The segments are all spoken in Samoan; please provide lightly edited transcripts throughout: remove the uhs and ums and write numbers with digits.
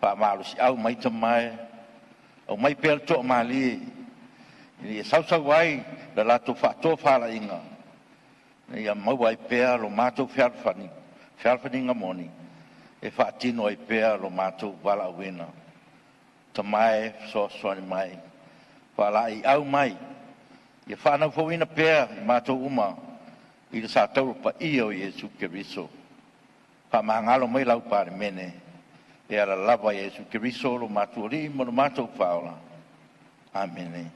Faamalosiau mai Tama e, aumai pea le toamalie ina ia sausau ai le latou faatofalaiga, ina ia maua ai pea lo matou fealofani, fealofaniga moni e faatino ai pea lo matou valaauina. Tama e, fesoasoani mai, faalaeiau mai, ia faanaufouina pea i matou uma i le satauro paia o Iesu Keriso. Faamagalo mai lau Palemene e ala lava ia Iesu Keriso lo matou Alii ma lo matou Faaola. Amene.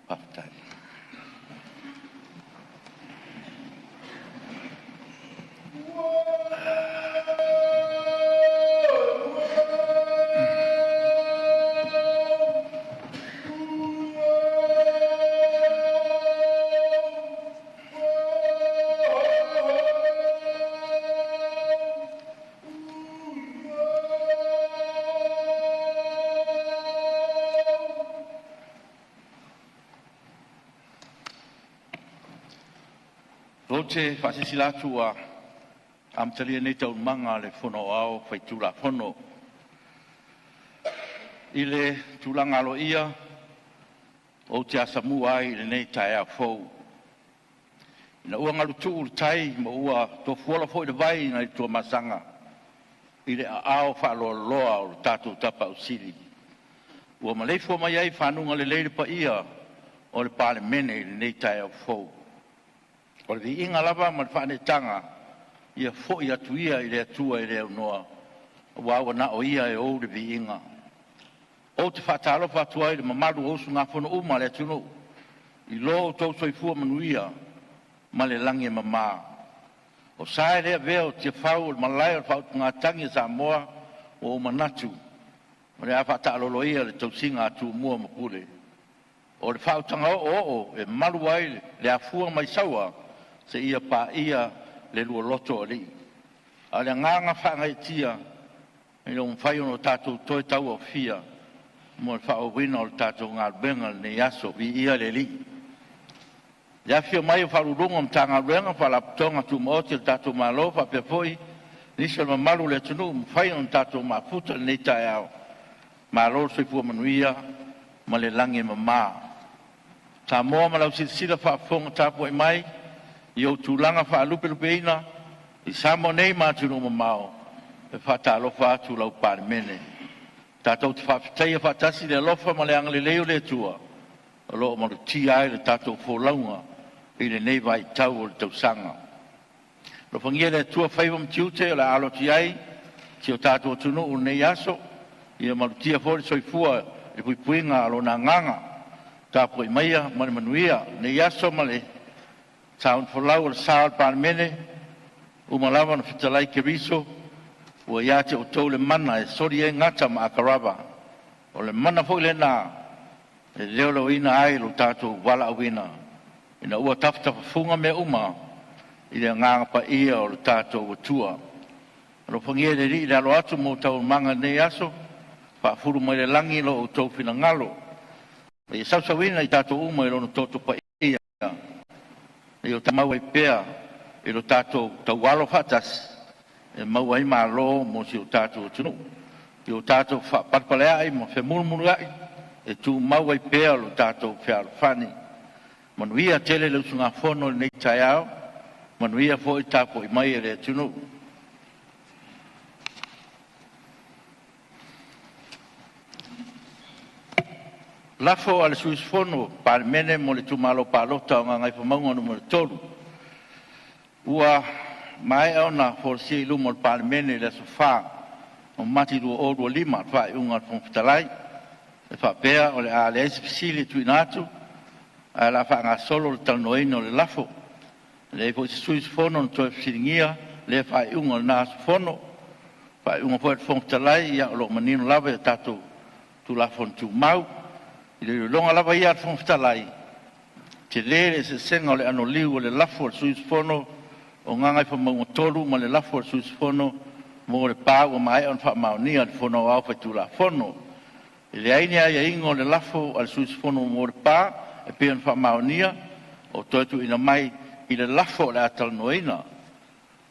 Faafetai. Ou te faasilasila atu ua amatalia nei Taualumaga a le Fono Aoao Faitulafono. I le tulaga aloaia ou te asamua ai i lenei taeao fou, ina ua galutuu le tai ma ua tofuola foi le vai nai le Tuamasaga i le aao faaloaloa o le tatou Tapaau Sili ua maleifua mai ai i faguga lelei le paia o le Palemene i lenei taeao fou. O le viiga lava ma le faaneetaga ia foi atu ia i le Atua e le aunoa, aua ua na o Ia e ou le viiga. Ou te faatalofa atu ai i le mamalu o usugafono uma a le atunuu i lo outou soifua manuia ma le lagi e mama. O sa e le avea o Tiafau o le malae o le faautugatagi a Samoa, ua ou manatu o le a faataalolo ia le tausiga a Tumua ma Pule, o le faautaga oooo e malu ai le afua mai Saua seia paia le lualoto o Alii. A o le agaga faagaeetia ina ua mafai ona tatou toe tauaofia mo le faaauauina o le tatou galuega i lenei aso. Viia le Alii. I le afifio mai o Ofisa Sili o Pulega o Matagaluega ma Faalapotopotoga Tumaoti a le tatou Malo faapea foi nisi o le mamalu o le atunuu ua mafai ona tatou mafuta i lenei taeao, malo le soifua manuia ma le lagi e mama. Samoa ma lau silasila faafofoga tapuai mai i ou tulaga faalupelupeina i Samoa nei ma atunuu mamao, e faatalofa atu lau Palemene. Tatou te faafetaia faatasi le alofa ma le agalelei o le Atua o lo o malutia ai le tatou folauga i lenei vaitau o le tausaga. Alofagia e le Atua faiva ma tiute o le a alo atu ai si o tatou atunuu i lenei aso, ia malutia foi le soifua i le puipuiga a Lona Agaga. Tapuai maia ma le manuia lenei aso ma le saunifolau o le sa o le Palemene. Ua uma lava ona fetalai Keriso ua ia te outou le mana e soli ai gata ma atarava, o le mana foi lena e leoleoina ai lo tatou valaauina ina ua tafatafafuga mea uma i le agaga paia o le tatou Atua. Alofagia e le Alii le alo atu mo taualumaga i lenei aso, faafulu mai le lagi lo outou finagalo, ma ia sausuina i tatou uma i Lona toto paia, ia o maua ai pea i lo tatou taualo faatasi e maua ai malo mo si o tatou atunuu. Ia o tatou faapalepaleai ma femuluuluiai e tumau ai pea lo tatou fealofani. Manuia tele le usugafono i lenei taeao, manuia foi le tapuai mai a le atunuu. Lafo a le Sui Usufono o le Palemene mo le Itumalo Palota o Gagaifomauga Nu.3. Ua maea ona folasia i luma o le Palemene i le aso 4 o Mati 2025 le faaiuga a le Fofoga Fetalai e faapea, o le a leai se fesili e tuuina atu, ae o le a faagasolo le talanoaina o le lafo. E leai foi se sui usufono na toe fesiligia lea faaiuga i lena aso Fono. O le faaiuga foi a le Fofoga Fetalai, ia o lo o manino lava i a tatou Tulafono Tumau. I le iloiloga lava ia a le Fofoga Fetalai, e tele le eseesega o le anoliu o le lafo a le sui usufono o Gagaifomauga 3 ma le lafo a le sui usufono mo Lepa ua maea ona faamaonia e le Fono Aoao Faitulafono. E leai ni aiaiga o le lafo a le sui usufono mo Lepa e pei ona faamaonia o toe tuuina mai i le lafo o le a talanoaina.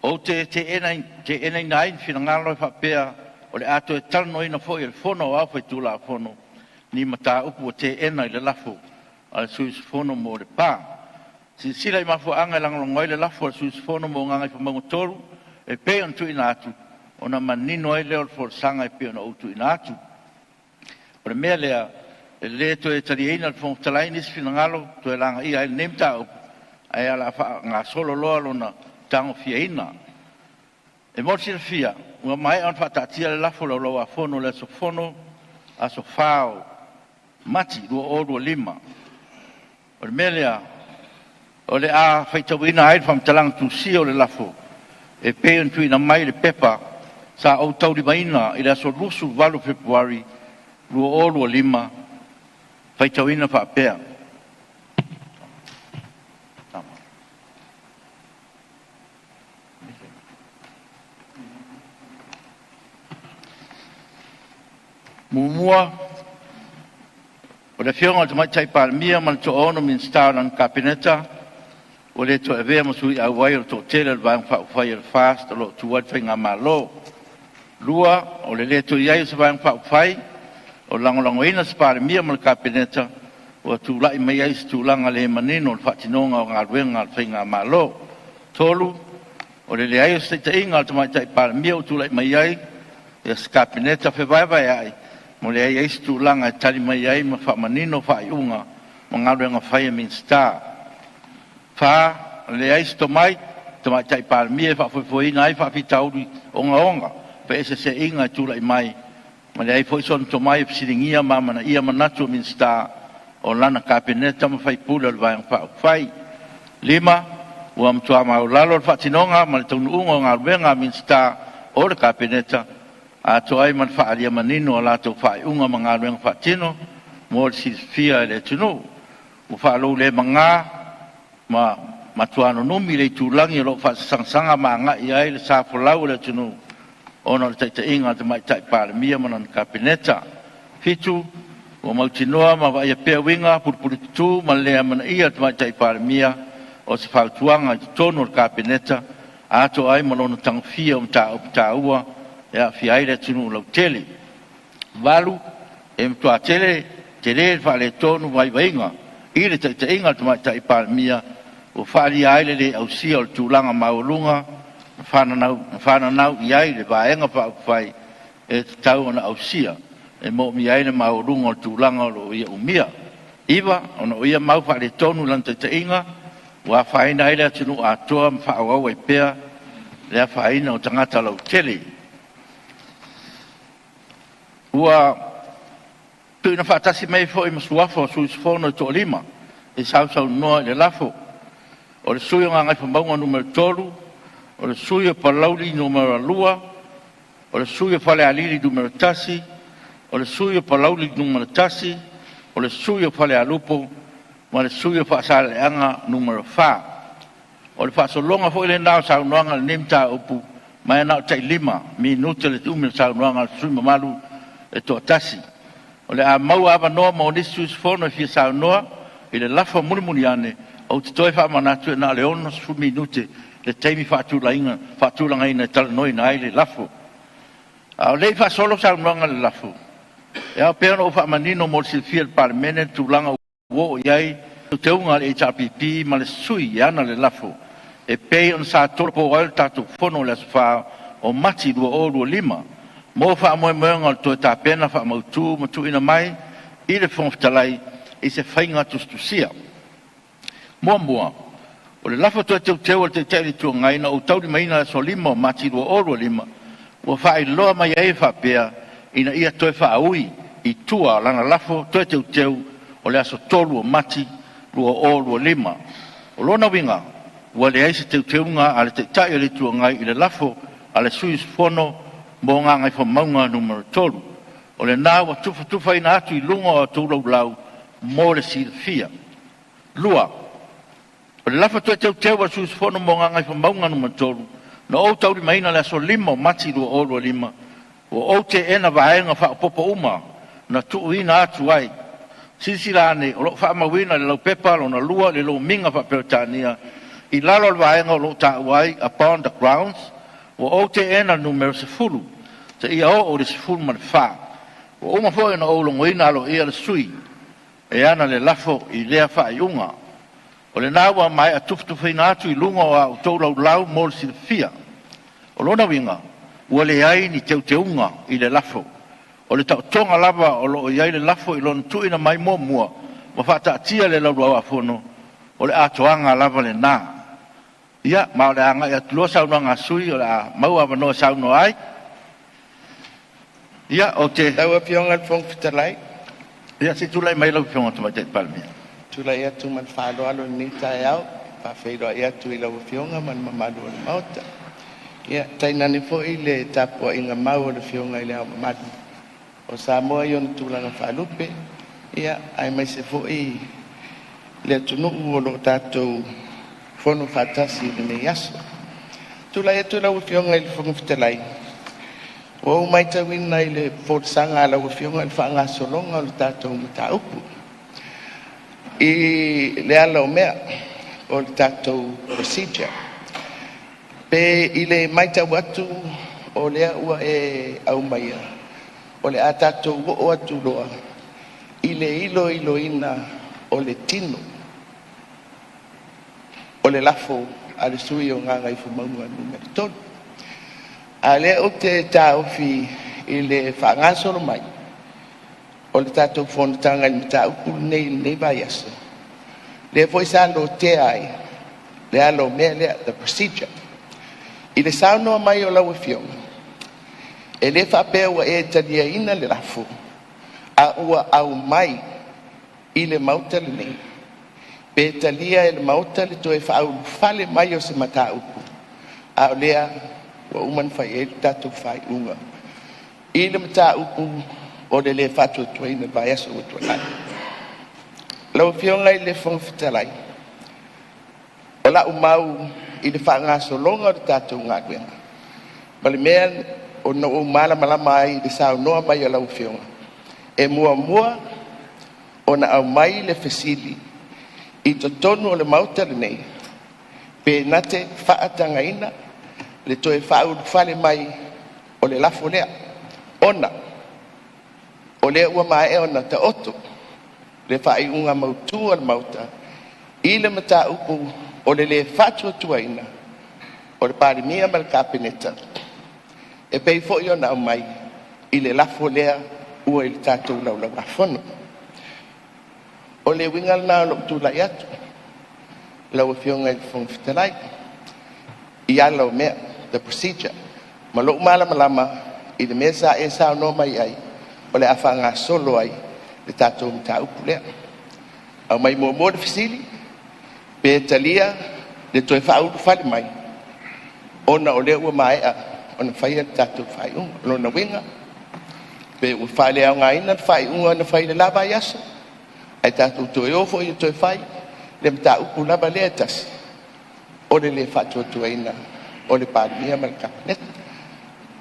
Ou te teenaina ai ni finagalo e faapea o le a toe talanoaina foi e le Fono Aoao Faitulafono ni mataupu ua teena i le lafo a le sui usufono mo Lepa. Silasila i mafuaaga e lagolago ai le lafo a le sui usufono mo Gagaifomauga 3 e pei ona tuuina atu, ona manino ai lea o le folasaga e pei ona ou tuuina atu. O le mea lea, e le toe taliaina e le Fofoga Fetalai nisi finagalo e toe lagaia ai lenei mataupu, ae o le a faagasolo loa lona tagofiaina. E mo le silafia, ua maea ona faataatia le lafo i le Laulau-a-Fono i le aso Fono aso 4 o Mati 2025. O le mea lea, o le a faitauina ai le faamatalaga tusia o le lafo e pei ona tuuina mai i le pepa sa ou taulimaina i le aso 28 o Fepuari 2025, faitauina faapea: 1. O le Afioga i le Tamaitai Palemia ma le toaono Minisita o lana Kapeneta ua le toe avea ma sui auai o le toatele o le Vaega Faaupufai a le FAST o lo o tu ai le Faigamalo. 2. O le le toe i ai o se Vaega Faaupufai o lagolagoina se Palemia ma le Kapeneta, ua tulai mai ai se tulaga le manino o le faatinoga o galuega a le Faigamalo. 3. O le leai o se taitaiga a le Tamaitai Palemia ua tulai mai ai se Kapeneta fevaevaea'i ma leai ai se tulaga e tali mai ai ma faamanino faaiuga ma galuega fai a Minisita. 4. O le leai o se tomai Tamaitai Palemia e faafoefoeina ai faafitauli ogaoga o feeseeseaiga e tulai mai, ma e leai foi sona tomai e fesiligia ma amanaia manatu o Minisita o lana Kapeneta ma faipule o le Vaega Faaupufai. 5. Ua matua maualalo le faatinoga ma le taunuuga o galuega a Minisita o le Kapeneta, atoa ai ma le faaalia manino o a latou faaiuga ma galuega faatino mo le silafia e le atunuu. Ua faalou-le-maga ma matua nunumi le itulagi o lo o faasagasagaga ma agai i ai le sa folau o le atunuu ona o le taitaiga a le Tamaitai Palemia ma lana Kapeneta. 7. Ua mautinoa ma vaaia pea uiga pulipulitutu ma le le amanaia e le Tamaitai Palemia o se fautuaga i totonu o le Kapeneta, atoa ai ma lona tagofia o mataupu taua e aafia ai le atunuu lautele. 8. E matua tele le faaletonu o vaivaiga i le taitaiga a le Tamaitai Palemia ua faaalia ai le le ausia o le tulaga maualuga na fananau i ai le Vaega Faaupufai e tatau ona ausia e moomia ai le maualuga o le tulaga o lo o ia umia. 9. Ona o ia mau faaletonu i lana taitaiga ua afaina ai le atunuu atoa ma faaauau ai pea le afaina o tagata lautele. Ua tuuina faatasi mai ai foi ma suafa o sui usufono e toalima e sausaunoa i le lafo. O le sui usufono o Gagaifomauga Nu.3, o le sui usufono o Palauli Nu.2, o le sui usufono o Falealili Nu.1, o le sui usufono o Palauli 1, o le sui usufono o Falealupo ma le sui usufono o Faasaleleaga 4. O le faasologa foi lena o saunoaga i lenei mataupu, ma e na o le tai 5 minute le umi o le saunoaga a le sui usufono mamalu e toatasi. O le a maua avanoa mo nisi sui usufono e fia saunoa i le lafo mulimuli ane. Ou te toe faamanatu, e na o le 60 minute le taimi faatulagaina e talanoaina ai le lafo. A o le i faasolo saunoaga i le lafo, e ao pea ona ou faamanino mo le silafia e le Palemene le tulaga ua oo i ai teuteuga a le HRPP ma le sui e ana le lafo e pei ona sa tolopo ai le tatou Fono i le aso 4 o Mati 2025 mo faamoemoega o le toe tapena faamautu ma tuuina mai i le Fofoga Fetalai i se faiga tusitusia. Muamua, o le lafo toe teuteu a le Taitai o le Itu Agai na ou taulimaina i le aso 5 o Mati 2025, ua faailoa mai ai e faapea, ina ia toe faaui i tua lana lafo toe teuteu o le aso 3 o Mati 2025. O lona uiga, ua leai se teuteuga a le Taitai o le Itu Agai i le lafo a le sui usufono mo Gagaifomauga Nu.3. O lena ua tufatufaina atu i luga o a outou Laulau mo le silafia. 2. O le lafo toe teuteu a le sui usufono mo Gagaifomauga Nu.3 na ou taulimaina i le aso 5 o Mati 2025, ua ou teena vaega faaopoopo uma na tuuina atu ai. Silasila ane o lo o faamauina i le Laupepa Lona Lua le Lomiga Faa-Peretania i lalo o le vaega o lo o taua ai “Upon the grounds”. Ua ou teena le numera 10 seia oo i le 14. Ua uma foi ona ou logoina aloaia le sui e ana le lafo i lea faaiuga. O lena ua maea tufatufaina atu i luga o a outou Laulau mo le silafia. O lona uiga ua leai ni teuteuga i le lafo. O le taotoga lava o lo o i ai le lafo i lona tuuina mai muamua ma faataatia i le Laulau-a-Fono, o le atoaga lava lena. Ia, ma o le a agai atu loa saunoaga a sui usufono o le a maua avanoa e saunoa ai. Ia, ou te... Lau Afioga i le Fofoga Fetalai. Ia, se i tulai mai lau Afioga i le Tamaitai Palemia. Tulai atu ma le faaaloalo i lenei taeao e faafeiloai atu i lau Afioga ma le mamalu o le Maota. Ia, tainane foi le tapuaiga mau a le Afioga i Le Ao Mamalu o Samoa i ona tulaga faalupe, ia aemaise foi le atunuu o lo o tatou fono faatasi i lenei aso. Tulai atu lau Afioga i le Fofoga Fetalai, ua ou matauina i le folasaga a lau Afioga i le faagasologa o le tatou mataupu i le ala o mea o le tatou procedure. Pe i le matau atu o lea ua e aumaia, o le a tatou oo atu loa i le iloiloina o le tino o le lafo a le sui usufono o Gagaifomauga 3. A o lea ou te taofi i le faagasolo mai o le tatou fonotaga i le mataupu lenei i lenei vaiaso, lea foi sa lotea ai le ala o mea lea, the procedure. I le saunoa mai o lau Afioga, e le faapea ua e taliaina le lafo, a ua aumai i le Maota lenei, pe talia e le Maota le toe faaulufale mai o se mataupu, a o lea ua uma ona fai i ai le tatou faaiuga i le mataupu o le le faatuatuaina i le vaiaso ua tuanai. Lau Afioga i le Fofoga Fetalai, o lau mau i le faagasologa o le tatou galuega, ma le mea na ou malamalama ai i le saunoa mai a lau Afioga, e muamua ona aumai le fesili i totonu o le Maota lenei, pe na te faatagaina le toe faaulufale mai o le lafo lea, ona o lea ua maea ona taoto le faaiuga mautu a le Maota i le mataupu o le le faatuatuaina o le Palemia ma le Kapeneta, e pei foi ona aumai i le lafo lea ua i le tatou Laulau a Fono. O le uiga lena o lou tulai atu lau Afioga i le Fofoga Fetalai, i ala o mea, the procedure, ma lou malamalama i le mea sa e saunoa mai ai o le a faagasolo ai le tatou mataupu lea. Aumai muamua le fesili pe talia le toe faaulufale mai ona o lea ua maea ona faia le tatou faaiuga. O lona uiga, pe ua faaleaogaina le faaiuga na fai i le la vaiaso, ae tatou toe o foi e toe fai le mataupu lava lea e tasi, o le le faatuatuaina o le Palemia ma le Kapeneta.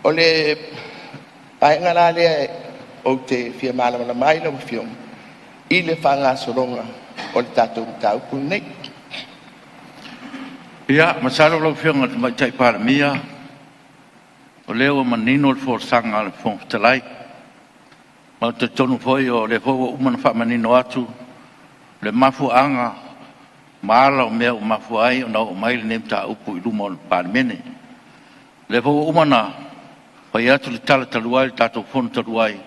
O le vaega la lea ou te fia malamalama ai lau Afioga i le faagasologa o le tatou mataupu lenei. Ia, masalo lau Afioga i le Tamaitai Palemia o lea ua manino le folasaga a le Fofoga Fetalai. Ma ou te talitonu foi o lea foi ua uma ona faamanino atu le mafuaaga ma ala o mea ua mafua ai ona oo mai lenei mataupu i luma o le Palemene. O lea foi ua uma ona fai atu le tala talu ai i le tatou Fono talu ai,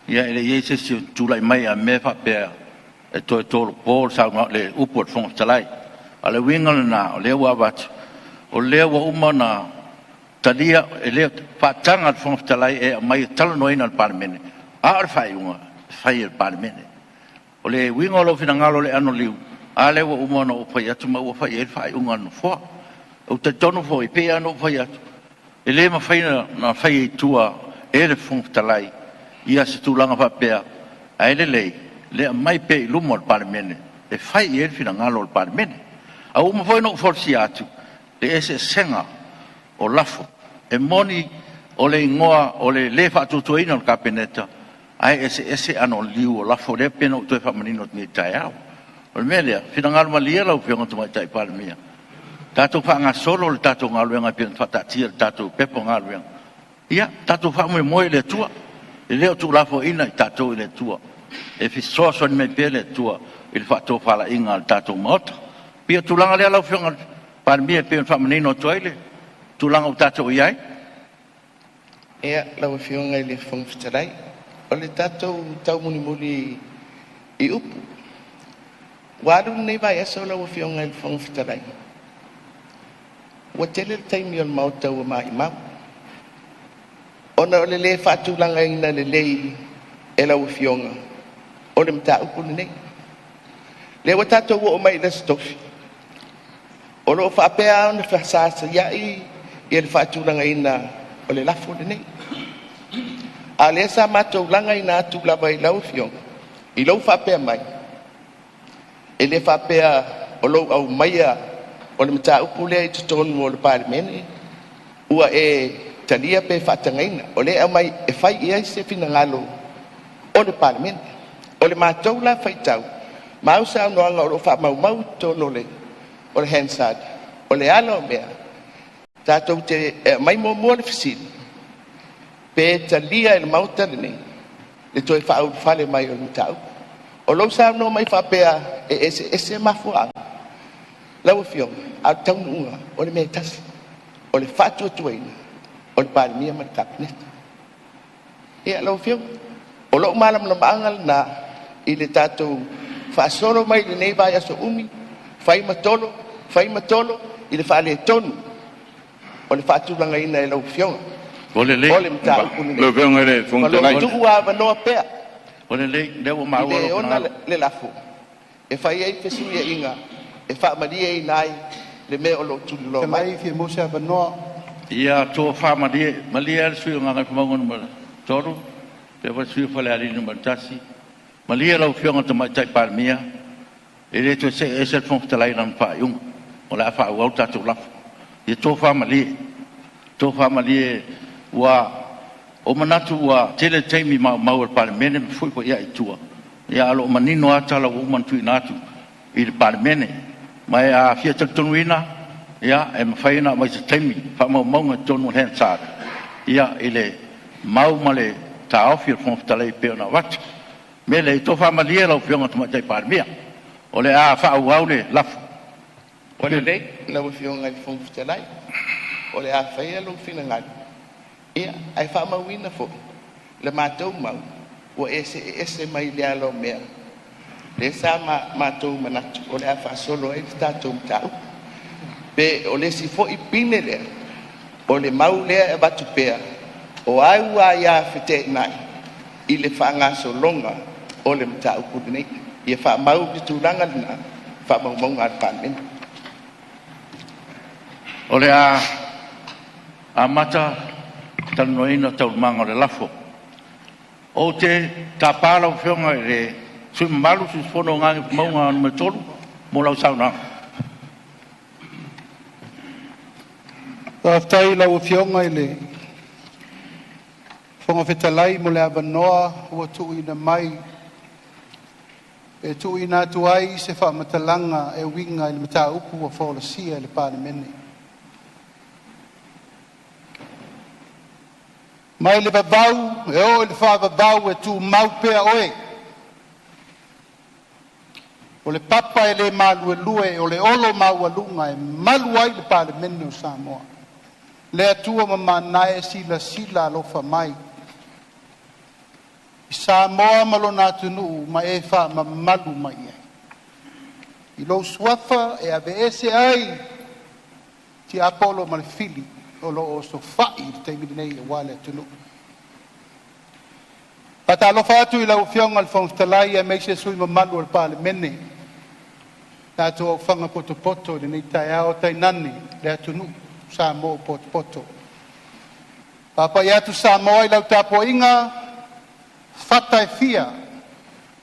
ia e le i i ai se isi o tulai mai e mea faapea e toe tolopo le upu a le Fofoga Fetalai. A o le uiga lena o lea ua avatu, o lea ua uma ona talia, e le faataga e le Fofoga Fetalai e aumai e talanoaina e le Palemene, a o le faaiuga e fai e le Palemene. O le uiga o lou finagalo i le anoliu, a lea ua uma ona ou fai atu ma ua fai i ai le faaiuga a le Nofoa. Ou te talitonu foi, e pei lava ona ou fai atu, e le mafai ona faia i tua e le Fofoga Fetalai se tulaga faapea, ae lelei le aumai pea i luma o le Palemene e fai i ai le finagalo o le Palemene. A ua uma foi ona ou folasia atu le eseesega o lafo. E moni o le igoa o le lē faatuatuaina o le Kapeneta. Ae eseese ano o liu o lafo lea pei ona ou toe faamanino atu nei i le taeao. O le mea lea, finagalo malie lau Afioga i le Tamaitai Palemia, tatou faagasolo le tatou galuega e pei ona faataatia i le tatou Pepa o Galuega. Ia tatou faamoemoe i le Atua, e le o tuulafoaiina i tatou e le Atua, e fesoasoani mai pea le Atua i le faatofalaiga a le tatou Maota. E pei o le tulaga lea lau Afioga i le Palemia e pei ona faamanino atu ai le tulaga ua tatou i ai. Ia, lau Afioga i le Fofoga Fetalai, o le tatou taumulimuli i upu, ua alu lenei vaiaso lau Afioga i le Fofoga Fetalai, ua tele le taimi o le Maota ua maumau, ona o le le faatulagaina lelei e lau Afioga o le mataupu lenei. O lea ua tatou oo mai i le Aso Tofi, o lo o faapea lava ona fesasaiai le faatulagaina o le lafo lenei. A o lea sa matou lagaina atu lava i lau Afioga i lou faapea mai, e le faapea o lou aumaia o le mataupu lea i totonu o le Palemene ua e talia pe faatagaina. O lea e aumai e fai i ai se finagalo o le Palemene. O le matou la faitau ma au saunoaga o lo o faamaumau i totonu o le Hansard, o le ala o mea, tatou te e aumai muamua le fesili, pe talia e le Maota lenei le toe faaulufale mai o le mataupu. O lou saunoa mai faapea e eseese mafuaaga, lau Afioga, a o le taunuuga o le mea e tasi, o le faatuatuaina o le Palemia ma le Kapeneta. Ia, lau Afioga, o lou malamalamaaga lena i le tatou faasolo mai lenei vaiaso umi, fai ma tolo, fai ma tolo i le faaletonu o le faatulagaina e lau Afioga Ua lelei. o le mataupu lenei. Lau Afioga i le Ma Fofoga o lo o Fetalai. tuuavanoa pea Ua lelei, lea ua i maua le lou ona finagalo. le lafo e fai ai fesuiaiga e faamalieina ai le mea o lo o tuliloa mai. Fetalai, fia maua se avanoa. Ia tofa malie, malie le sui usufono o Gagaifomauga Nu.3, faapea foi le sui usufono o Falealili Nu.1. Malie lau Afioga i le Tamaitai Palemia, e le toe see ese le Fofoga Fetalai i lana faaiuga. O le a faaauau le tatou lafo. Ia tofa malie, tofa malie, ua ou manatu ua tele taimi maumau e le Palemene ma fefoifoiai i tua, ae o lo o manino lava tala ua uma ona tuuina atu i le Palemene. Ma a fia talitonuina, ia, e mafai ona aumai i se taimi faamaumauga i totonu o le Hansard i le mau ma le taofi o le Fofoga Fetalai e pei ona avatu. O le mea lea, ia tofa malie lau Afioga i le Tamaitai Palemia, o le a faaauau le lafo. Ua lelei lau Afioga i le Fofoga Fetalai, o le a faia lou finagalo, ia, ae faamauina foi le matou mau ua e see ese mai le ala o mea lea sa matou manatu o le a faasolo ai le tatou mataupu. Pe o le isi foi pine lea, o le mau lea e avatu pea, o au aia feteenai i le faagasologa o le mataupu lenei. Ia faamau le tulaga lena i faamaumauga a le Palemene. O le a amata le talanoaina o Taualumaga o le lafo. Ou te tapa lau Afioga i le sui usufono mamalu o Gagaifomauga Nu.3 mo lau saunoaga. Faafetai i lau Afioga i le Fofoga Fetalai mo le avanoa ua tuuina mai e tuuina atu ai se faamatalaga e uiga i le mataupu ua folasia i le Palemene. Mai le vavau e oo i le faavavau, e tumau pea Oe, o le papa e le maluelue o le olo maualuga e malu ai le Palemene o Samoa. Le Atua mamana e, silasila alofa mai i Samoa ma lona atunuu ma e faamamalu mai i ai. I lou suafa e aveese ai tiapolo ma le fili o lo o osofai i le taimi lenei aua le atunuu. Faatalofa atu i lau Afioga i le Fofoga Fetalai aemaise sui usufono mamalu o le Palemene, tatou aofaga potopoto i lenei taeao, tainane le atunuu Samoa ua potopoto. Faapai atu Samoa i lau tapuaiga, fata e fia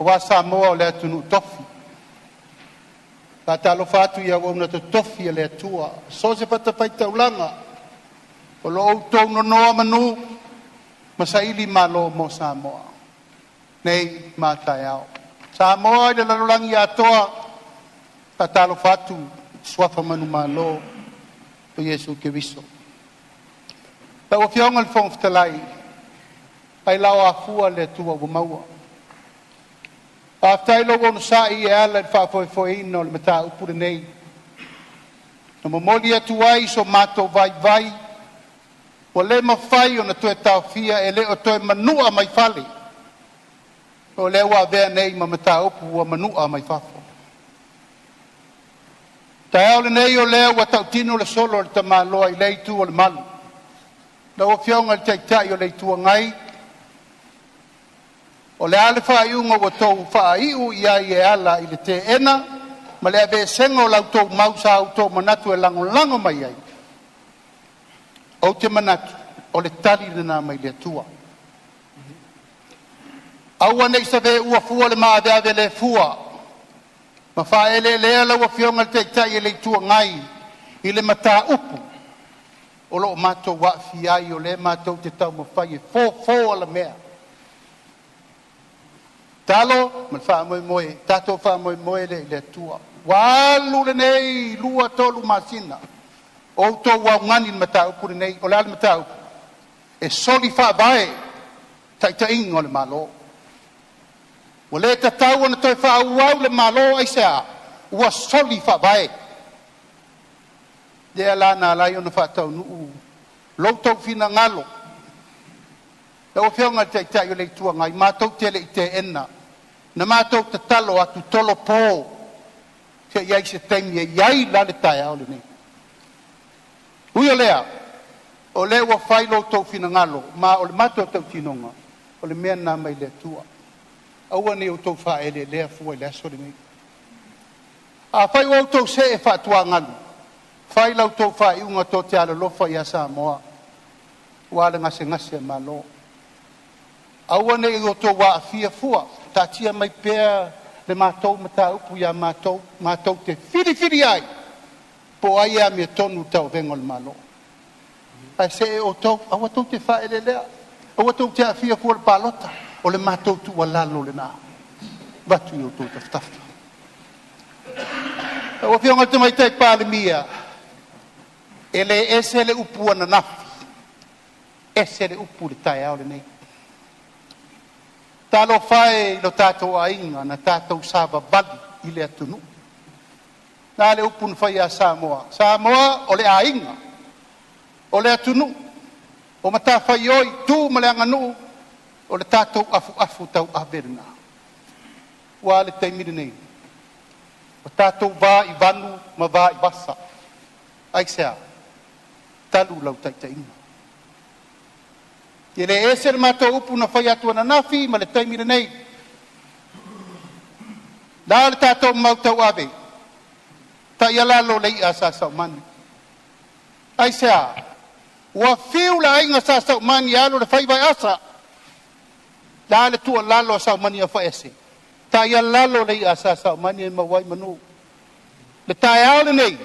aua Samoa o le atunuu tofi. Faatalofa atu i auauna totofi a le Atua so o se fatafaitaulaga o lo o outou nonomanu ma saili malo mo Samoa. nei ma a taeao. Samoa i le lalolagi atoa, faatalofa atu i suafa manumalo o Iesu Keriso. Lau Afioga i le Fofoga Fetalai, ailao afua le Atua ua maua. Faafetai lou onosai e ala i le faafoefoeina o le mataupu lenei, na momoli atu ai so matou vaivai ua le mafai ona toe taofia, e le o toe manua mai fale, o lea ua avea nei ma mataupu ua manua mai fafo. O le taeao lenei o lea ua tautino le solo a le tamaloa i lea itu o le malu. Lau Afioga i le Taitai o le Itu Agai, o le a le faaiuga ua outou faaiu i ai e ala i le teena ma le aveesega o la outou mau sa outou manatu e lagolago mai ai, ou te manatu o le tali lena mai le Atua. Aua ne i saveua fua le maaveave le fua ma faaeleelea lau Afioga i le Taitai o le Itu Agai i le mataupu o lo o matou aafia ai, o lea matou te taumafai e fofo alamea. Tatalo ma le faamoemoe, tatou faamoemoe lea i le Atua. Ua alu lenei 2, 3 masina o outou augani i le mataupu lenei. O le a le mataupu? E soli faavae taitaiga o le Malo. Ua le tatau ona toe faaauau le Malo. Aisea? Ua soli faavae. Lea la na ala ai ona faataunuu lo outou finagalo. Lau Afioga i le Taitai o le Itu Agai, matou te le i teena, na matou tatalo atu, tolopo se i i ai se taimi e i ai la le taeao lenei. Ui o lea, o lea ua fai lo outou finagalo, ma o le matou tautinoga, o le mea lena mai le Atua. Aua ne i outou faaeleelea fua i le aso lenei. Afai ua outou see faatuagalu, fai la outou faaiuga tou te alolofa ia Samoa aua le gasegase a Malo. Aua ne i outou aafia fua, taatia mai pea le matou mataupu ia matou, matou te filifili ai po o ai e amiotonu i le tauavega o le Malo. Ae see outou, aua tou te faaeleelea, aua tou te aafia fua i le palota. O le matou tuualalo lena, e avatu i outou tafatafa. Lau Afioga i le Tamaitai Palemia, e le ese le upu ananafi, ese le upu i le taeao lenei. Talofa e i lo tatou aiga na tatou savavali i le atunuu. O le a le upu na fai ia Samoa? Samoa o le aiga, o le atunuu, o matafaioi, tu ma le aganuu, o le tatou afuafu tauave lena. Ua a le taimi lenei? Ua tatou va i vanu ma va i vasa. Aisea? Talu lau taitaiga. E le ese le matou upu na fai atu ananafi ma le taimi lenei. La le tatou mau tauave, taialalo le i'a a Sa Saumani. Aisea? Ua fiu le aiga Sa Saumani e alu i le faiva e asa. La le tuualalo a Saumani Afaese, taialalo le i'a a Sa Saumani e maua ai manu. Le taeao lenei,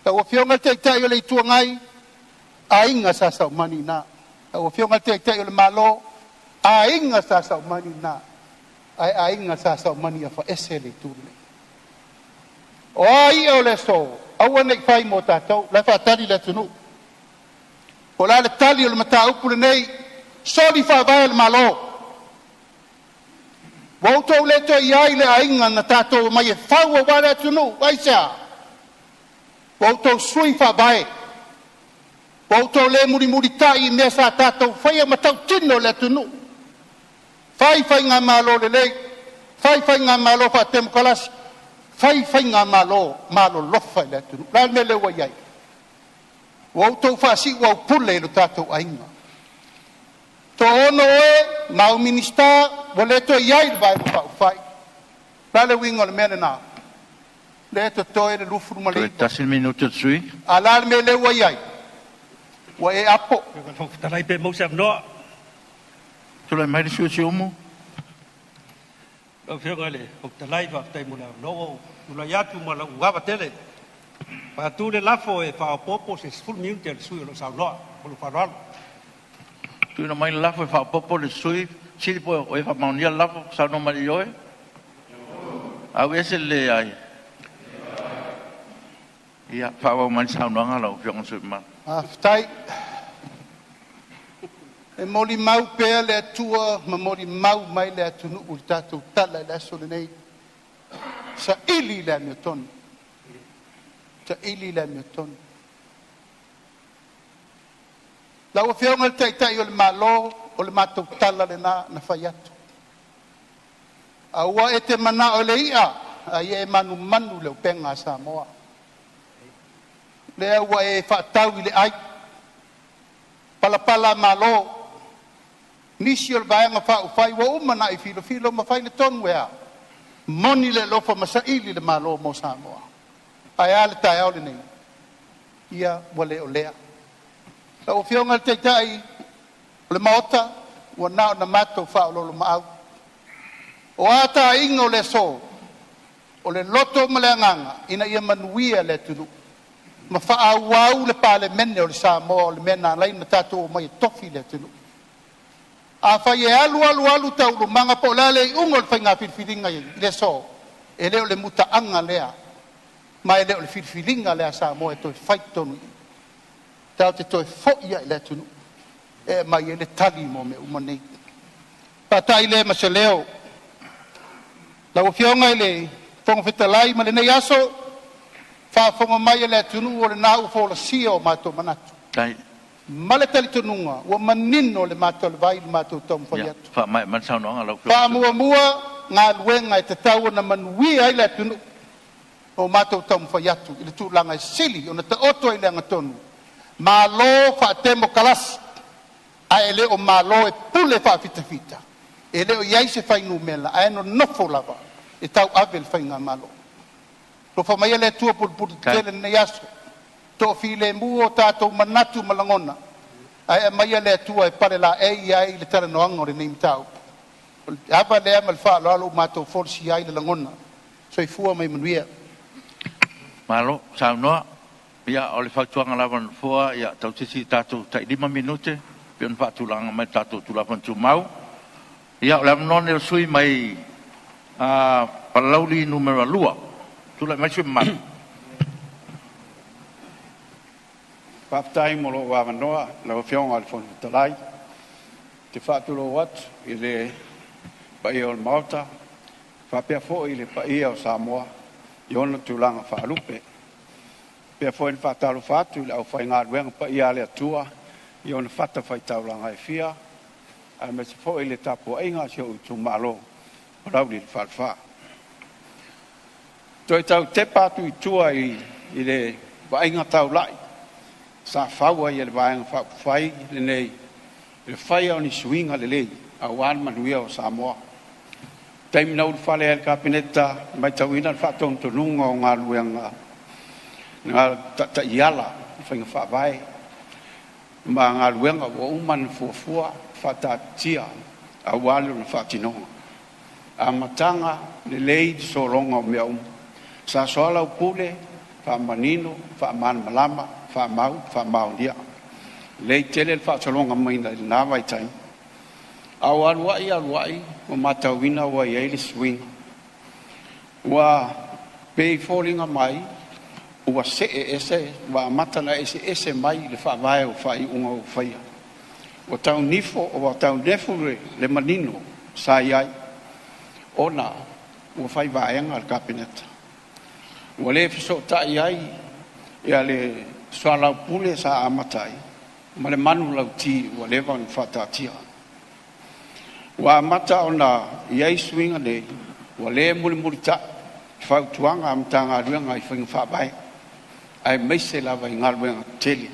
lau Afioga i le Taitai o le Itu Agai, aiga Sa Saumani ina. Lau Afioga i le Taitai o le Malo, aiga Sa Saumani ina, ae aiga Sa Saumani Afaese le itu lenei. O a ia o le aso, aua ne i fai mo tatou, la e faatali le atunuu. Po o le a le tali o le mataupu lenei, soli faavae o le Malo. Ua outou le toe i ai le aiga na tatou omai e fau aua le atunuu. Aisea? Ua outou sui faavae, ua outou le mulimulitai i mea sa tatou faia ma tautino le atunuu. Fai faigamalo lelei, fai faigamalo faatemokarasi, fai faigamalo malolofa i le atunuu. O le a le mea lea ua i ai? Ua outou faasiuaupule i lo tatou aiga. Toaono oe ma au Minisita, ua le toe i ai le Vaega Faaupufai. O le a le uiga o le mea lena? Lea e totoe le Toe 29. tasi le minute o le sui. A o le a le mea lea ua i ai? Ua e apo. Fofoga Fetalai pe maua se avanoa. Tulai mai le sui usufono o Siumu. Lau Afioga i le Fofoga Fetalai, faafetai mo le avanoa. Ua ou tulai atu ma lou ava tele e faatu le lafo, E faaopoopo se 10 minute a le sui usufono o lo o saunoa. Ma lou faaaloalo. Tuuina mai le lafo e faaopoopo e le sui Sili po o e faamaonia le lafo, saunoa mai i le ioe, auese le leai. Ia, faaauau mai le saunoaga a lau Afioga i le sui usufono mamalu. Faafetai. E molimau pea le Atua ma molimau mai le atunuu i le tatou tala i le aso lenei, saili le amiotonu, saili le amiotonu. Lau Afioga i le Taitai o le Malo, o le matou tala lena na fai atu, aua e te manao i le i'a a ia e manumanu i le upega a Samoa. Lea ua e faatau i le ai, palapalamalo nisi o le Vaega Faaupufai ua uma ona e filofilo ma fai le tonu e a? Moni le alofa ma saili le Malo mo Samoa. Ae a le taeao lenei? Ia ua le o lea. Lau Afioga i le Taitai o le Maota, ua na ona matou faaoloolomaau. O a taiga o le aso, o le loto ma le agaga ina ia manuia le atunuu ma faaauau le Palemene o le Samoa, o le mea na ala ai ona tatou omai e tofi le atunuu. Afai e alu alu alu taualumaga po o le a le iuga o le faiga filifiliga i le aso, e le o le mutaaga lea ma e le o le filifiliga lea a Samoa e toe fai i totonu i i. Tatou te toe foi lava i le atunuu e aumai ai le tali mo mea uma nei. Faafetai lea ma se leo lau Afioga i le Fofoga Fetalai ma lenei aso, faafofoga mai le atunuu o lena ua folasia o matou manatu ma le talitonuga ua manino le mata o le vai i le matou taumafai Ia, atu. faamaea mai le saunoaga a lau Afioga i le sui usufono. Faamuamua galuega e tatau ona manuia ai le atunuu o matou taumafai atu i le tulaga e sili ona taoto ai le agatonu, malo faatemokarasi ae le o malo e pule faafitafita, e le o i ai se fuainumera ae nonofo lava e tauave le faigamalo. Alofa maia le Atua pulepuletetele i lenei aso, toafilemu o tatou manatu ma lagona, ae aumaia le Atua e palelaei ai le talanoaga o lenei mataupu. O le ava lea ma le faaaloalo ua matou folasia ai le lagona. Soifua ma ia manuia. Malo saunoa. Ia, o le fautuaga lava a le Nofoa, ia tautisi i tatou tai 5 minute pei ona faatulaga mai i le tatou Tulafono Tumau. Ia, o le avanoa lenei o le sui usufono mai Palauli 2. Tulai mai le sui usufono mamalu. Faafetai mo lou avanoa lau Afioga i le Fofoga Fetalai. Ou te faatulou atu i le paia o le Maota faapea foi le paia o Samoa i ona tulaga faalupe. E faapea foi ona faatalofa atu i le aufaigaluega paia a le Atua i ona fatafaitaulaga e fia, aemaise foi le tapuaiga a si ou itumalo o Palauli le Falefa. Toe tau tepa atu i tua i le vaaiga taulai sa fau ai e le Vaega Faaupufai lenei i le faia o ni suiga lelei aua le manuia o Samoa. I le taimi na ulufale ai i le Kapeneta, na matauina le faatonutonuga o galuega taiala, faiga faavae ma galuega ua uma ona fuafua ma faataatitia aua lona faatinoga. Amataga lelei le sologa o mea uma. Sa soalaupule, faamanino, faamalamalama, faamau, faamaonia. Lelei tele le faasologa maiga i lena vaitaimi, a ua alu ai alu ai ua matauina ua i ai le suiga. Ua pei e foliga mai ua see ese, ua amata ona eseese mai le faavae o faaiuga ua faia. Ua tau nifo ua tau nefu le manino sa i ai ona ua fai vaega le Kapeneta. Ua le fesootai ai ia le soalaupule sa amata ai ma le manulauti ua leva ona faataatia. Ua amata ona i ai suiga nei, ua le mulimulitai fautuaga a Matagaluega i faiga faavae, aemaise lava i galuega tetele.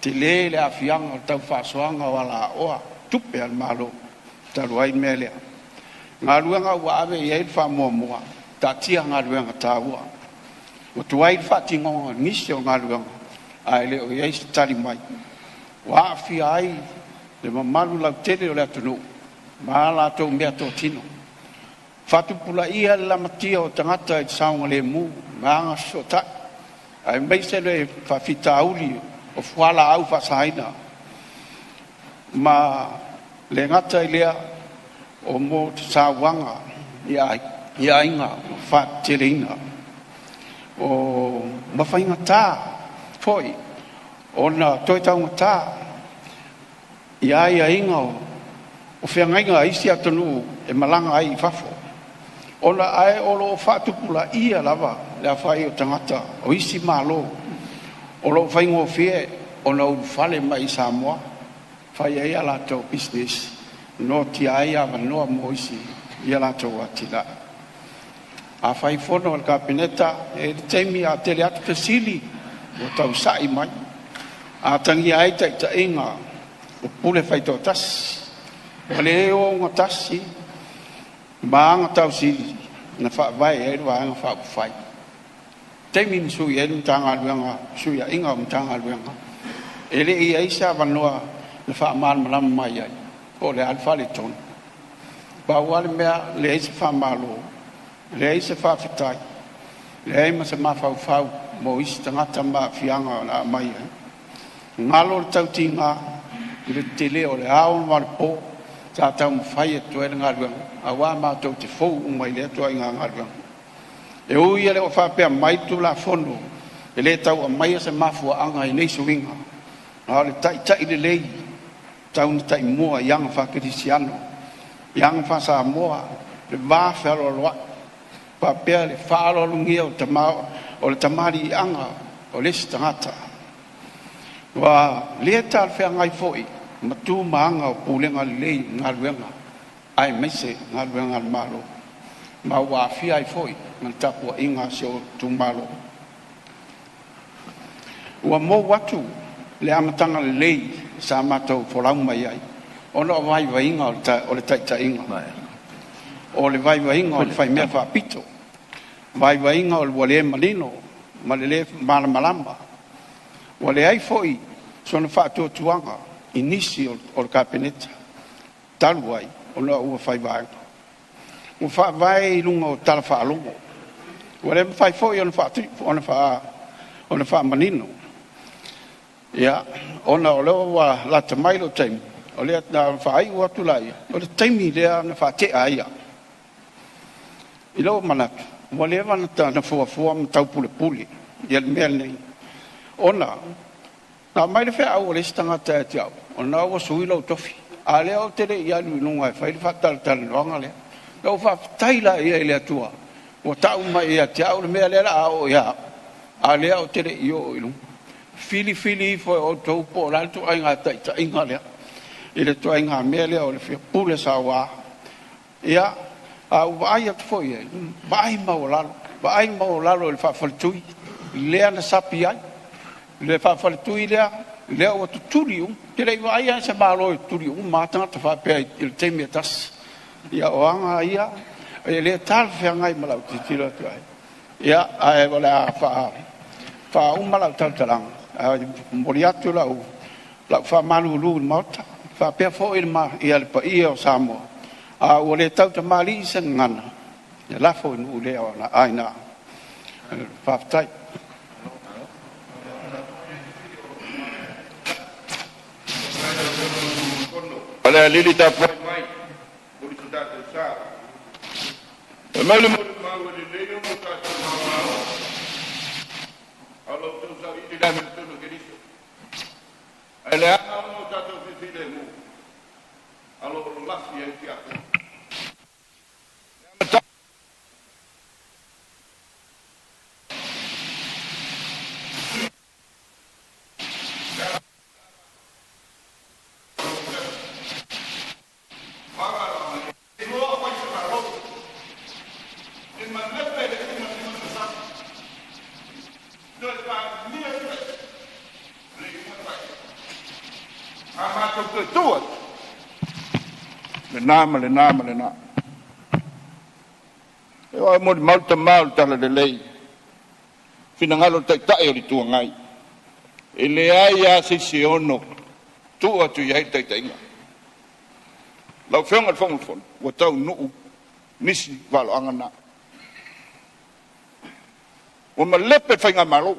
Tele le aafiaga o le tau faasoaga o alaoa tupe a le Malo talu ai le mea lea. Galuega ua ave i ai le faamuamua, taatia galuega taua. Ua tuai le faatinoga o nisi o galuega ae le o i ai se tali mai. Ua aafia ai le mamalu lautele o le atunuu ma a latou meatotino. Faatupulaia le lamatia o tagata i le saogalemu ma agafesootai, aemaise le faafitauli o fualaau faasaina, ma le gata i lea O mo sauaga i aiga ua faateteleina o ma faigata foi ona toe taugata ia aiaiga o feagaiga a isi atunuu e malaga ai i fafo, ona ae o lo o faatupulaia lava le aofai o tagata o isi Malo o lo o faigofie ona ulufale mai i Samoa, fai ai a latou pisinisi, noatia ai avanoa mo isi ia latou atinae. A fai fono a le Kapeneta, e i ai le taimi a tele atu fesili ua tausa'i mai, atagia ai taitaiga o pule faitoatasi, ua le ogatasi ma aga tausili na faavae ai le Vaega Faaupufai. Taimi na sui ai le Matagaluega, fesuiaiga o Matagaluega, e le i i ai se avanoa na faamalamalama mai ai po o le a le faaletonu. Pau lava le mea, leai se faamalo, leai se faafetai, leai ma se mafaufau mo isi tagata ma aafiaga o le a aumai ai. Galo le tautiga i le tele o le ao ma le po sa taumafai atu ai le galuega, aua matou te fou uma i lea ituaiga galuega. E ui e le o faapea mai le Tulafono e le tau aumaia se mafuaaga i nei suiga, a o le taitai lelei e tatau ona taimua i aga faakerisiano, i aga faa-Samoa, le va fealoaloai faapea le faaaloalogia o le tamaliiaga o le isi tagata. Ua le talafeagai foi ma tu ma aga o pulega lelei i galuega aemaise galuega a le Malo, ma ua aafia ai foi ma le tapuaiga a si ou itumalo. Ua mou atu le amataga lelei sa matou folau mai ai, ona o vaivaiga o le taitaiga, o le vaivaiga o le faimea faapito, vaivaiga o le ua le manino ma le le malamalama. Ua leai foi sona faatuatuaga i nisi o le Kapeneta talu ai ona ua fai vaega. Ua faavae i luga o tala faalogo ua le mafai foi ona faamanino. Ia, ona o lea ua lata mai lou taimi, o lea na faaiu atu laia, o le taimi lea na faatea ai au. I lou manatu, ua leva ona fuafua ma taupulepule ia le mea lenei, ona na aumai le feau a le isi tagata ia te au, o lena ua sui lou tofi, a o lea ou te le i alu i luga e fai le faatalatalanoaga lea. Na ou faafetai laia i le Atua ua tau mai ia te au le mea lea o le a oo ia au, a o lea ou te le i oo i luga. Filifili ifo e outou po o le a le ituaiga taitaiga lea, i le ituaiga mea lea o le fia pule saua. Ia, a ou vaai atu foi i ai, vaai maualalo, vaai maualalo i le faafaletui lea na sapi ai, le faafaletui lea, lea ua tutuli uma. Ou te le i vaai lava i se Malo e tutuli uma lava tagata faapea i le taimi e tasi. Ia, o aga ia e le talafeagai ma lau tilotilo atu i ai. Ia, ae o le a faauma lau tautalaga, ae momoli atu lau faamalulu i le Maota, faapea foi le paia o Samoa, a ua le tautamalii se gagana, ia lafo i nuu le aina. Faafetai. Falealili tapuai mai, momoli so tatou sa. E mai le molimau e lelei ona o tatou maumau, a o la outou sailiili i le amiotonu a Keriso. Ae leaga ona o tatou fifilemu, a o lo o lafi ai tiakono. Lena ma lena ma lena. E oe molimau le tama o le Talalelei, finagalo o le Taitai o le Itu Agai, e leai lava se isi e ono tuu atu i ai le taitaiga. Lau Afioga i le Fofoga Fetalai, ua taunuu nisi valoaga na. Ua malepe le Faigamalo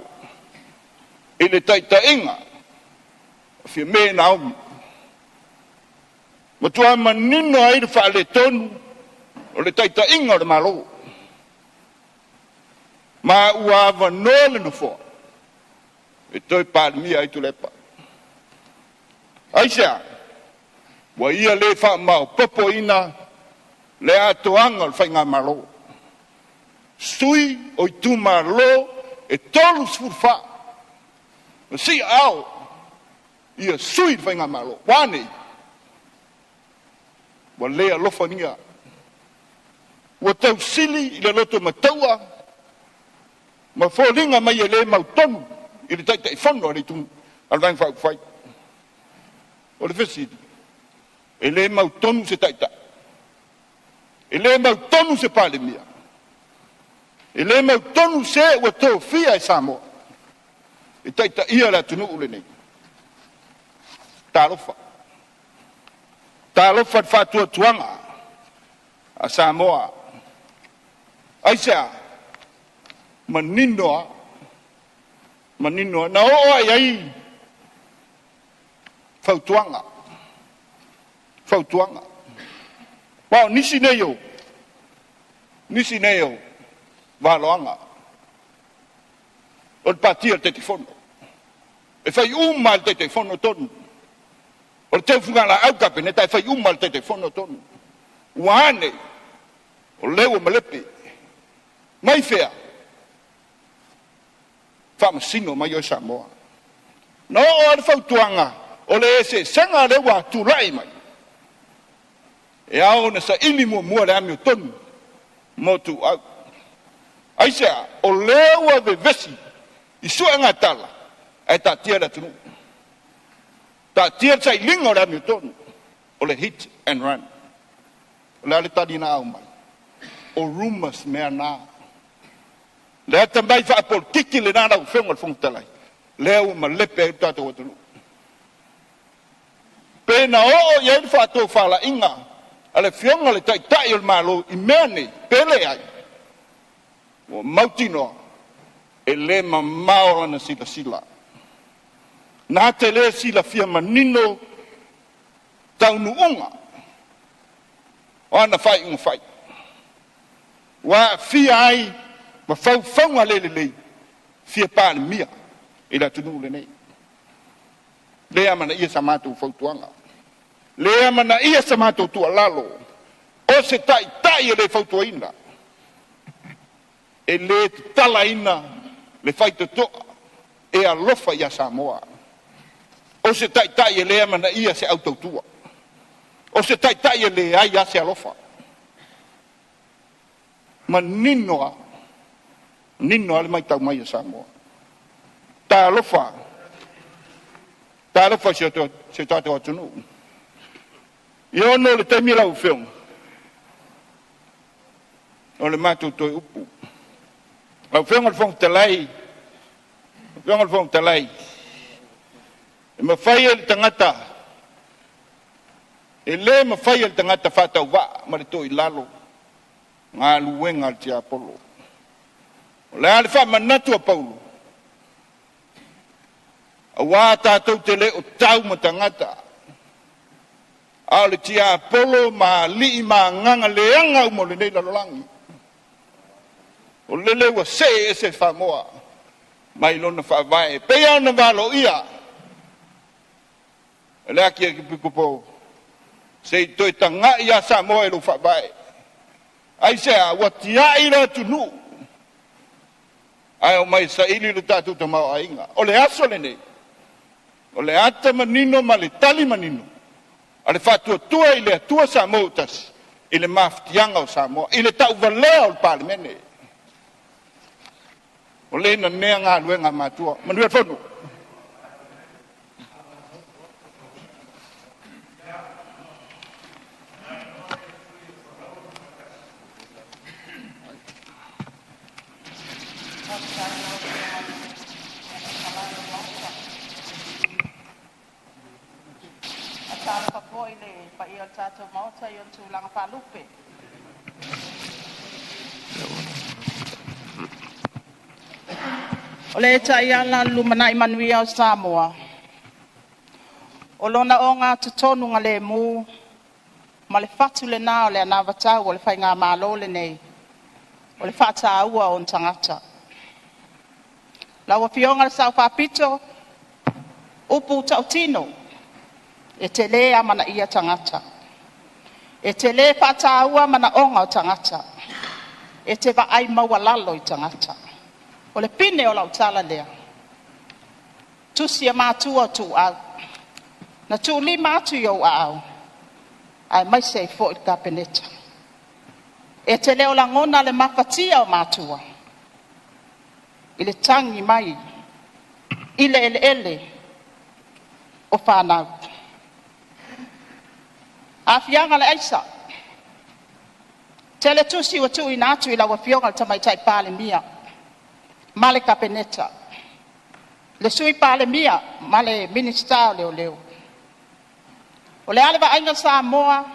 i le taitaiga o Fiame Naomi. Matuā manino ai le faaletonu o le taitaiga o le Malo, ma ua avanoa le Nofoa e toe Palemia ai Tuilaepa. Aisea? Ua ia le faamaopoopoina le atoaga o le faigamalo. Sui o itumalo e 34 na siiaao ia sui le faigamalo. Ua a nei? Ua le alofagia, ua tausili i le lotomataua ma foliga mai e le mautonu i le Taitaifono a le Vaega Faaupufai. O le fesili, e le mautonu se Taitai? E le mautonu se Palemia? E le mautonu se ua tofia e Samoa e taitaia le atunuu lenei? Talofa. Talofa i le faatuatuaga a Samoa. Aisea? Manino lava, manino lava. Na oo lava i ai fautuaga, fautuaga. Aua o nisi nei o nisi nei o valoaga o le patia o le Taitaifono. E fai uma lava e le Taitaifono tonu. O le teu fugalaau le Kapeneta ae fai uma lava e le Taitaifono tonu. Ua a nei? O lea ua malepe. Mai fea? Faamasino mai oe Samoa. Na oo lava le fautuaga o le eseesega lea ua tulai mai, e ao ona saili muamua le amiotonu mo ituau. Aisea? O lea ua vevesi i suegatala ae taatia le atunuu. Taatia le sailiga o le amiotonu, o le hit and run. O le a le tali na aumai? O rumors mea na. Le atamai faapolitiki lena lau Afioga i le Fofoga Fetalai, lea ua malepe ai le tatou atunuu. Pe na oo i ai le faatofalaiga a le Afioga i le Taitai o le Malo i mea nei, pe leai, ua mautinoa e le mamao lana silasila. Na te le silafia manino taunuuga o ana faaiuga fai, ua aafia ai ma faufauga le lelei fia Palemia i le atunuu lenei. Le amanaia sa matou fautuaga, le amanaia sa matou tuualalo. O se taitai e le fautuaina, e le tatalaina le faitotoa e alofa ia Samoa. O se taitai e le amanaia se autautua. O se taitai e leai lava se alofa. Manino lava, manino lava le matau mai a Samoa. Talofa, talofa i si o tatou atunuu. Ia ono o le taimi lau Afioga, o le matou toe upu. Lau Afioga i le Fofoga Fetalai, lau Afioga i le Fofoga Fetalai, e mafai e le tagata, e le mafai e le tagata faatauvaa ma le toilalo galuega a le tiapolo. O le a le faamanatu a Paulo? Aua tatou te le o tau ma tagata, a o le tiapolo ma alii ma agaga leaga uma o lenei lalolagi. O lele ua see ese Samoa mai lona faavae, e pei ona valoia e le Akiepikopo se i toe tagai ia Samoa i lou faavae. Aisea? Ua tiai le atunuu ae omai e saili le tatou tamaoaiga. O le aso lenei, o le ata manino ma le tali manino a le Faatuatua i le Atua Samoa ua tasi i le mafatiaga o Samoa, i le tauvalea o le Palemene. O le nanea galuega a matua. Manuia le fono. Faatalofa foi i le paia o le tatou Maota i ona tulaga faalupe. O le taiala o le lumanai manuia o Samoa, o lona ogatotonugalemu, Ma le fatu lena o le anavatau o le Faigamalo lenei, o le faataua o ona tagata. Lau Afioga i le Sao Faapito, upu tautino, e te le amanaia tagata, e te le faataua manaoga o tagata, e te vaai maualalo i tagata. O le pine o lau tala lea, tusi a matua o Tuuau, na tuulima atu i ou aao aemaise ai foi le Kapeneta. E te le o lagona le mafatia o matua i le tagi mai i le eleele o fanau. Aafiaga o le aisa, tele tusi ua tuuina atu i lau Afioga i le Tamaitai Palemia ma le Kapeneta, le Sui Palemia ma le Minisita o Leoleo. O le a le vaaiga a Samoa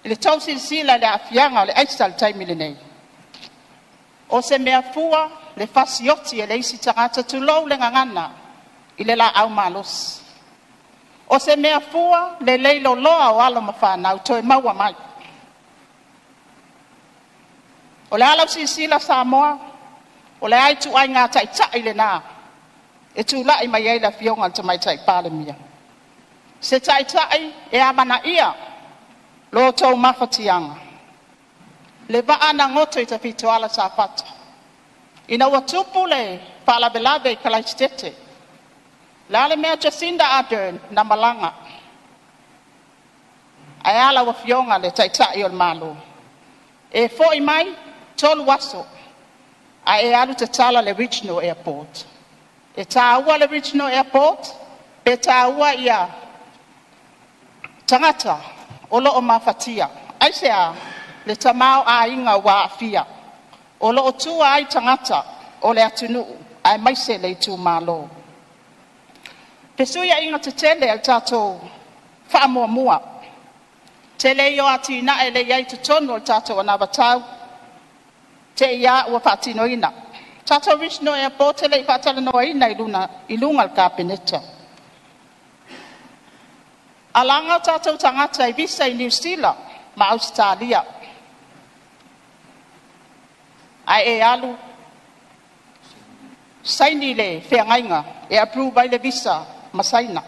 i le tou silasila i le aafiaga o le aisa i le taimi lenei? O se mea fua le fasioti e le isi tagata, tulou le gagana, i le laau malosi? O se mea fua le leiloloa o alo ma fanau toe maua mai? O le a lau silasila Samoa? O le a ituaiga taitai lena e tulai mai ai le Afioga i le Tamaitai Palemia? Se taitai e amanaia lo outou mafatiaga, le vaa na goto i Tafitoala Safata ina ua tupu le faalavelave i Kalaisitete. Le a le mea Jacinta Ardern na malaga? Ae a lau Afioga i le Taitai o le Malo? E foi mai 3 aso ae e alu tatala le regional airport. E taua le regional airport pe taua ia tagata o lo o mafatia? Aisea? Le tamaoaiga ua aafia, o lo o tua ai tagata o le atunuu aemaise le itumalo. Fesuiaiga tetele a le tatou faamuamua, tele ia o atinae e le i i ai i totonu o le tatou anavatau, te i lava ua faatinoina. Tatou regional airport e le i faatalanoaina i luga o le Kapeneta. Alaga o tatou tagata i visa i Niu Sila ma Ausetalia, ae e alu saini le feagaiga e approve ai le visa ma Saina.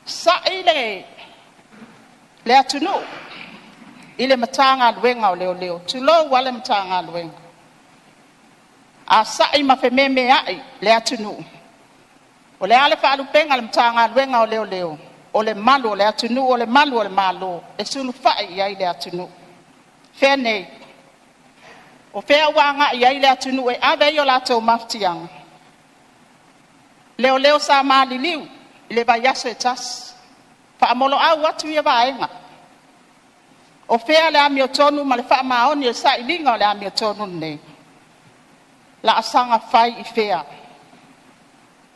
Sa'i le atunuu i le Matagaluega o Leoleo, tulou lava le Matagaluega. A sa'i ma fememea'i le atunuu, o le a le faalupega a le Matagaluega o Leoleo? O le malu o le atunuu, o le malu o le Malo, e sulufai i ai le atunuu. Fea nei? O fea ua agai i ai le atunuu e ave ai o latou mafatiaga? Leoleo sa maliliu i le vaiaso e tasi, faamoloau atu ia vaega. O fea le amiotonu ma le faamaoni o le sailiga o le amiotonu lenei? Laasaga fai i fea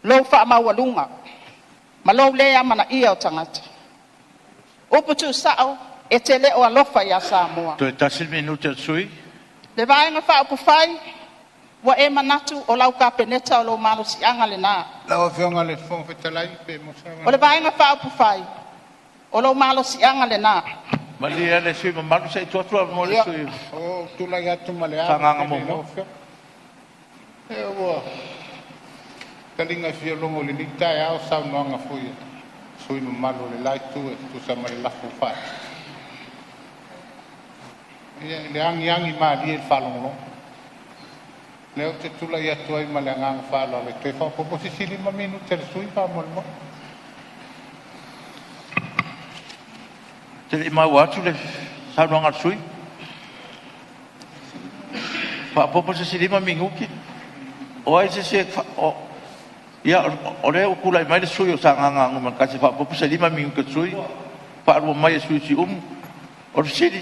lou faamaualuga ma lou le amanaia o tagata? Upu tuusao, e te le o alofa ia Samoa. Toe tasi le minute o le sui usufono. Le Vaega Faaupufai, ua e manatu o lau Kapeneta o lou malosiaga lena. Lau Afioga i le Fofoga Fetalai pe maua se O le avanoa. Vaega Faaupufai, o lou malosiaga lena. Malie le sui usufono mamalu se i tuu atu le avanoa i le Ia, sui usufono ua ou tulai atu ma le o ava Sagaga tele i lau 1. Afioga. E ua taliga e fia logo i lenei taeao saunoaga foi a sui usufono mamalu o le la itu e tusa ma le lafo ua faatu. Ia, i le agiagi malie i le faalogologo. Lea ou te tulai atu ai ma le agaga faaaloalo e toe faaopoopo se isi 5 minute a le sui usufono faamolemole. Ou te le i maua atu le saunoaga a le sui usufono. Faaopoopo se isi 5 minute. O ai se isi e... Ia, o lea ua tulai mai le sui usufono o Sagaga 1 e faaopoopo se 5 minute o le sui usufono, faalua mai e le sui usufono o Siumu. O le fesili,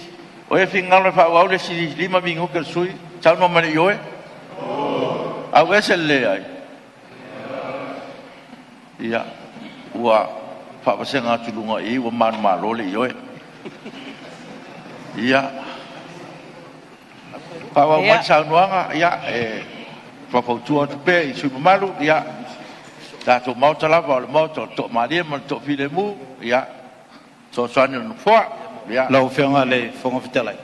o ai e finagalo e faaauau le isi 5 minute o le sui usufono? Saunoa mai i le ioe. Auese le leai. Ia, ua faavasega atu i luga i i ua manumalo le ioe. Ia, faaauau mai le saunoaga. Ia, e faufautua atu pea i sui usufono mamalu, ia, tatou Maota lava o le Maota o le toamalie ma le toafilemu, ia, fesoasoani a le Nofoa. Ia. Lau Afioga i le Fofoga Fetalai,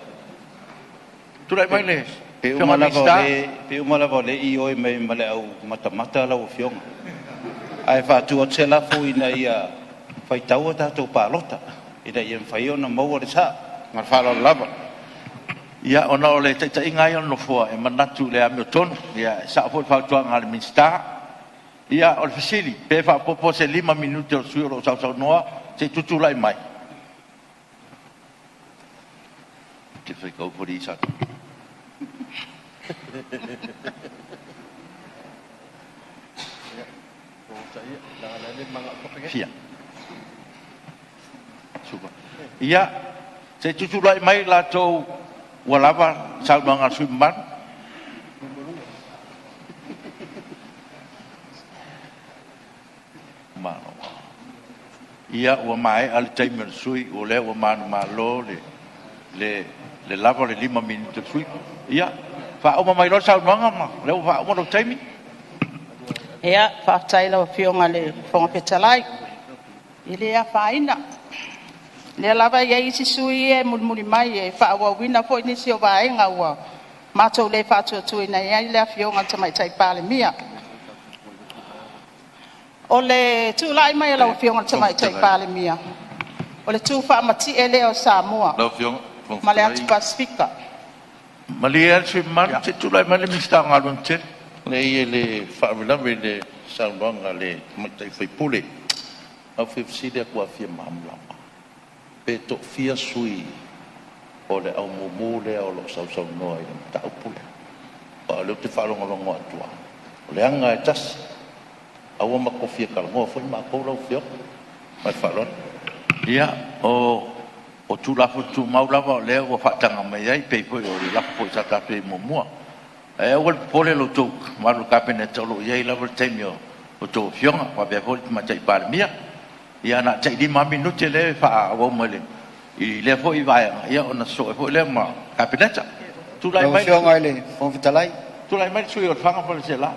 Tulai mai le pe Afioga uma i le lava o Minisita. le pe uma lava o le ioe mai ma le au matamata lau Afioga. Ae faatu atu se lafo, Ina ia faitau a tatou palota ina ia mafai ona maua le sao. Ma le faaaloalo lava. Ia, ona o le taitaiga ia o le Nofoa, e manatu i le amiotonu. Ia, e sao foi le fautuaga a le Minisita. Ia, o le fesili, pe faaopoopo se 5 minute o le sui usufono o lo o sausaunoa se i tutulai mai? Te fai. Fia. Supa. Ia, se i tutulai mai latou ua lava saunoaga a le sui usufono mamalu. Malo. Ia, ua maea le taimi o le sui usufono, o lea ua manumalo le lava o le 5 minute o le sui usufono. Ia, faauma mai loa le saunoaga ma o lea ua faauma lou taimi. Ia, faafetai i lau Afioga i le Fofoga Fetalai. E le afaina, o lea lava e i ai isi sui usufono ia e mulimuli mai e faaauauina foi nisi o vaega ua matou le faatuatuaina ai le Afioga i le Tamaitai Palemia. O le tulai mai o lau Afioga i le Tamaitai Palemia, o le tufaamatie lea o Samoa Lau Afioga i le Fofoga ma le Atu Fetalai. Pasefika. Malie le sui usufono mamalu, se i tulai mai le Minisita o Galuega Tetele. Leai, e le faalavelave i le saunoaga a le tamaitai sui usufono. A ou fia fesili atu lava fia malamalama, pe toafia sui o le au mumu lea o lo o sausaunoa i le mataupu lea? Aua o lea ou te faalogologo atu lava, o le aga e tasi. A ua matou fia talanoa foi matou lau Afioga. Ma le faaaloalo. Ia, o Tulafono Tumau lava o lea ua faataga mai ai, pei foi o le lafo foi sa tatou i ai muamua. Ae aua le popole lo outou mamalu i le Kapeneta, o lo o i ai lava le taimi o a outou afioga faapea foi le Tamaitai Palemia. Ia na o le tai 5 lava minute lea e faaauau mai i lea foi vaega, ia ona sosoo ai foi lea ma le Kapeneta. Tulai Lau mai le sui Afioga i le Fofoga Fetalai, tulai mai le sui usufono o Lefaga ma Faleaseela.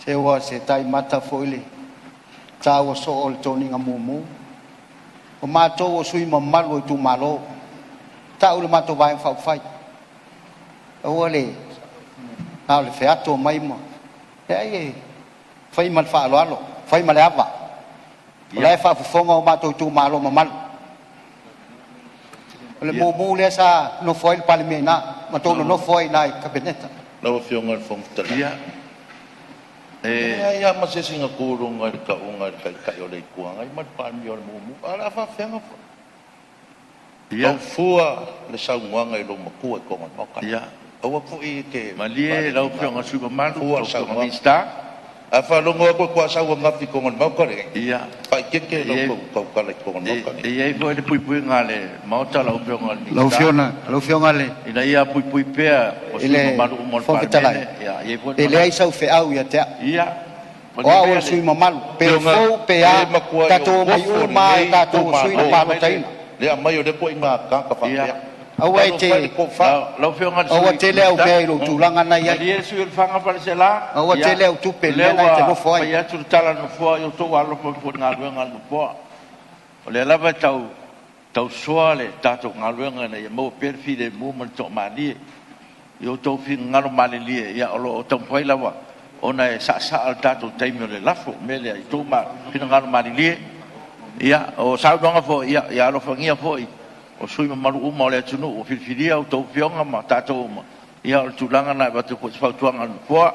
Se ua se taimata foi le taua soo o le toniga mumu. O matou o sui mamalu o itumalo, tau le matou Vaega Faaupufai, aua le na o le feato mai ma... Leai, e fai ma le faaaloalo, fai ma le ava. O la e faafofoga o matou itumalo mamalu. O le mumu lea sa nofo ai le Palemia i ina, matou nonofo ai i ina i le Kapeneta. Lau Afioga i le Fofoga Fetalai, Ia, e e leai lava ma se isi na tu i luga i le tauga a le Taitai o le Itu Agai ma le Palemia o le mumu. Ae o le a faapefea ona ia, tau fua le saunoaga i lou matua i totonu o le Maota lenei? Ia. Aua foi e te Malie lau faaleaganuu. Afioga i le sui usufono mamalu, Fua lau le Afioga i le saunoaga. Minisita. A faalogo atu e tuasau ananafi i totonu o le Maota lenei, Ia, faaeteete e lau i ai, tautala i totonu o le Maota e lenei. i ai foi le puipuiga a le Maota lau Afioga i le Lau Minisita, Afioga, lau Afioga i le, ina ia puipui pea o i sui usufono le mamalu uma o le Fofoga Fetalai, Palemene. Ia, e i ai foi le e leai manatu. sau feau ia te au. Ia, O malie au o maia le le sui mamalu, pe Afioga, fou pe e a, matuai tatou ou omai nofo uma lava o lelei tatou o sui na itumalo. tulai mai le palotaina. Le aumai o lea ituaiga tagata Ia, faapea. Aua e Talofa e i le te, tofa. lau Afioga i le aua Sui tele au Minisita, mea i lou tulaga na i ai. malie le sui usufono o Lefaga ma Faleaseela. Aua Ia, tele au tupe o i le lea mea lena e te ua nofo ai. fai atu le tala a le Nofoa, ia outou alolofa ifo i le galuega a le Nofoa. O lea lava e tau tausoa le tatou galuega ina ia maua pea le filemu ma le toamalie. I outou finagalo malilie, ia o lo o taumafai lava ona e saasaa le tatou taimi o le lafo. O le mea lea, i outou finagalo malilie, ia, o saunoaga foi, ia, ia alofagia foi o sui usufono mamalu uma o le atunuu ua filifilia a outou afioga ma tatou uma. Ia o le tulaga lena e avatu ai foi se fautuaga a le Nofoa,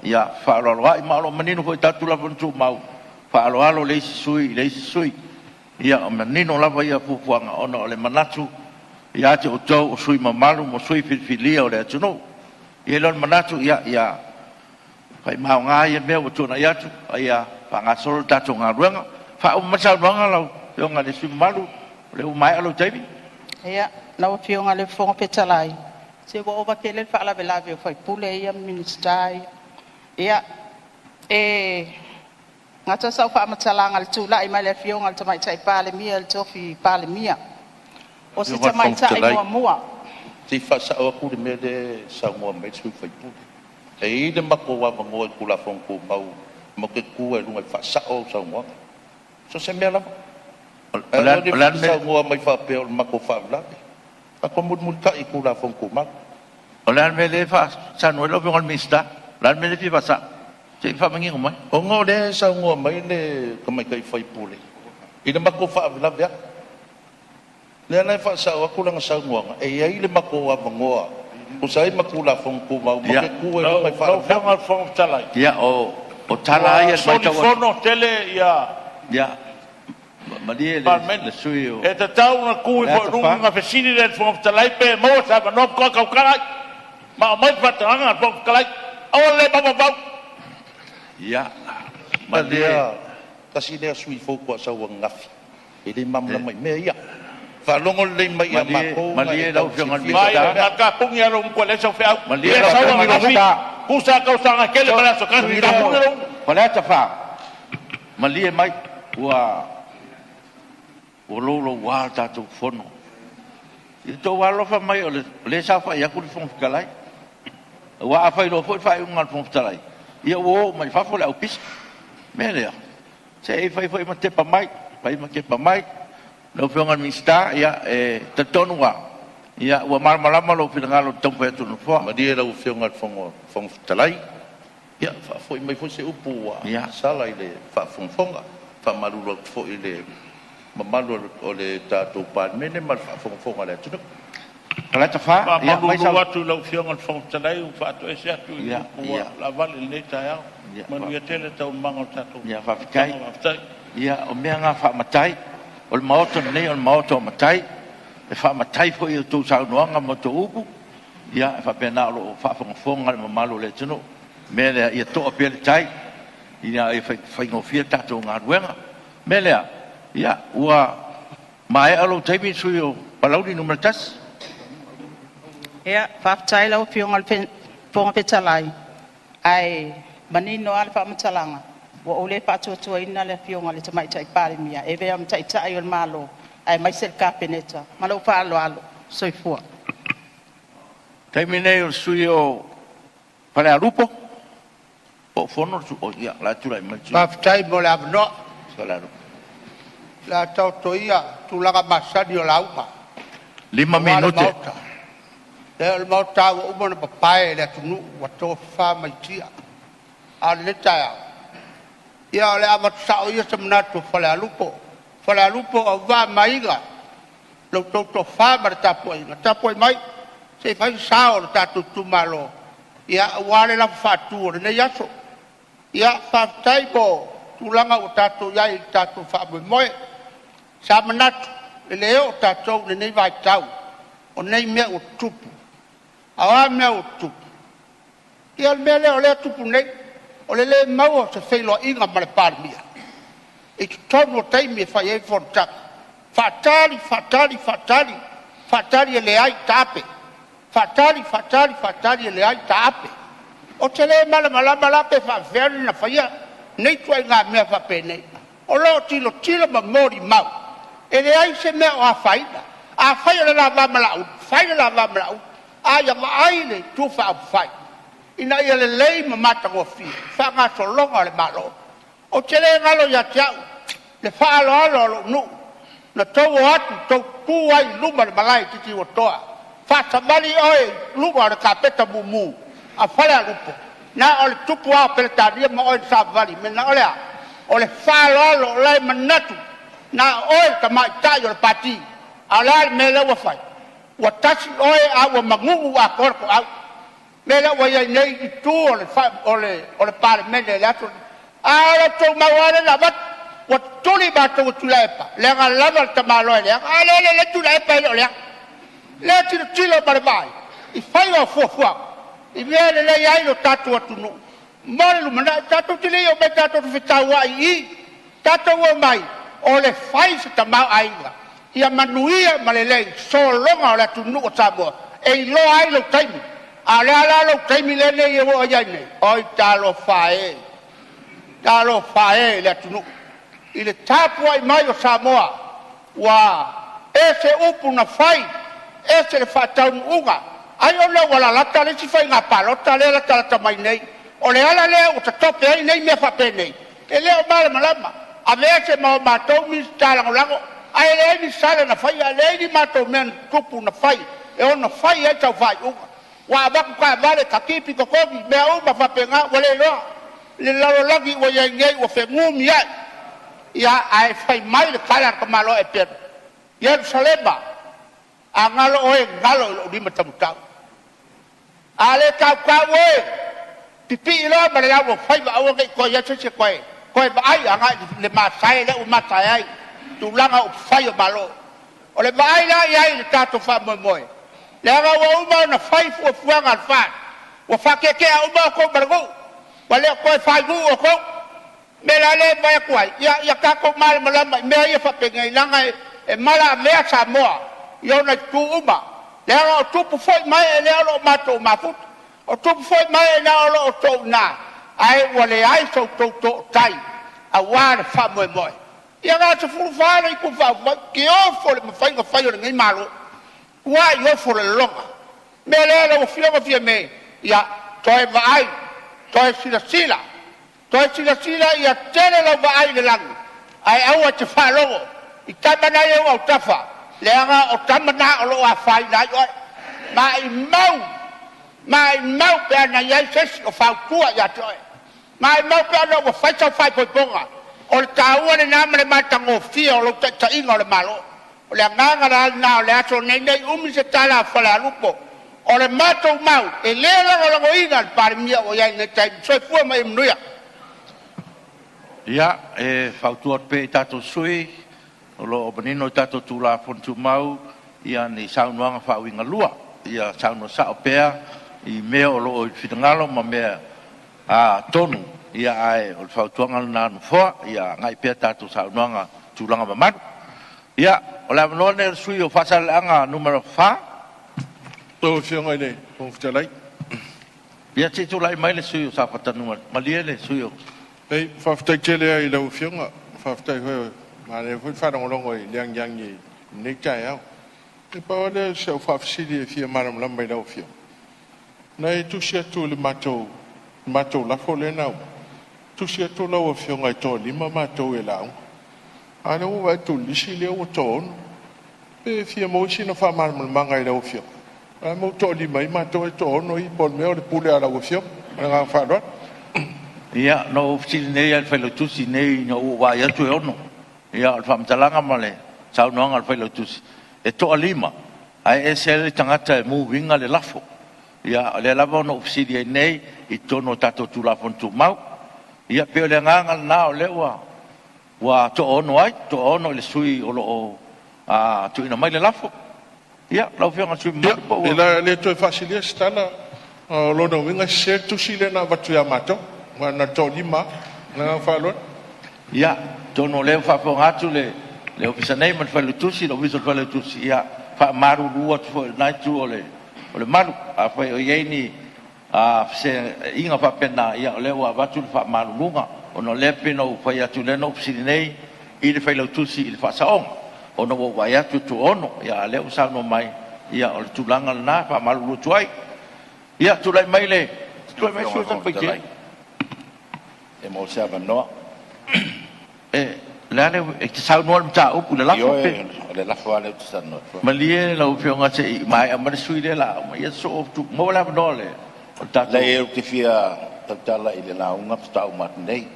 ia faaaloaloai, ma o lo o manino foi i tatou Tulafono Tumau, faaaloalo le isi sui i le isi sui. Ia, o manino lava ia fuafuaga ona o le manatu ia te outou o sui usufono mamalu ma sui usufono filifilia o le atunuu. E i ai la le manatu, ia faimaaoga ia mea ua tuanai atu, a ia faagasolo le tatou galuega. Faauma mai le saunoaga lau Afioga i le sui usufono mamalu, o lea ua maea lou taimi. Ia, lau Afioga i le Fofoga Fetalai, se ua ova tele le faalavelave o sui usufono ia ma Minisita ia. Ia, e gata sau faamatalaga i le tulai mai o le Afioga i le Tamaitai Palemia i le tofi Palemia. O se Afioga i le Fofoga tamaitai Fetalai, muamua. se i faasao atu le mea lea e saunoa mai ai le sui usufono. E i ai le matou avanoa i le Tulafono Tumau matou te tu ai i luga e faasao au saunoaga. So o se mea lava. O le a saunoa mai faapea o le matou faalavelave. Tatou mulimulitai i Tulafono Tumau. O le a le mea lea e faasanoa ai lau Afioga i le Minisita? O le a le mea lea e fia faasao? Se i faamanino mai. Ona o lea e saunoa mai le tamaitai sui usufono i le matou faalavelave atu. Lea la e faasao atu lana saunoaga, e i ai le matou avanoa e tusa ai ma Tulafono Tumau matou te tu ai loa e Lau faalavelave. Afioga i le Fofoga Fetalai, Ia, o tala lava ua ia e matau atu. solifono tele ia Ia, malie Palemene. le sui usufono E tatau ona o tu ifo i Faleata luga 4. ona fesili lea i le Fofoga Fetalai pe maua se avanoa faatoa tautala ai, ma aumai le faatagaga a le Fofoga Fetalai. Aua le mafaufau. Ia, malie, tasi lea sui usufono faatoa sau ananafi, e le malamalama i mea ia. Faalogo lelei mai ia Malie, matou na malie e lau tau Afioga i le silafia Mai, le Minisita. na mea. tapuni lava lou gutu e leai sau feau. Malie Ia lau sau Afioga i le ananafi, Minisita. tusa lava tausaga e tele ma le aso e tasi, Sui tapuni o lou gutu. Faleata 4, malie mai, ua louloua le tatou Fono. I le tou alolofa mai o lea e saofai atu le Fofoga Fetalai. Aua a fai loa foi le faaiuga a le Fofoga Fetalai, ia ua o uma i fafo le aupisa. O le mea lea, se i fai foi ma tepa mai, fai ma tepa mai. Lau Afioga i le Minisita, ia, e talitonu lava, ua malamalama lou finagalo i le taumafai atu o le Nofoa. Malie lau Afioga i le Fofoga Fetalai, ia faafoi mai foi se upu ua sala i le faafogafoga. E faamalulu atu foi i le mamalu o le tatou Palemene ma le faafogafoga a le atunuu. Faleata 4, ia aumai Faamalulu sau. atu i lau Afioga i le Fofoga Fetalai, ua faatoese atu i Ia, upu ua ia, laavale i lenei taeao. ia, Manuia tele taualumaga o le tatou ia, faafetai. fonotaga. Faafetai. Ia, o mea na faamatai. O le Maota lenei o le Maota o matai. E faamatai foi i a outou saunoaga ma outou upu. Ia, e faapena o lo o faafogafoga le mamalu o le atunuu. O le mea lea, ia toa pea le tai, ina ia faigofie le tatou galuega. O le mea lea, ia, ua maea lou taimi le sui usufono mo Palauli 1. Ia, faafetai lau Afioga i le Fofoga Fetalai, ae manino lava le faamatalaga, ua ou le faatuatuaina le Afioga i le Tamaitai Palemia e avea ma Taitai o le Malo aemaise le Kapeneta. Ma lou faaaloalo. Soifua. O le taimi lenei o le sui usufono mo Falealupo. Po o fono le sui usufono? Ia, o la e tulai mai le sui Faafetai mo le avanoa. usufono mo Falealupo. O le a taoto ia tulaga masani o lauga 5 aua le minute. Maota. Leai o le Maota lava ua uma ona papae e le atunuu ua tofafa mai tia. A o lenei taeao, ia o le a avatu sao ia se manatu o Falealupo. Falealupo, auvaa ma aiga, lo outou toafa ma le tapuaiga, tapuai mai se i fai se sao o le tatou itumalo, ia aua le lafo faatu o lenei aso. Ia, faafetai mo tulaga ua tatou i ai i le tatou faamoemoe. Sa manatu e le oo tatou i lenei vaitau o nei mea ua tutupu. A o a mea ua tutupu? Ia o le mea lea o lea e tupu nei, o le le maua o se feiloaiga ma le Palemia i totonu o taimi e fai ai fonotaga. Faatali, faatali, faatali, faatali e leai, taape. Faatali, faatali, faatali e leai, taape. Ou te le malamalama la pe faapefea ona faia nei ituaiga mea faapenei. O lo o tilotilo ma molimau, e leai se mea o afaina. Afai o le la va ma Laauli, fai le la va ma Laauli, a ia vaai le Itu Faaupufai ina ia lelei ma matagofie le faagasologa o le Malo. Ou te le galo ia te au le faaaloalo a lou nuu na tou o atu tou tutu ai i luma o le malae i Titiuatoa, faasavali oe i luga o le kapeta mumu a Falealupo, na o le tupu lava o Peretania ma oe na savavali ai. Na o le a? O le faaaloalo o la e manatu na o oe le tamaitai o le pati. A o le a le mea lea ua fai? Ua tasi oe a ua magugu atoa le toau. O le mea lea ua i ai nei i itu o le, o le Palemene i le aso lenei. A o le tou mau lava lea na avatu, ua tutuli matou e Tuilaepa, leaga lava le tamaloa e leaga. A lea e lele Tuilaepa e le o leaga. Lea e tilotilo ma le vaai i faiga o fuafuaga i mea e lelei ai lo tatou atunuu mo le lumanai. Tatou te le i omai tatou te fetauai i i, tatou omai o le fai se tamaoaiga ia manuia ma lelei sologa o le atunuu o Samoa e iloa ai lou taimi. A o le a la lou taimi lenei ua i ai nei? Oi talofa e, talofa e i le atunuu i le tapuai mai o Samoa, ua ese upu na fai, ese le faataunuuga. Ai ona ua lalata le isi faiga palota lea e latalata mai nei. O le ala lea ua tatope ai nei mea faapenei, e le o malamalama. Aveese ma o matou Minisita Lagolago. Ae leai ni sala na faia, leai ni matou mea na tutupu na fai e ono fai ai sau faaiuga. Ua avatu taavale, tatipi totogi, mea uma faapena, ua le iloa le lalolagi ua i ai nei, ua fenumiai. Ia, ae fai mai le tala a le tamaloa Eperu, Ierusalema, a galo oe, galo i lou lima taumatau. A le tautau oe, pipii loa ma le lau o faiva, aua ne i toe i ai se isi e toe vaai agai i le masae lea ua masae ai tulaga o upufai o Malo. O le vaai la i ai i le tatou faamoemoe, leaga ua uma ona fai fuafuaga a le FAST, ua faatetea uma outou ma le nuu, ua le o toe fai-nuu outou. O le mea la lea e fai atu ai, ia tatou malamalama i mea ia faapenei, leaga e malavea Samoa i ona itu uma, leaga o tupu foi ma ee lea o lo o matou mafuta, o tupu foi ma ee lea o lo o outou i ina, ae ua leai so outou tootai aua le faamoemoe. Ia na o le 14 le Itu Faaupufai, tiofe le mafai ona fai e lenei Malo, matua ofo le lologa. O le mea lea lau Afioga Fiame, ia toe vaai, toe silasila, toe silasila ia tele lau vaai i le lagi, ae aua e te faalogo i tama na e i ou autafa, leaga o tama na o lo o afaina ai oe. Maumau, maumau pe ana i ai se isi o fautua ia te oe. Maumau pe ana ua fai sau faaipoipoga. O le taua lena ma le matagofie o lou taitaiga o le Malo. O le agaga la lena o le aso lenei, ne i umi se tala a Falealupo. O le matou mau, e le lagolagoina le Palemia ua i ai i lenei taimi. Soifua ma ia manuia. Ia, e fautua atu pea i tatou sui usufono, o lo o manino i tatou Tulafono Tumau ni saunoaga faauigalua. Ia saunoa sao pea i mea o lo o i le finagalo ma mea tonu, ae o le fautuaga lena a le Nofoa, ia agai pea tatou saunoaga i tulaga mamalu. Ia, o le avanoa lenei o le sui usufono mo Faasaleleaga 4. Lau Afioga i le Fofoga Fetalai. Ia, se i tulai mai le sui usufono mo Safata 1. Malie le sui usufono. Leai, faafetai tele lava i lau Afioga, faafetai foi, manaia foi le faalogologo i le agiagi i lenei taeao. Na pau lava lea o si au faafesili e fia malamalama i lau Afioga, na e tusi atu i le matou lafo lea na aumai, tusi atu lau Afioga e toa-5 matou e lauga, a o lea ua ou vaai atu i le lisi lea ua toa-6. Pe fia maua sina faamalamalamaga i lau Afioga, o le a le mea ua toa-5 ai matou ae toa-6 ia, po o le mea o le pule a lau Afioga. Ma le agaga faaaloalo. Ia, na ou fesili nei lava i le Failautusi nei ina ua ou vaai atu e 6. Ia, o le faamatalaga ma le saunoaga a le Failautusi, e toa-5 ae ese le tagata e move ina le lafo. Ia, o lea lava na ou fesili ai nei i totonu o tatou Tulafono Tumau. Ia pei o le agaga lena o lea ua toa-6 ai, toa-6 i le sui usufono o lo o tuuina mai le lafo. Ia, lau Afioga i le sui usufono mamalu po Ia, ua... o le a le toe faasilia se tala, o lona uiga e sese le tusi lea na avatu ia matou, aua na o le toa-5 lava. Ma le agaga faaaloalo. Ia, atonu o lea ua faafofoga atu le Ofisa nei ma le Failautusi, le Ofisa o le Failautusi, ia e faamalulu atu foi i lena itu o le malu. Afai o i ai ni feseaiga faapena, ia o lea ua avatu le faamaluluga, ona o lea e pei ona ou fai atu, lea na ou fesili nei i le Failautusi i le faasaoga, ona ua ou vaai atu e toa-6, a o lea ua saunoa mai, ia o le tulaga lena e faamalulu atu ai. Ia, tulai mai le Lau sui Afioga i usufono le o Fofoga Satupaitea. Fetalai, pe maua se avanoa. O le a le uiga, e te saunoa i le mataupu i le lafo pe? Ioe, o le lafo lava lea ou te talanoa atu ai. Malie lau Afioga se i maea mai le sui usufono lea o le a uma, ia maua le avanoa o le tatou... Leai, ou te fia tautala i le lauga faatoa uma atu nei.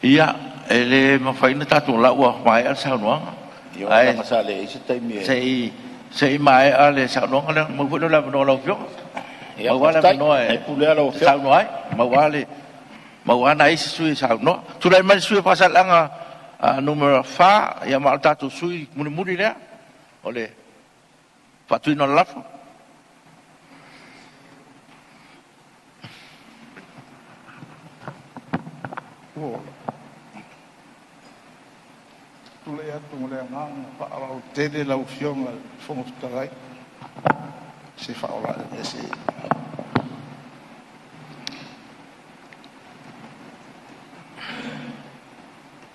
Ia, e le mafai ona tatou... o la ua maea le saunoaga. Ioe, Ae leaga sa leai se taimi e... se i maea le saunoaga lea, ona maua foi lea o le avanoa o lau Afioga. Ia, Maua lava le faafetai. avanoa E e pule lava lau te Afioga. saunoa ai. Maua lava nai isi sui usufono e saunoa. Tulai mai le sui usufono mo Faasaleleaga 4, ia ma o le tatou sui usufono mulimuli lea o le faatuina o le lafo. Ua tulai atu ma le agaga faaaloalo tele lau Afioga i le Fofoga Fetalai, se se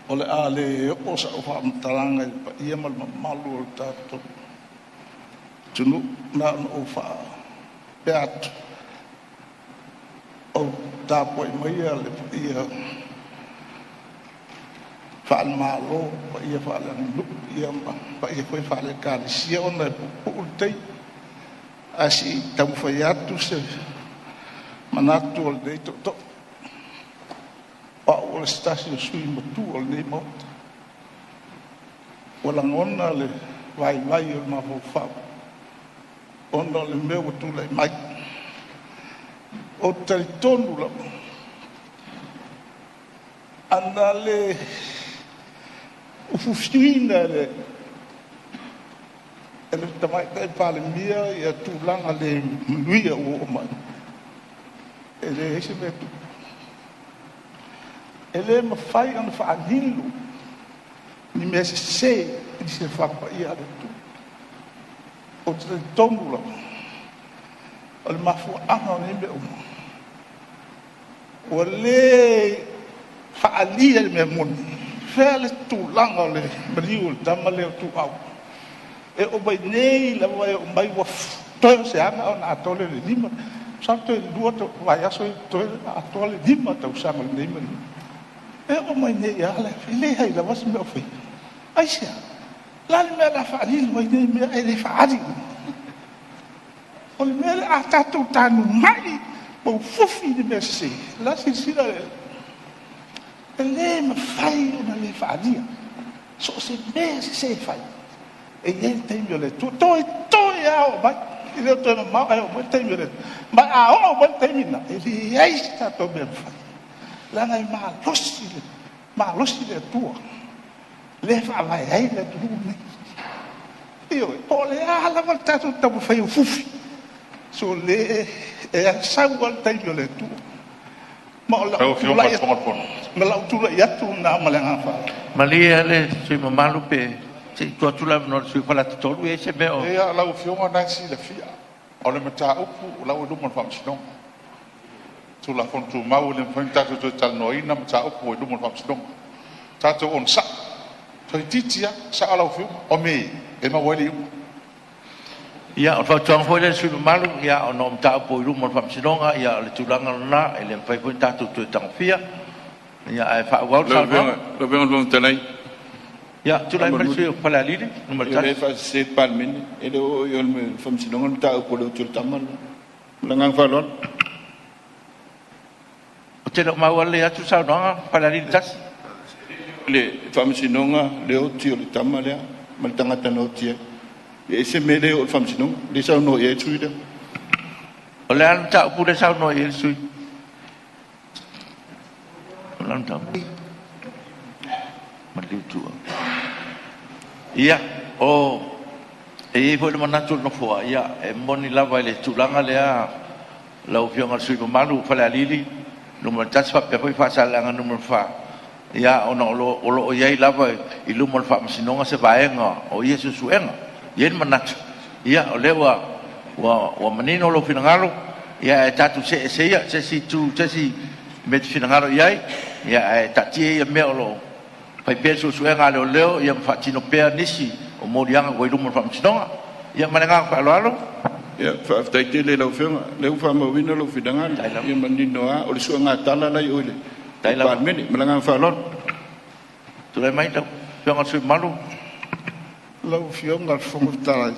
O le a le oo sau faamatalaga i le paia ma le mamalu o le tatou atunuu, na ona ou faapea atu, o tapuai maia le paia Faale-Malo, paia faale-aganuu, ia ma paia foi faale-Ekalesia, ona e puupuu le taimi. Ae se i taumafai atu se manatu o lenei tootoo. O au o le se tasi o sui usufono matua o lenei Maota. Ua lagona le vaivai o le mafaufau ona o le mea ua tulai mai. Ou te talitonu lava, ana le ufiufiina e le Tamaitai Palemia ia tulaga le manuia ua oo mai, e leai se mea e tupu. E le mafai ona faalilo ni mea sese i le silafaga paia a le Atua. Ou te talitonu lava, o le mafuaaga o nei mea uma, ua le faaalia le mea moni, fea le tulaga o le maliu o le tama lea o Tuuau. E oo mai nei lava e oo mai ua toe o se aga ona atoa lea o le 5, masalo toe 2 vaiaso toe atoa le 5 tausaga o lenei maliu. E oo mai nei lava, e leai lava se mea o faia. Aisea? O le a le mea o le a faalilo ai nei mea ae le faaali? O le mea lea a tatou tanumai ma ufufi i le mea sese, o la e silasila le e le mafai ona le faaalia. So o se mea sese e fai, e i ai le taimi o le Atua. Toe lava oo mai, e le o toe mamao ae oo mai le taimi o le Atua. Ma a oo mai le taimi lena, e leai se tatou mea e mafai, leaga e malosi le malosi le Atua lea e faavae ai le atunuu lenei. Ioe, po o le a lava le tatou taumafai e ufufi, so le e sau lava le taimi o le Atua. Ma o Lau lau Afioga i tulai le Fofoga o le Fono. Ma lau tulai atu lena ma le agaga faaaloalo. Malie le sui usufono mamalu pe se i tuu atu le avanoa i le sui usufono o Faleata 3, e i ai se mea o... Ia, lau Afioga o lena e silafia, o le mataupu o la ua i luma o le Faamasinoga. Tulafono Tumau e le mafai ona tatou toe talanoaina mataupu ua i luma o le Faamasinoga. Tatou onosai, toeitiiti lava sao lau Afioga, o mea e maua ai le iuga. Ia, o le fautuaga foi lea i le sui usufono mamalu, ia, ona o mataupu i luma o le Faamasinoga, ia o le tulaga lena, e le mafai foi ona tatou toe tagofia, ia ae faaauau le Lau saunoaga. Afioga lau Afioga i le Fofoga Fetalai, Ia, tulai mai le faamolemole, sui usufono mo Falealili E le 1. faasese i le Palemene, e le o oo i o i le Faamasinoga le mataupu a le oti o le tama lena. Ma le agaga faaaloalo. Ou te le o maua lelei atu le saunoaga Falealili 1. Le Faamasinoga le oti o le tama lea ma le tagata na oti ai. E ese mea lea e oo i le Faamasinoga, lea e saunoa i ai le sui usufono lea. O le a le mataupu lea e saunoa i ai le sui usufono? O le a le mataupu? Maliu Tuuau. Ia, o e i ai foi le manatu o le Nofoa, ia, e moni lava i le tulaga lea lau Afioga i le sui usufono mamalu o Falealili 1 faapea foi Faasaleleaga 4, ia, ona o lo o i ai lava i luma o le Faamasinoga se vaega o ia suesuega. E i ai le manatu, ia, o lea ua manino lou finagalo, ae tatou see ese ia i se isi itu i se isi mea e te finagalo i ai, ae taatia ia mea o lo o fai pea le suesuega a leoleo ma faatino pea nisi o moliaga ua i luma o le Faamasinoga. Ia ma le agaga faaaloalo. Ia, faafetai tele i lau Afioga, o lea ua faamauina lou finagalo, ia manino lava, o le suegatala la e i o i le Palemene. Ma le agaga faaaloalo. Tulai mai lau Afioga i le sui usufono mamalu. Lau Afioga i le Fofoga Fetalai,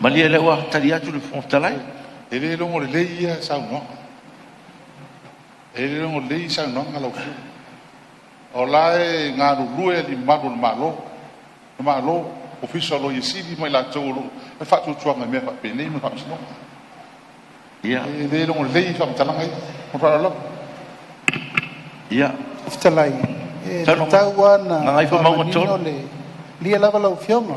Malie o lea ua tali atu le Fofoga Fetalai. E le logo lelei ia saunoaga. E le logo lelei saunoaga lau Afioga. O la e galulue alii mamalu o le Malo, le Malo, Ofisa o Loia Sili ma i latou o lo o faatuatuaga i mea faapenei ma le Faamasinoga. Ia. E le logo lelei faamatalaga ia. Ma le faaaloalo lava. Ia. Fetalai, e Saunoa mai. tatau lava ona Gagaifomauga faamanino 3. le lia lava lau Afioga. E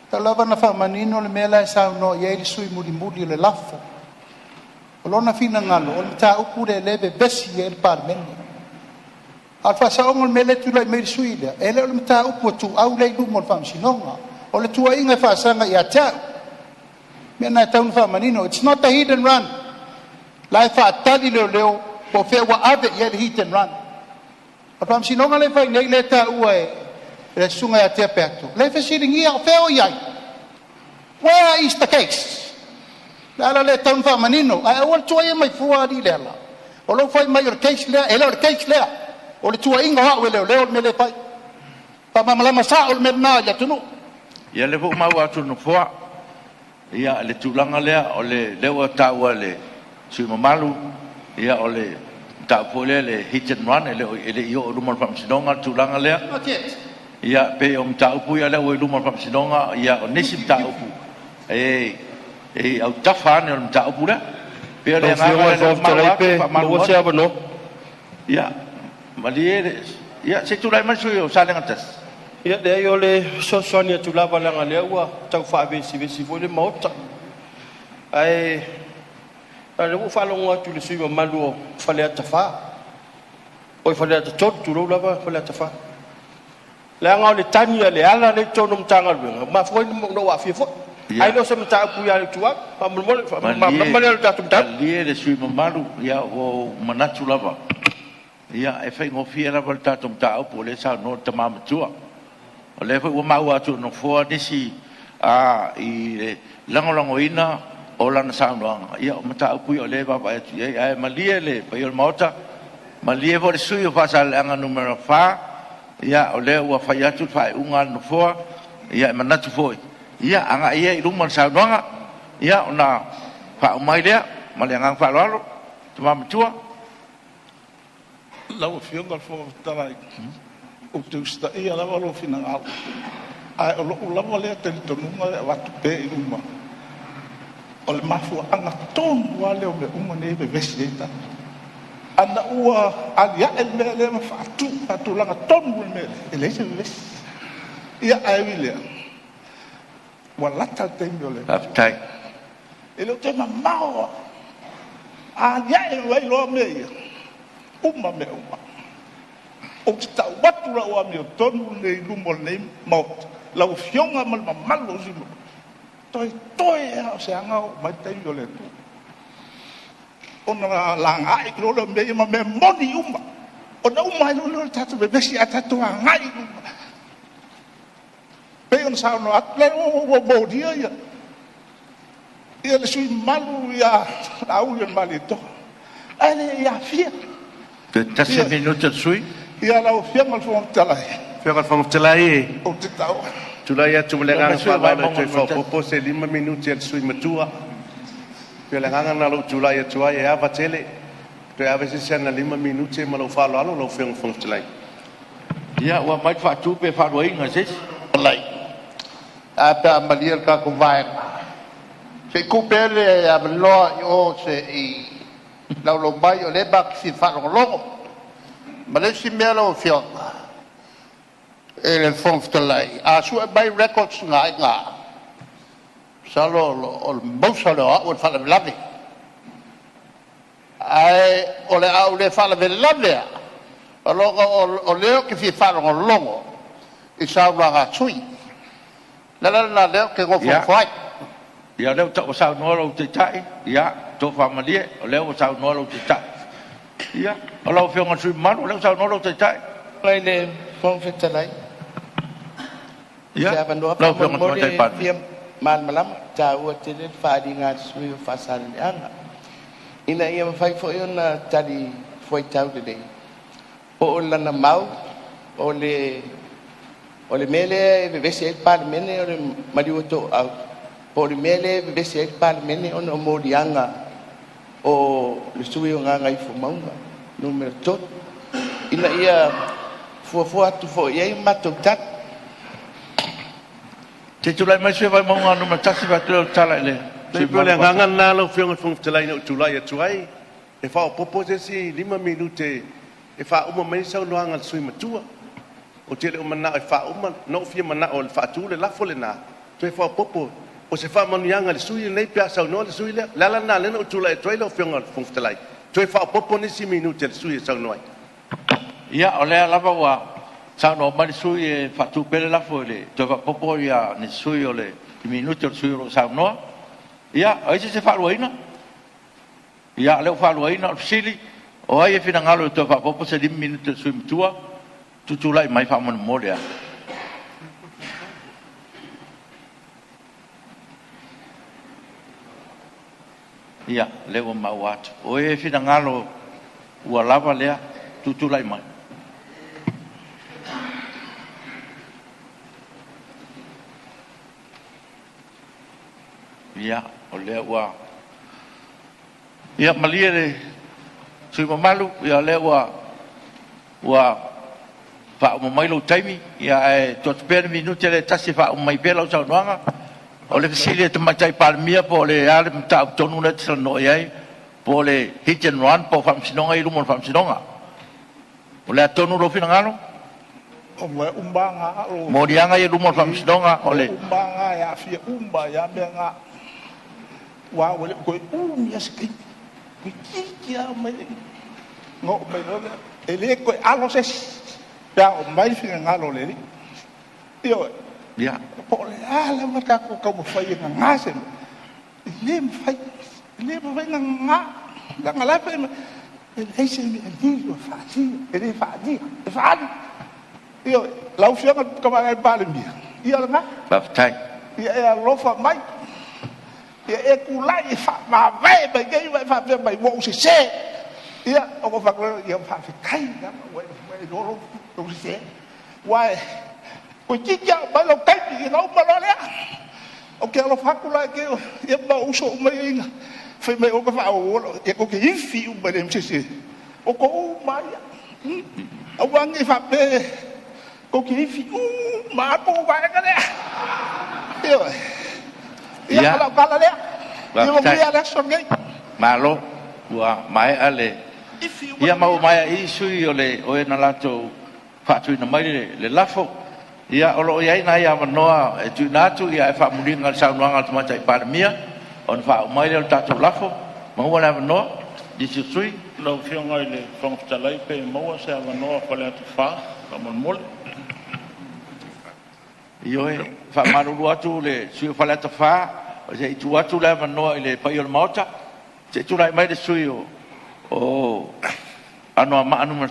tatau lava ona faamanino le mea la e saunoa i ai le sui usufono mulimuli o le lafo. O lona finagalo, o le mataupu lea o lea e vevesi ai le Palemene. A o le faasaoga o le mea lea e tulai mai ai le sui usufono lea, e le o le mataupu a Ituau lea e i luma o le Faamasinoga. O le tuuaiga e faasaga ia te au. O le mea lena e tatau ona faamanino. It's not the hit and run. La e faatali leoleo po o fea ua ave i ai le hit and run. O le faamasinoga lea e fai nei lea e taua e le susuga ia Tea Peato, lea e fesiligia o fea o i ai. Where is the case? Le ala lea e tatau ona faamanino, ae aua le tuuaia mai fua alii le ala. O lou fai mai o le case lea, e le o le case lea. O le tuuaiga o au e leoleo le mea lea e fai. Faamalamalama sao le mea lena i le atunuu. Ia lea foi ua maua atu e le Nofoa, ia le tulaga lea o le lea ua taua e le sui usufono mamalu, ia o le mataupu foi lea le hit and run, e le i oo i luma o le Faamasinoga le tulaga lea. Ia pei o mataupu ia lea ua i luma o le Faamasinoga, ia o nisi mataupu e i autafa ane o le mataupu lea. Pei o le agaga lea ua maua atu, faamalulu atu. Ia malie le, ia se i tulai mai le sui usufono o Salega 1. Ia leai, o le fesoasoani atu lava leaga o lea ua tau faavesivesi foi le Maota. Ae o lea ua ou faalogo atu i le sui usufono mamalu o Faleata 4, oi Faleata 3, tulou lava Faleata 4. Leaga o le tagi a Leala lea i totonu o Matagaluega ua mafua ai ona ou aafia foi. Ae le o se mataupu ia Ituau. Faamolemole, faamalamalama lea o le tatou mataupu. Malie le sui usufono mamalu, ia ua ou manatu lava, ia e faigofie lava le tatou mataupu o lea e saunoa le tama matua. O lea foi ua maua atu e le Nofoa nisi i le lagolagoina o lana saunoaga, ia o mataupu ia o lea e vaavaai atu i ai. Ae malie le paia o le Maota, malie foi le sui usufono o Faasaleleaga 4, ia o lea ua fai atu le faaiuga a le Nofoa, ia e manatu foi, ia agai ia i luma le saunoaga, ia ona faauma ai lea ma le agaga faaaloalo. Tama matua. Lau Afioga i le Fofoga Fetalai, ou te usitaia lava lou finagalo, ae o lou lava lea talitonuga e avatu pea i luma, o le mafuaaga tonu lava lea o mea uma nei e vevesi ai tatou. Ana ua aliae le mea lea ma faatulaga tonu le mea lea, e leai se vevesi. Ia, ae ui i lea, ua lata le taimi o le... Faafetai. E le o toe mamao lava. A aliae mai loa mea ia, uma mea uma. Ou te tau atu lau amiotonu lenei i luma o lenei Maota, lau Afioga ma le mamalu o sui usufono, toetoe lava o se aga oo mai le taimi o le Atua. Ona lagaai loa lea o mea ia ma mea moni uma. Ona uma ai loa lea o le tatou vevesi ae tatou agai i luma. Pei ona saunoa atu, lea ua molia ia le sui usufono mamalu ia Laauli o le Malietoa, ae le i aafia. Toe tasi minute le sui. Ia lau Afioga i le Fofoga Fetalai. Afioga i le Fofoga Fetalai, ou te tau. Tulai atu ma le agaga faaaloalo e toe faaopoopo se 5 minute a le sui matua. Pei o le agaga lena o lou tulai atu ai e ava tele, toe ave se isi ana 5 minute ma lou faaaloalo lau Afioga i le Fofoga Fetalai. Ia ua aumai le faatu pe faaluaina e se isi. A pe a malie le tatou vaega, se i tuu pea le avanoa i o se i laulau mai, o lea matou te fia faalogologo. Ma le isi mea lau Afioga i le Fofoga Fetalai, a sue mai records na i ina, masalo o le mausa lea o au o le faalavelave. Ae o le a ou le faalavelave lava, ona o lea ou te fia faalogologo i saunoaga a sui usufono. O le ala lena o lea ou te nofonofo ai. Ia, o lea ua saunoa lou Taitai, ia, tofa malie, o lea ua saunoa lou Taitai. Ia, o lau Afioga i le sui usufono mamalu, o lea ua saunoa lou Taitai. Lau Afioga i le Fofoga Fetalai, Ia, se avanoa lau Afioga i le faamolemole Tamaitai e Palemia. fia malamalama, e taua tele le faaaliga a le sui usufono o Faasaleleaga, ina ia mafai foi ona tali fuaitau lelei, po o lana mau o le mea lea e vevesi ai le Palemene o le maliu o toau, po o le mea lea e vevesi ai le Palemene ona o moliaga o le sui usufono o Gagaifomauga 3, ina ia fuafua atu foi i ai a matou tali. Se i tulai mai le sui usufono mo Vaimauga 1, vae atu lea o le tala i le E sui pei o le usufono mamalu o agaga Faasaleleaga. lena lau Afioga i le Fofoga Fetalai na ou tulai atu ai, e faaopoopo se isi 5 minute e faauma mai ai le saunoaga a le sui usufono matua. Ou te le o manao e faauma, na ou fia manao e faatu le lafo lena, toe faaopoopo o se faamanuiaga i le sui usufono lenei pe a saunoa le sui usufono lea. O le ala lena lea na ou tulai atu ai lau Afioga i le Fofoga Fetalai, toe faaopoopo nisi minute a le sui usufono e saunoa ai. Ia, o lea lava ua saunoa mai le sui usufono e faatu pea le lafo i le toe faaopoopo ni sui o le minute o le sui o lo o saunoa. Ia, o ai se isi e faaluaina? Ia, o lea ua faaluaina. O le fesili, o ai e finagalo e toe faaopoopo se 5 minute o le sui matua? Tutulai mai faamolemole a. Ia, lea ua maua atu. O e finagalo ua lava lea, tutulai mai. Ia, o lea ua... Ia, malie le sui usufono mamalu, ia o lea ua faauma mai lou taimi, ae tuu atu pea le minute lea e tasi e faauma mai pea lau saunoaga. O le fesili a le Tamaitai Palemia po o le a le mataupu tonu lea e te talanoa i ai, po o le hit and run po o faamasinoga ia i luma o le faamasinoga. O le a tonu lou finagalo? O mea uma lava na Moliaga ia i luma o le faamasinoga o le... Mea uma lava na e aafia uma ai lava mea na. Aua ua le o toe umi lava se taimi, toeitiiti lava oo mai le... ona oo mai loa lea, e le toe alo se isi pe a oo mai le finagalo o le Alii. Ioe. Po o le a lava le tatou taumafai e gaga se mea, e le mafai, e le mafai ona gaga, leaga o la e fai mai, e leai se mea e lilo e faaalia, e le faaalia, e faaali. Ioe. Lau Afioga i le Tamaitai Palemia, ia o lena. Faafetai. Ia e alofa mai, ia e tulai e faamavae mai nei ma e faapea mai, ua ou sese. Ia, ona ou fai atu lea, ia faafetai leaga ua e iloa lou sese. Aua toeitiiti lava oo mai lou taimi ona uma loa lea. Ou te alofa atu la i te ma ou uso uma ia na fai mai o ta faaolo, ia tou te ifi uma i le MCC. O outou uma lava ia. Aua ne i faapea tou te ifi uma lava tou vaega lea. Ioe. Ia, o lau tala lea. Ia manuia le aso lenei. Malo, ua maea le... Ia ma ua maea i i sui o le o e na latou faatuina mai le lafo. Ia, o lo o i ai nai avanoa e tuuina atu, ae faamuliga i le saunoaga a le Tamaitai Palemia ona faauma ai lea o le tatou lafo. Maua le avanoa nisi o sui usufono. Lau Afioga i le Fofoga Fetalai pe maua se avanoa o Faleata 4 faamolemole. Ioe, e faamalulu atu le sui usufono o Faleata 4, se i tuu atu le avanoa i le paia o le Maota. Se i tulai mai le sui usufono o Anoamaa 1.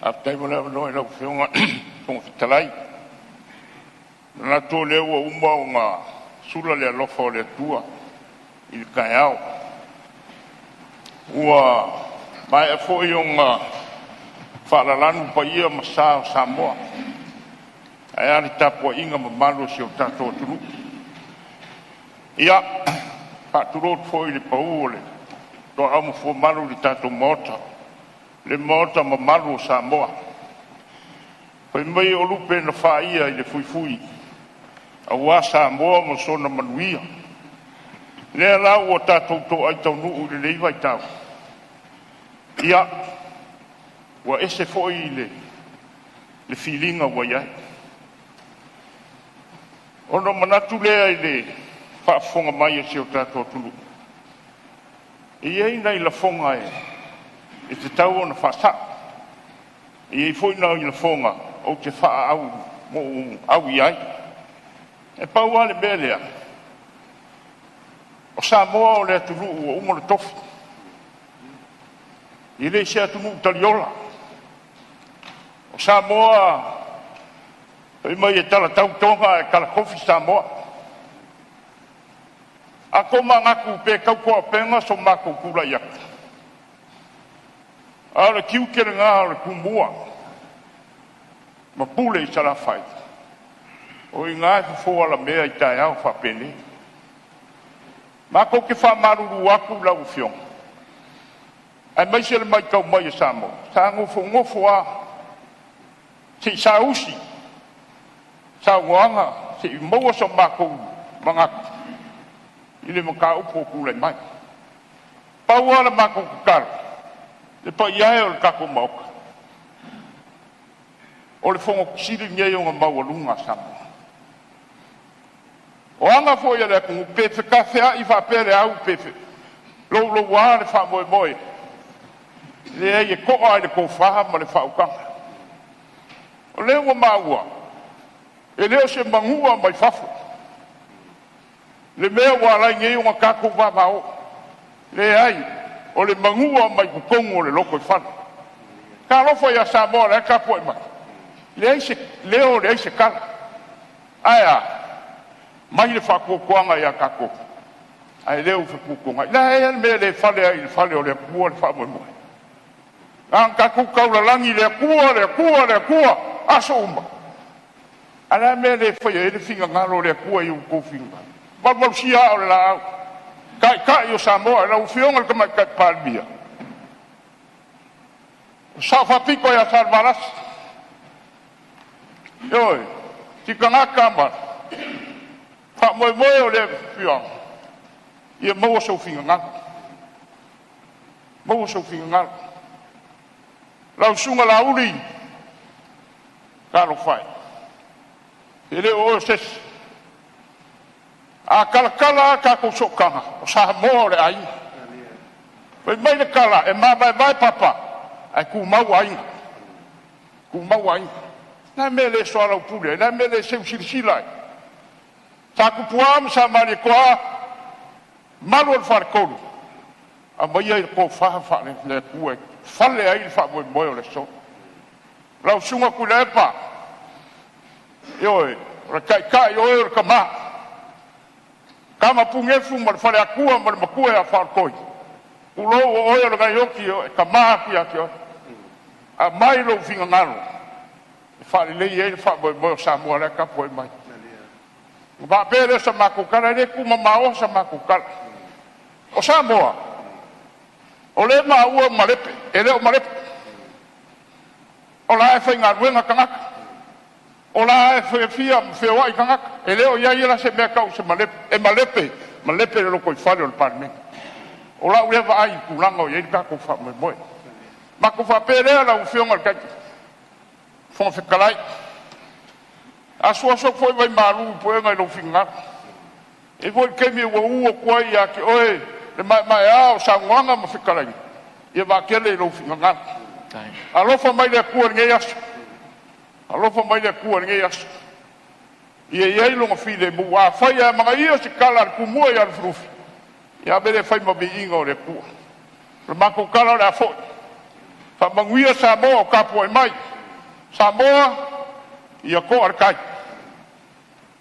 Faafetai mo le avanoa i lau Afioga i le Fofoga Fetalai. E manatu o lea ua uma ona sula le alofa o le Atua i le taeao, ua maea foi ona faalalanu paia ma sa o Samoa, ae a le tapuaiga mamalu a si o tatou atunuu. Ia, e faatulou atu foi i le pau o le toaau ma fuamalu i le tatou Maota, le Maota mamalu o Samoa. Fai mai o lupe na faia i le fuifui aua Samoa ma sona manuia, lea la ua tatou toai taunuu i lenei vaitau. Ia, ua ese foi le filiga ua i ai. Ona ou manatu lea i le faafofoga mai a si o tatou atunuu, e i ai nai lafoga e tatau ona faasao. E i ai foi nai lafoga ou te faaauau i ai. E pau lava le mea lea, o Samoa o le atunuu ua uma ona tofi. E le se atunuu taliola. O Samoa, fai mai e talatau Toga ae talatofi Samoa. A tomanatu pe tautoapega so matou tulai atu, a o le tiute lena o le Tumua ma Pule i Salafai, o i ina e fofo alamea i taeao faapenei. Matou te faamalulu atu i lau Afioga, aemaise le matau mai a Samoa, sa nofonofo lava se i saausi saunoaga, se i maua so matou manatu i le mataupu ua tulai mai. Pau lava le matou tatalo, le paia e o le tatou Maota, o le Fono Sili lenei ona maualuga a Samoa. O aga foi a le atunuu, pe fetafeai faapea le au pe louloua le faamoemoe, leai e to'a lava i le tofa ma le faautaga. O lea ua maua, e le o se manua mai fafo le mea ua ala ai nei ona tatou vavao. Leai, o le manua mai totonu o le lotoifale. Talofa ia Samoa o la e tapuai mai, leai se leo leai se tala. Ae a? Mai le faatuatuaga ia tatou, ae le ua fetuatuanai. Le a le mea e le fale ai i le fale o le Atua le faamoemoe? Na ona tatou taulalagi i le Atua, le Atua, le Atua, aso uma. A le a mea e le faia ai le finagalo o le Atua i outou finagalo? Valuvalusia aa o le laau, Taitai o Samoa, lau Afioga i le Tamaitai Palemia, o Sao Faapito ia Salevalasi, ioe, Tikagata ma faamoemoe o le afioaga, ia maua sou finagalo, maua sou finagalo. Lau Susuga Laauli, talofa e, e le o oe o se isi. A talatala a tatou sootaga, o Samoa o le aiga. Fai mai le tala, e mavaevae papa ae tumau aiga, tumau aiga. O le a le mea e le soalaupule ai? O le a le mea e le seu silasila ai? Sa Tupua ma Sa Malietoa, mamalu o le Faletolu, aumaia le tofa faale-Atua e fale ai le faamoemoe o le aso. Lau Susuga Tuilaepa, ioe, o le taitai o oe o le tama, tama punefu ma le faleatua ma le matua ia Faletoi, tulou, o oe o le gaioki e kama atu ia te oe. Aumai lou finagalo e faalelei ai le faamoemoe o Samoa la e tapuai mai. Ona faapea lea o sa matou tala, e le tuumamaoa sa matou tala. O Samoa, o lea e maua malepe, e le o malepe. O la e faigaluega tagata, o la e fiafia ma feoai tagata, e le o i ai la se mea e tau o se malepe. E malepe, malepe le lotoifale o le Palemene. O lau lea vaai i tulaga o i ai le tatou faamoemoe. Matou faapea lea lau Afioga i le Fofoga Fetalai, asuasu atu foi vaimalu i puega i lou finagalo. E i ai foi le taimi ua uu atu ai ia te oe le maemaea o saunoaga ma fetalaiga, ia vaatele i lou finagalo. Alofa mai le Atua i lenei aso. Alofa mai le Atua i lenei aso. Ia i ai lona filemu. Afai e amanaia se tala a le Tumua ia Lufilufi, ia ave lea e fai ma viiga o le Atua. O le matou tala o le a foi. Faamanuia Samoa o tapuai mai. Samoa, ia to'a le tai.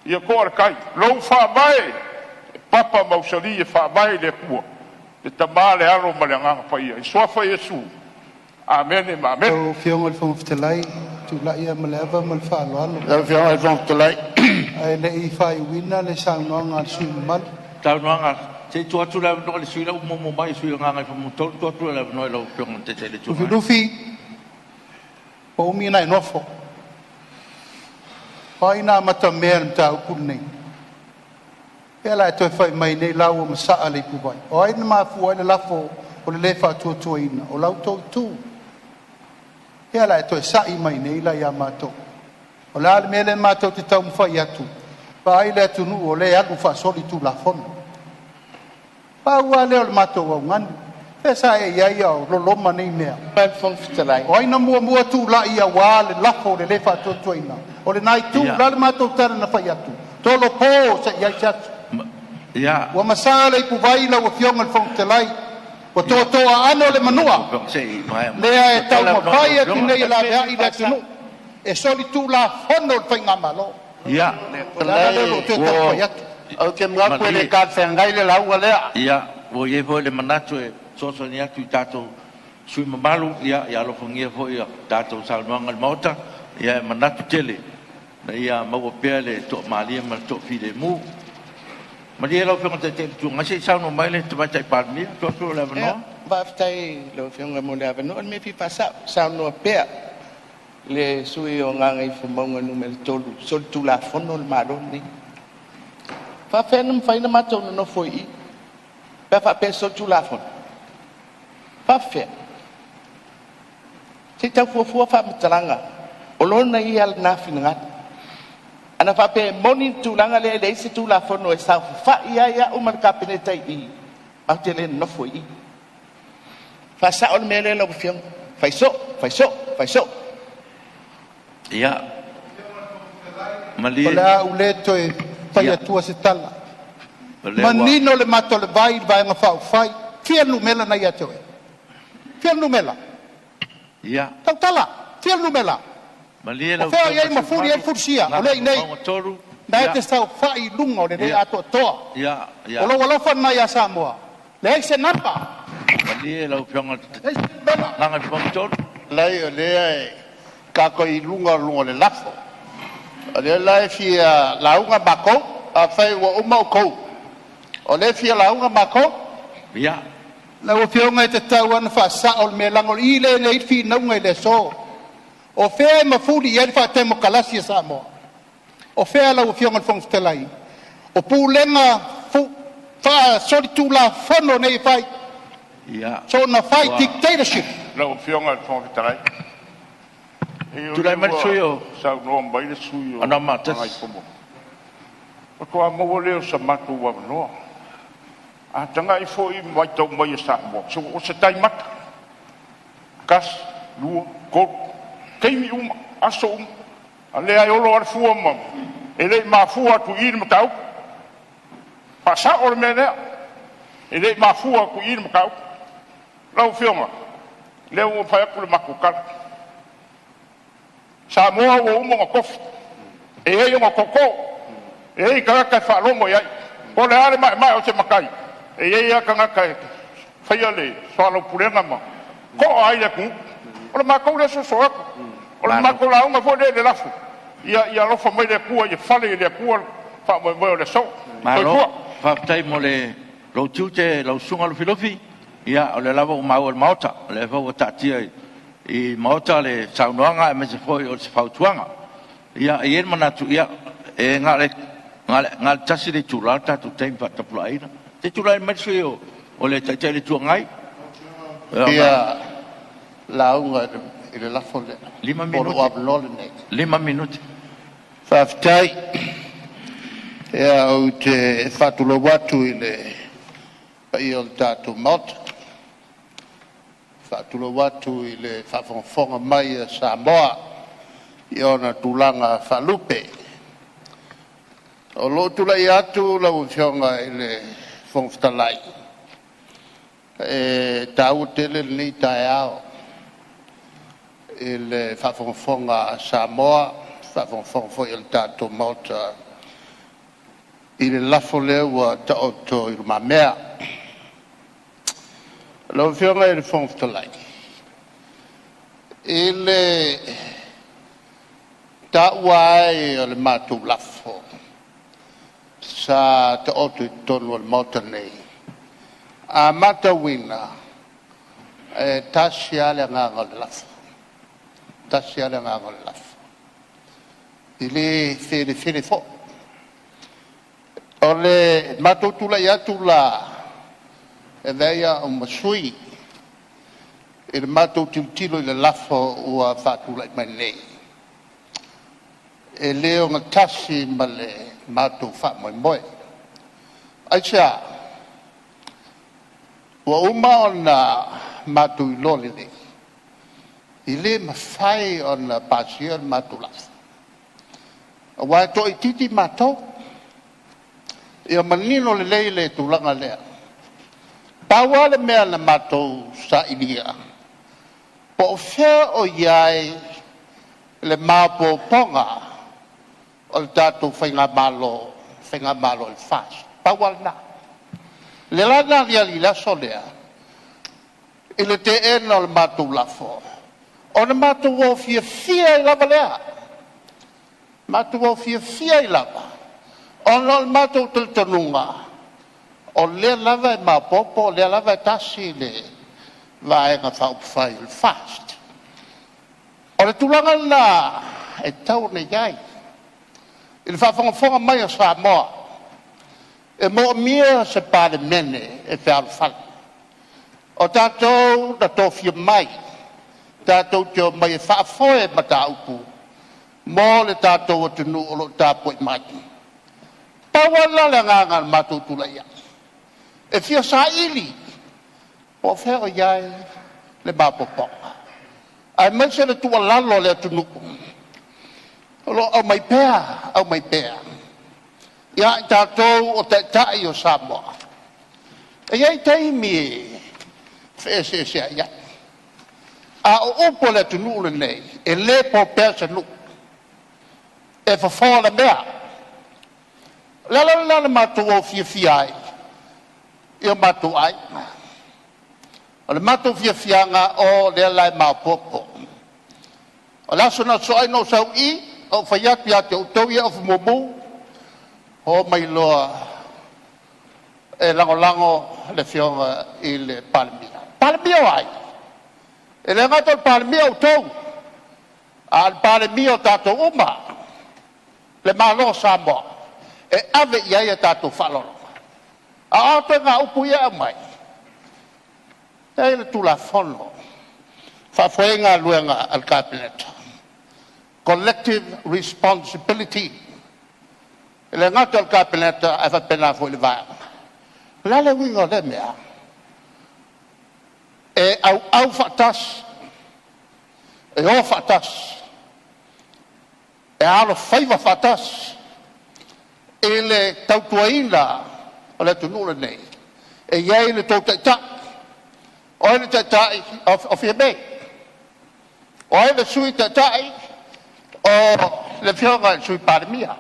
Ia to'a le tai. Lou faavae, e papa mausali e faavae i le Atua, le Tama le Alo ma le Agaga Paia. I le Suafa o Iesu. Amene ma amene. Lau Afioga i le Fofoga Fetalai, tulai lava ma le ava ma le faaaloalo. Lau Afioga i le Fofoga Fetalai. Ae le i faaiuina le saunoaga a le sui usufono mamalu. Saunoaga, se i tuu atu le avanoa i le sui usufono la ua muamua mai, le sui usufono o Gagaifomauga 3, tuu atu le avanoa i lau Afioga i le Taitai o le Itu Agai. Lufilufi, ua umi ona e nofo. O ai na amatamea i le mataupu lenei? O lea o le a e toe fai mai nei la ua masaa le ipuvai. O ai na mafua ai le lafo o le lē faatuatuaina? O la outou itu. Ia o le a e toe sa'i mai nei la ia matou. O le a le mea lea matou te taumafai atu? Vaai le atunuu o lea e alu faasolitulafono. Pau lava lea o le matou augani. Fea sa e i ai a o loloma nei mea? Lau Fofoga Fetalai. O ai na muamua tulai aua le lafo o le lē faatuatuaina? O lena itu. O le a le matou tala na fai atu? Tolopo se i ai se aso. Ua masaa le ipuvai lau Afioga i le Fofoga Fetalai, ua totoa aano le manua lea e taumafai atu nei e laveai le atunuu e solitulafono le faigamalo. O le ala lea o lou toe taumafai atu. Ou te manatu e le talafeagai le lauga lea. Ia, ua i ai foi le manatu e fesoasoani atu i tatou sui usufono mamalu, ia alofagia foi a tatou saunoaga i le Maota. Ia e manatu tele ina ia maua pea le toamalie ma le toafilemu. Malie lau Afioga i le Taitai o le Itu Agai, se i saunoa mai le Tamaitai Palemia. Tuu atu le Ia, avanoa. faafetai i lau Afioga mo le avanoa. O le mea e fia faasa'o, saunoa pea le sui usufono o Gagaifomauga 3, solitulafono le Malo lenei. E faapefea ona mafai ona matou nonofo i i pe a faapea e solitulafono? E faapefea? Se i tau fuafua faamatalaga, o lona ia lena finagalo. Ana faapea e moni le tulaga lea e leai se Tulafono e saofafai ai au ma le Kapeneta i i, matou te le nonofo i i. Faasao le mea lea lau Afioga, fai so'o, fai so'o, fai so'o. Ia, O malie. Le a ou le toe fai atua se tala. O lea ua Manino le mata o le vai i le Vaega Faaupufai. Fia le numera na ia te oe? Fia le numera? Tautala! Fia le numera? Malie O lau fea o i Afioga i ai le sui usufono mafuli ai mamalu le fulusia? O lea e i inei. Gagaifomauga 3. Na e te saofai i luga o le le atoatoa. O lou alofa lena ia Samoa. Leai se napa. Malie lau Afioga Leai se numera. Gagaifomauga 3. Leai, o lea e tatou te i luga o le lafo. O lea la e fia lauga matou. Afai ua uma outou, o lea e fia lauga matou. Ia. Lau Afioga e tatau lava ona faasao le mea, leaga o i lea na i ai le finauga i le aso. O fea e mafuli i ai le faatemokalasi a Samoa? O fea lau Afioga i le Fofoga Fetalai? O pulega faasolitulafono nei e fai, soona fai dictatorship. Lau Afioga i le Fofoga Fetalai, o Tulai lea mai le sui ua usufono saunoa mai le sui o usufono Anoamaa o 1. Gagaifomauga 1, faatoa maua lea o se matou avanoa. A tagai foi ma matau mai e Samoa, o se tai mata, tasi, lua, tolu, taimi uma, aso uma, a o lea e olo lava le fua ma e le i mafua atu i i le mataupu. Faasao le mea lea, e le i mafua atu i i le mataupu. Lau Afioga, o lea ua fai atu le matou tala, Samoa ua uma ona tofi, e i ai ona tootoo, e i ai tagata e faalogo i ai. Po o le a le maemae o se matai, e i ai lava tagata e faia le soalaupulega ma toa ai le atunuu. O le matou lea soso atu, o le Malo. matou lauga foi lea i le lafo, ia alofa mai le Atua ia fale i le Atua le faamoemoe o le aso. Malo, Soifua. faafetai mo lou tiute lau Susuga Lufilufi. Ia o lea lava ua maua e le Maota, o lea foi ua taatia i Maota le saunoaga aemaise foi o se fautuaga. Ia e i ai le manatu, e na o le tasi le itula le tatou taimi faatapulaaina. Se i tulai mai le sui usufono o le Taitai o le Itu Agai. Ia lauga i le lafo lea, 5 po o lou minute, avanoa lenei. 5 minute. Faafetai. Ia, ou te faatulou atu i le paia o le tatou Maota. E faatulou atu i le faafogafoga mai a Samoa i ona tulaga faalupe. O lou tulai atu lau Afioga i le Fofoga Fetalai, e taua tele lenei taeao i le faafogafoga a Samoa, faafogafoga foi a le tatou Maota i le lafo lea ua taoto i lumamea. Lau Afioga i le Fofoga Fetalai, i le taua ai o le matou lafo sa taoto i totonu o le Maota nei, a matauina, e tasi lava le agaga o le lafo, e tasi lava le agaga o le lafo, e le felefele foi. O le matou tulai atu la e avea ai au ma sui i le matou tilotilo i le lafo ua faatulai mai nei, e le ogatasi ma le matou faamoemoe. Aisea? Ua uma ona matou iloa lelei, e le mafai ona pasia le matou lafo, aua e toaitiiti matou. Ia manino lelei le tulaga lea. Pau lava le mea na matou sailia, po o fea o i ai le maopoopoga o le tatou Faigamalo, Faigamalo a le FAST. Pau lava lena. O lea la na aliali i le aso lea i le teena o le matou lafo, ona matou o fiafia ai lava lea. Matou o fiafia ai lava, ona o le matou talitonuga, o lea lava e maopoopo o lea lava e tasi le Vaega Faaupufai o le FAST. O le tulaga lena e tatau ona i ai i le faafogafoga mai a Samoa, e moomia se Palemene e fealofani. O tatou na tofia mai tatou te omai e faafoe mataupu mo le tatou atunuu o lo o tapuai mai. Pau lava lena o le agaga na matou tulai ai, e fia saili po o fea o i ai le maopoopoga, aemaise le tuualalo a le atunuu o lo o aumai pea, aumai pea ia i tatou o Taitai o Samoa. E i ai taimi e feeseeseai ai, a o upu a le atunuu lenei, e le po pea se nuu, e fofo le mea. O le ala lena na matou o fiafia ai i o matou aiga. O le matou fiafiaga o lea la e maopoopo. O le aso na oso ai na ou sau i i, Ou fai atu ia te outou ia e ofu mumu, o mai loa e lagolago le Afioga i le Palemia. Palemia o ai? E le gata o le Palemia o outou, a o le Palemia o tatou uma, le Malo o Samoa e ave i ai a tatou faaaloalo. A o a ituaiga upu ia e aumai? E i ai le Tulafono e faafoe ai galuega a le Kapeneta, collective responsibility. E le gata i le Kapeneta ae faapena foi i le Vaega. O le a le uiga o lea mea? E auau faatasi, e o faatasi, e alofaiva faatasi i le tautuaina o le atunuu lenei. E i ai le tou Taitai. O ai le Taitai? O Fiame. O ai le Sui Taitai? O le Afioga i le Sui Palemia.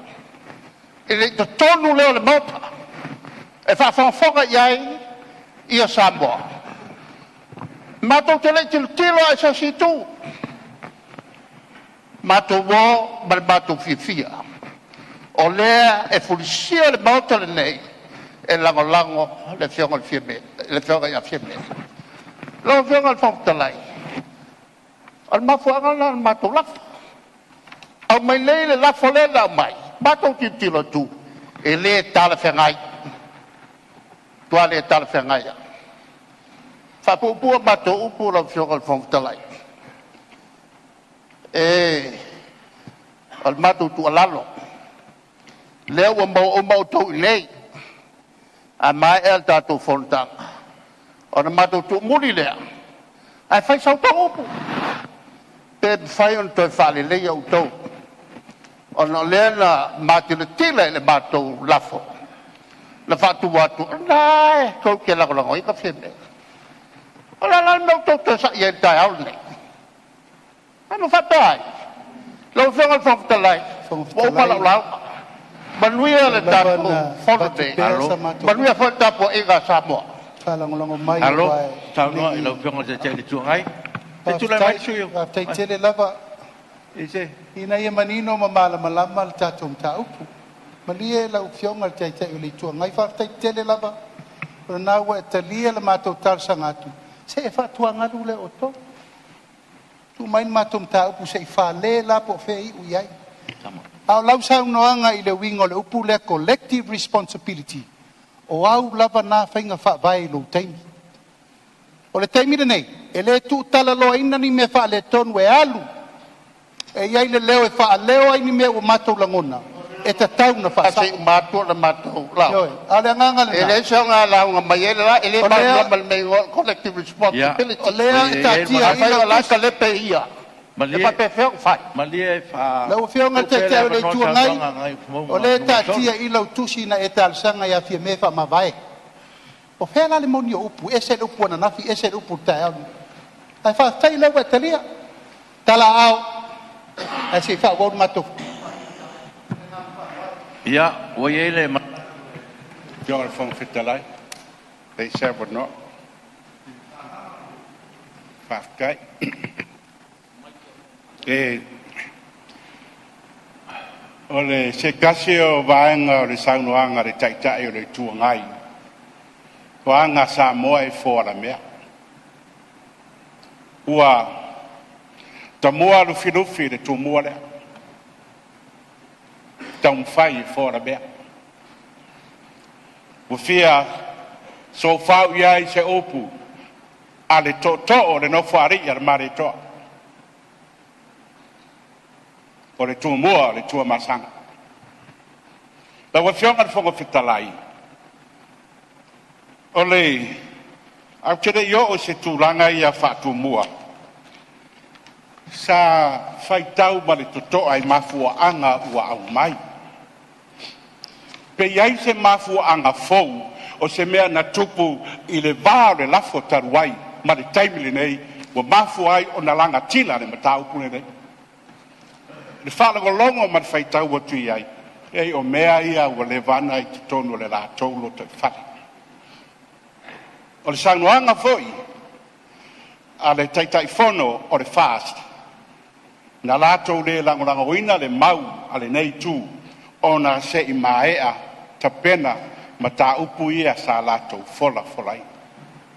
I le totonu lea o le Maota e faafogafoga i ai ia Samoa. Matou te le i tilotilo lava i se isi itu, matou o ma le matou fiafia, o lea e fulisia le Maota lenei e lagolago le Afioga i le Fiame, le Afioga ia Fiame. Lau Afioga i le Fofoga Fetalai, o le mafuaaga lena o le matou lafo. Aumai nei le lafo lea na aumai, matou tilotilo atu, e le talafeagai, matua le talafeagai lava. Faapuupuu a matou upu lau Afioga i le Fofoga Fetalai, o le matou tuualalo, lea ua maua uma outou i inei. A maea le tatou fonotaga ona matou tuumuli lea, ae fai sa outou upu, pe mafai ona toe faaleleia outou, ona o lea na matilatila i le matou lafo na faatu atu, o lena e tou te lagolagoina Fiame. O le a la le mea ua outou toe sa'i ai i le taeao lenei? A na faapea ai? Lau Afioga i le Fofoga Fetalai, Fofoga ua uma Fetalai, lau lauga. Manuia ua le lava tatou ona fono avatu nei, pea Malo. sa matou manuia foi le tapuaiga a Samoa. faalagolago mai Malo aua e saunoa i le lau i Afioga i le Taitai o le Itu Agai. Se i tulai mai faafetai, le sui usufono. faafetai tele lava I se. ina ia manino ma malamalama le tatou mataupu. Malie lau Afioga i le Taitai o le Itu Agai, faafetai tele lava o lena ua e talia le matou talosaga atu, se e faatuagalu lea o outou. Tuu mai le matou mataupu se i fale la po o fea e iu i ai. A o lau saunoaga i le uiga o le upu lea collective responsibility, o au lava na faiga faavae i lou taimi. O le taimi lenei, e le tuutalaloaina ni mea faaletonu e alu e i ai le leo e faaleo ai ni mea ua matou lagona e tatau ona Ae se i faasao. uma atu le matou lauga. Ioe. A o le agaga E lena, leai se aoga e lauga mai ai le la, e le o lea, malamalama i le mea e igoa o le collective Ia, o responsibility. lea ua e i ai le taatia i manatu. Afai lau o la e tusi. talepe ia, e Malie, faapefea ona fai? malie fa Lau Afioga i tuu le pea le Taitai o le avanoa Itu i Agai, saunoaga a o Gagaifomauga lea e 3. taatia i lau tusi na e talosaga ia Fiame faamavae. O fea la le moni o upu? E ese le upu ananafi, ese le upu i le taeao lenei. Ae faafetai o lea ua e talia. Talaaao, ae se i faaauau le matou. Ia, ua i ai le Afioga i le Fofoga Fetalai, leai se avanoa. Faafetai. E o le se tasi o vaega o le saunoaga a le Taitai o le Itu Agai, o aga a Samoa e fo alamea. Ua tamua Lufilufi i le tumua lea, taumafai e fo alamea. Ua fia soofau i ai se upu a le tootoo o le Nofoalii a le Malietoa, o le Tumua o le Tuamasaga. Lau Afioga i le Fofoga Fetalai, o le ae ou te le i oo i se tulaga ia faatumua, sa faitau ma le totoa i mafuaaga ua aumai. Pe i ai se mafuaaga fou o se mea na tupu i le va o le lafo talu ai ma le taimi lenei ua mafua ai ona lagatila le mataupu lenei. I le faalogologo ma le faitau atu i ai, leai o mea ia ua leva ona i totonu o le latou lotoifale. O le saunoaga foi a le Taitaifono o le FAST, Na latou lē lagolagoina le mau a lenei itu ona se'i maea tapena mataupu ia sa latou folafolaina.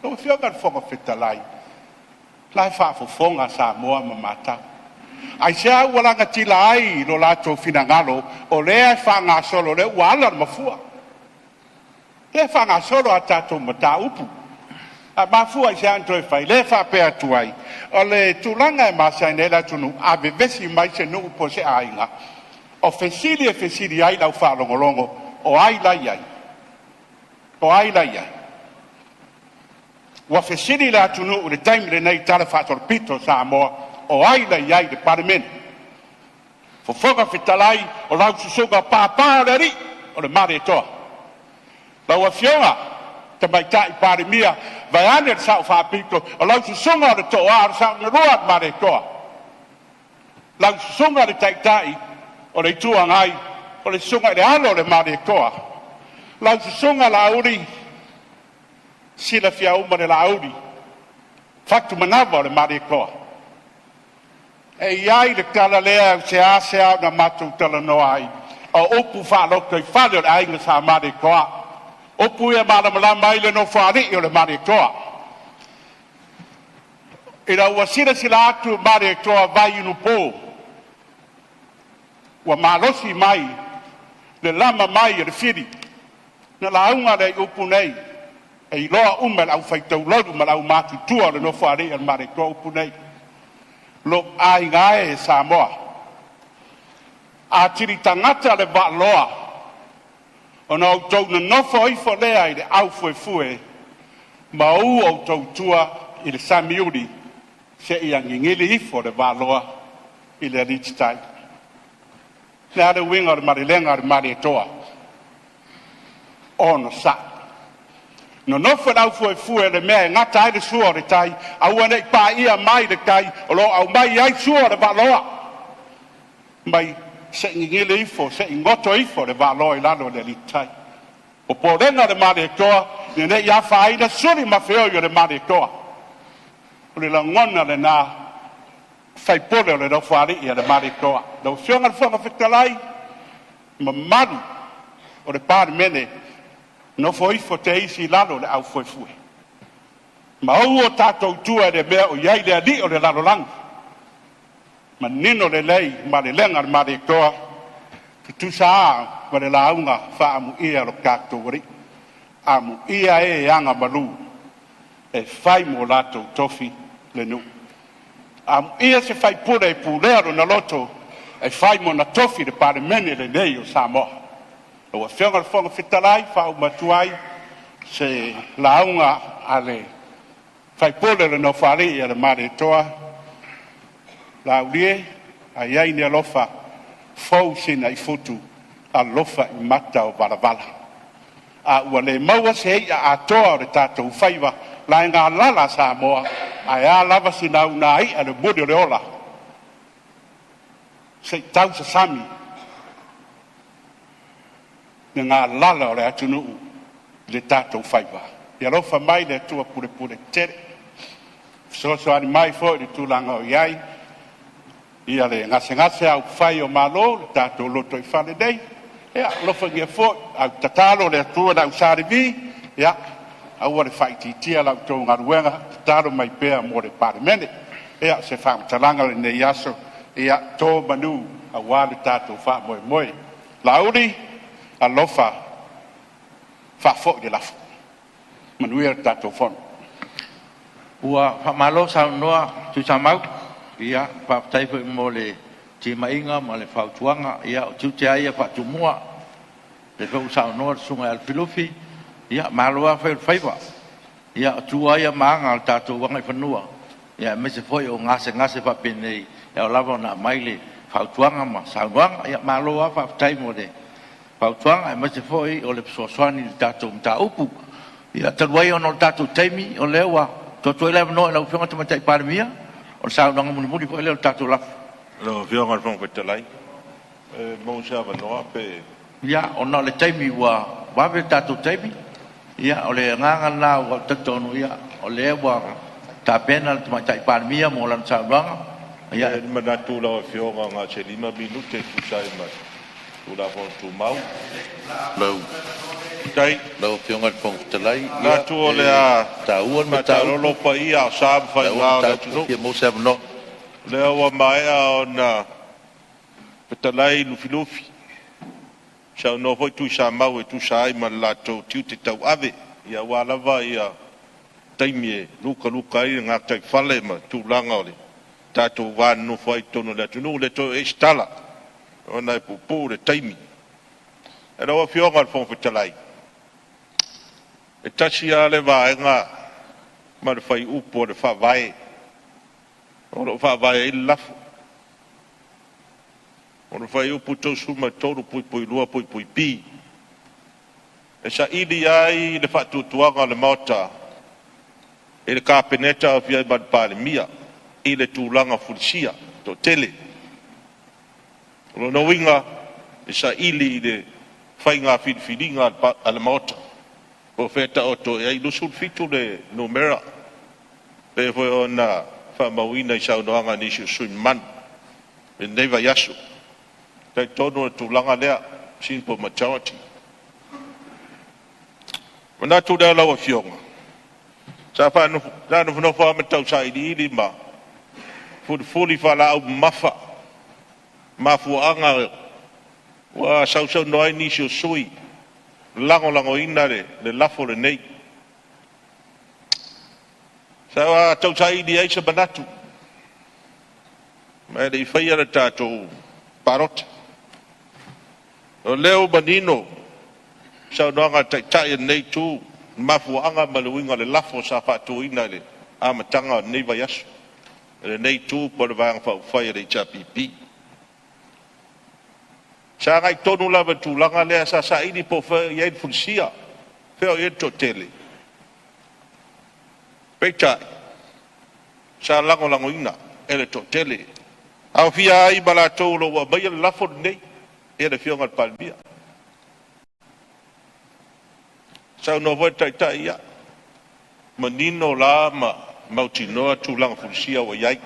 Lau Afioga i le Fofoga Fetalai, o la e faafofoga Samoa ma matau. Aisea ua lagatila ai lo latou finagalo o lea e faagasolo, o lea ua ala le mafua, lea e faagasolo a tatou mataupu? A mafua i se a ona toe fai? Lea e faapea atu ai, o le tulaga e masani ai le atunuu, a vevesi mai se nuu po o se aiga, o fesili e fesili ai lau faalogologo, o ai la i ai? O ai la i ai? Ua fesili le atunuu i le taimi lenei i Tala Faasolopito o Samoa, o ai la i ai i le Palemene? Fofoga Fetalai, o lau susuga Papa o le Alii, o le Malietoa. Lau Afioga Tamaitai Palemia, vaeane le Sao Faapito, o lau susuga o le Toa o le Saolelua o le Malietoa. Lau susuga i le Taitai o le Itu Agai, o le susuga i le Alo o le Malietoa. Lau susuga Laauli, silafia uma le Laauli, fatumanava o le Malietoa. E i ai le tala lea, e seasea ona matou talanoa ai, o upu faalotoifale o le aiga Sa Malietoa, upu ia e malamalama ai le Nofoalii o le Malietoa. Ina ua silasila atu Malietoa vaiinupo ua malosi mai le lama mai e le fili, na lauga lea i upu nei, e iloa uma e le aufai taulaulu ma le aumatutua o le Nofoalii o le Malietoa upu nei. Lou aiga e Samoa, a tili tagata le vaaloa, ona outou nonofo ifo lea i le aufuefue ma u outou tua i le samiuli seia gigili ifo le vaaloa i le alititai. O le a le uiga o le malelega a le Malietoa? Onosai. Nonofo le aufuefue i le mea e gata ai le sua o le tai, aua ne i paia mai le tai o lo o aumai ai sua o le vaaloa, mai se i gigili ifo, se i goto ifo le vaaloa i lalo o le alititai. O popolega o le Malietoa, ina ne i afaina suli ma feoi o le Malietoa. O le lagona lena faipule o le Nofoalii a le Malietoa. Lau Afioga i le Fofoga Fetalai, mamalu o le Palemene, nofo ifo te isi i lalo o le aufuefue, ma ou o tatou tua i le mea o i ai le alii o le lalolagi. Manino lelei malelega a le Malietoa, tutusa a ma le lauga faaamuia lo tatou alii. Amuia e agamalu e fai mo latou tofi le nuu. Amuia se faipule e pulea lona loto e fai mona tofi le Palemene lenei o Samoa. Lau Afioga i le Fofoga Fetalai, faauma atu ai se lauga a le faipule o le Nofoalii a le Malietoa, Laulie, a i ai ni alofa, fou sina i futu, alofa i mata o valavala. A ua le maua se i'a atoa o le tatou faiva, laegalala a Samoa, ae a lava sina unai'a i le muli o le ola, se i tausasami le galala o le atunuu i le tatou faiva. Ia alofa mai le Atua pulepule tetele, fesoasoani mai foi i le tulaga o i ai ia le gasegase a upufai o Malo, le tatou lotoifale nei. Ia alofagia foi, au tatalo le Atua i le au Sa Levi, ia aua le faaitiitia la outou galuega, tatalo mai pea mo le Palemene. Ia, o se faamatalaga o lenei aso, ia to manu aua le tatou faamoemoe. Laauli, alofa faafoi le lafo. Manuia le tatou fono. Ua faamalo saunoa Tuisamau, ia faafetai foi mo le timaiga ma le fautuaga. Ia o tiute lava ia faatumua, lea foi ua saunoa le susuga ia Lufilufi, ia malo lava fai o le faiva. Ia o tu lava ia ma aga o le tatou agaifanua, ia aemaise foi o gasegase faapenei, e ao lava ona aumai le fautuaga ma saunoaga. Ia malo lava faafetai mo le fautuaga aemaise foi o le fesoasoani i le tatou mataupu. Ia talu ai ona o le tatou taimi, o lea ua tuu atu ai le avanoa i lau Afioga i le Tamaitai Palemia, o le saunoaga mulimuli foi lea o le tatou lafo. Lau Afioga i le Fofoga Fetalai, e maua se avanoa pe... Ia, ona o le taimi ua vave le tatou taimi, ia o le agaga lena ua ou talitonu o lea ua tapena le Tamaitai Palemia mo lana saunoaga. Ia le manatu lau Afioga na o se 5 minute e tusa ai ma Tulafono Tumau. Lau Afioga i le Fofoga Fetalai, Manatu o le a taua le faatalolo paia o sa ma faiga o le atunuu. Fia maua se avanoa. O lea ua maea ona fetalai Lufilufi, saunoa foi Tuisamau e tusa ai ma le latou tiute tauave, aua lava taimi e lukaluka ai le gataifale ma tulaga o le tatou va nonofo ai i totonu o le atunuu. E le toe oo i ai se tala ona e puupuu le taimi. Lau Afioga i le Fofoga Fetalai, e tasi lava le vaega ma le fuaiupu o le Faavae o lo o faavae ai le lafo. O le fuaiupu 33(2)(b), e saili ai le faatuatuaga o le Maota i le Kapeneta aofia ai ma le Palemia i le tulaga fulisia toatele. O lona uiga, e saili i le faiga filifiliga a le Maota po o fea e taoto i ai, e 27 le numera, e pei foi ona faamauina i saunoaga a nisi o sui usufono mamalu i lenei vaiaso. E talitonu o le tulaga lea, simple majority. Ona manatu lea lau Afioga, sa nofonofo lava ma tausailiili ma fulifuli faalaau mamafa mafuaaga ua sausaunoa ai nisi o sui usufono e lagolagoina le lafo lenei. Sa tausaili ai se manatu ae le i faia le tatou palota. O lea ua manino saunoaga a le Taitai o lenei Itu i mafuaaga ma le uiga o le lafo sa faatuina i le amataga o lenei vaiaso e lenei Itu po o le Vaega Faaupufai a le HRPP. Sa agai tonu lava i le tulaga lea sa saili po o fea o i ai le fulisia, fea o i ai le toatele. Peitai, sa lagolagoina e le toatele, aofia ai ma latou o lo o ua aumaia le lafo lenei, le Afioga i le Palemia. Saunoa foi le Taitai, ia, manino la ma mautinoa tulaga fulisia ua i ai.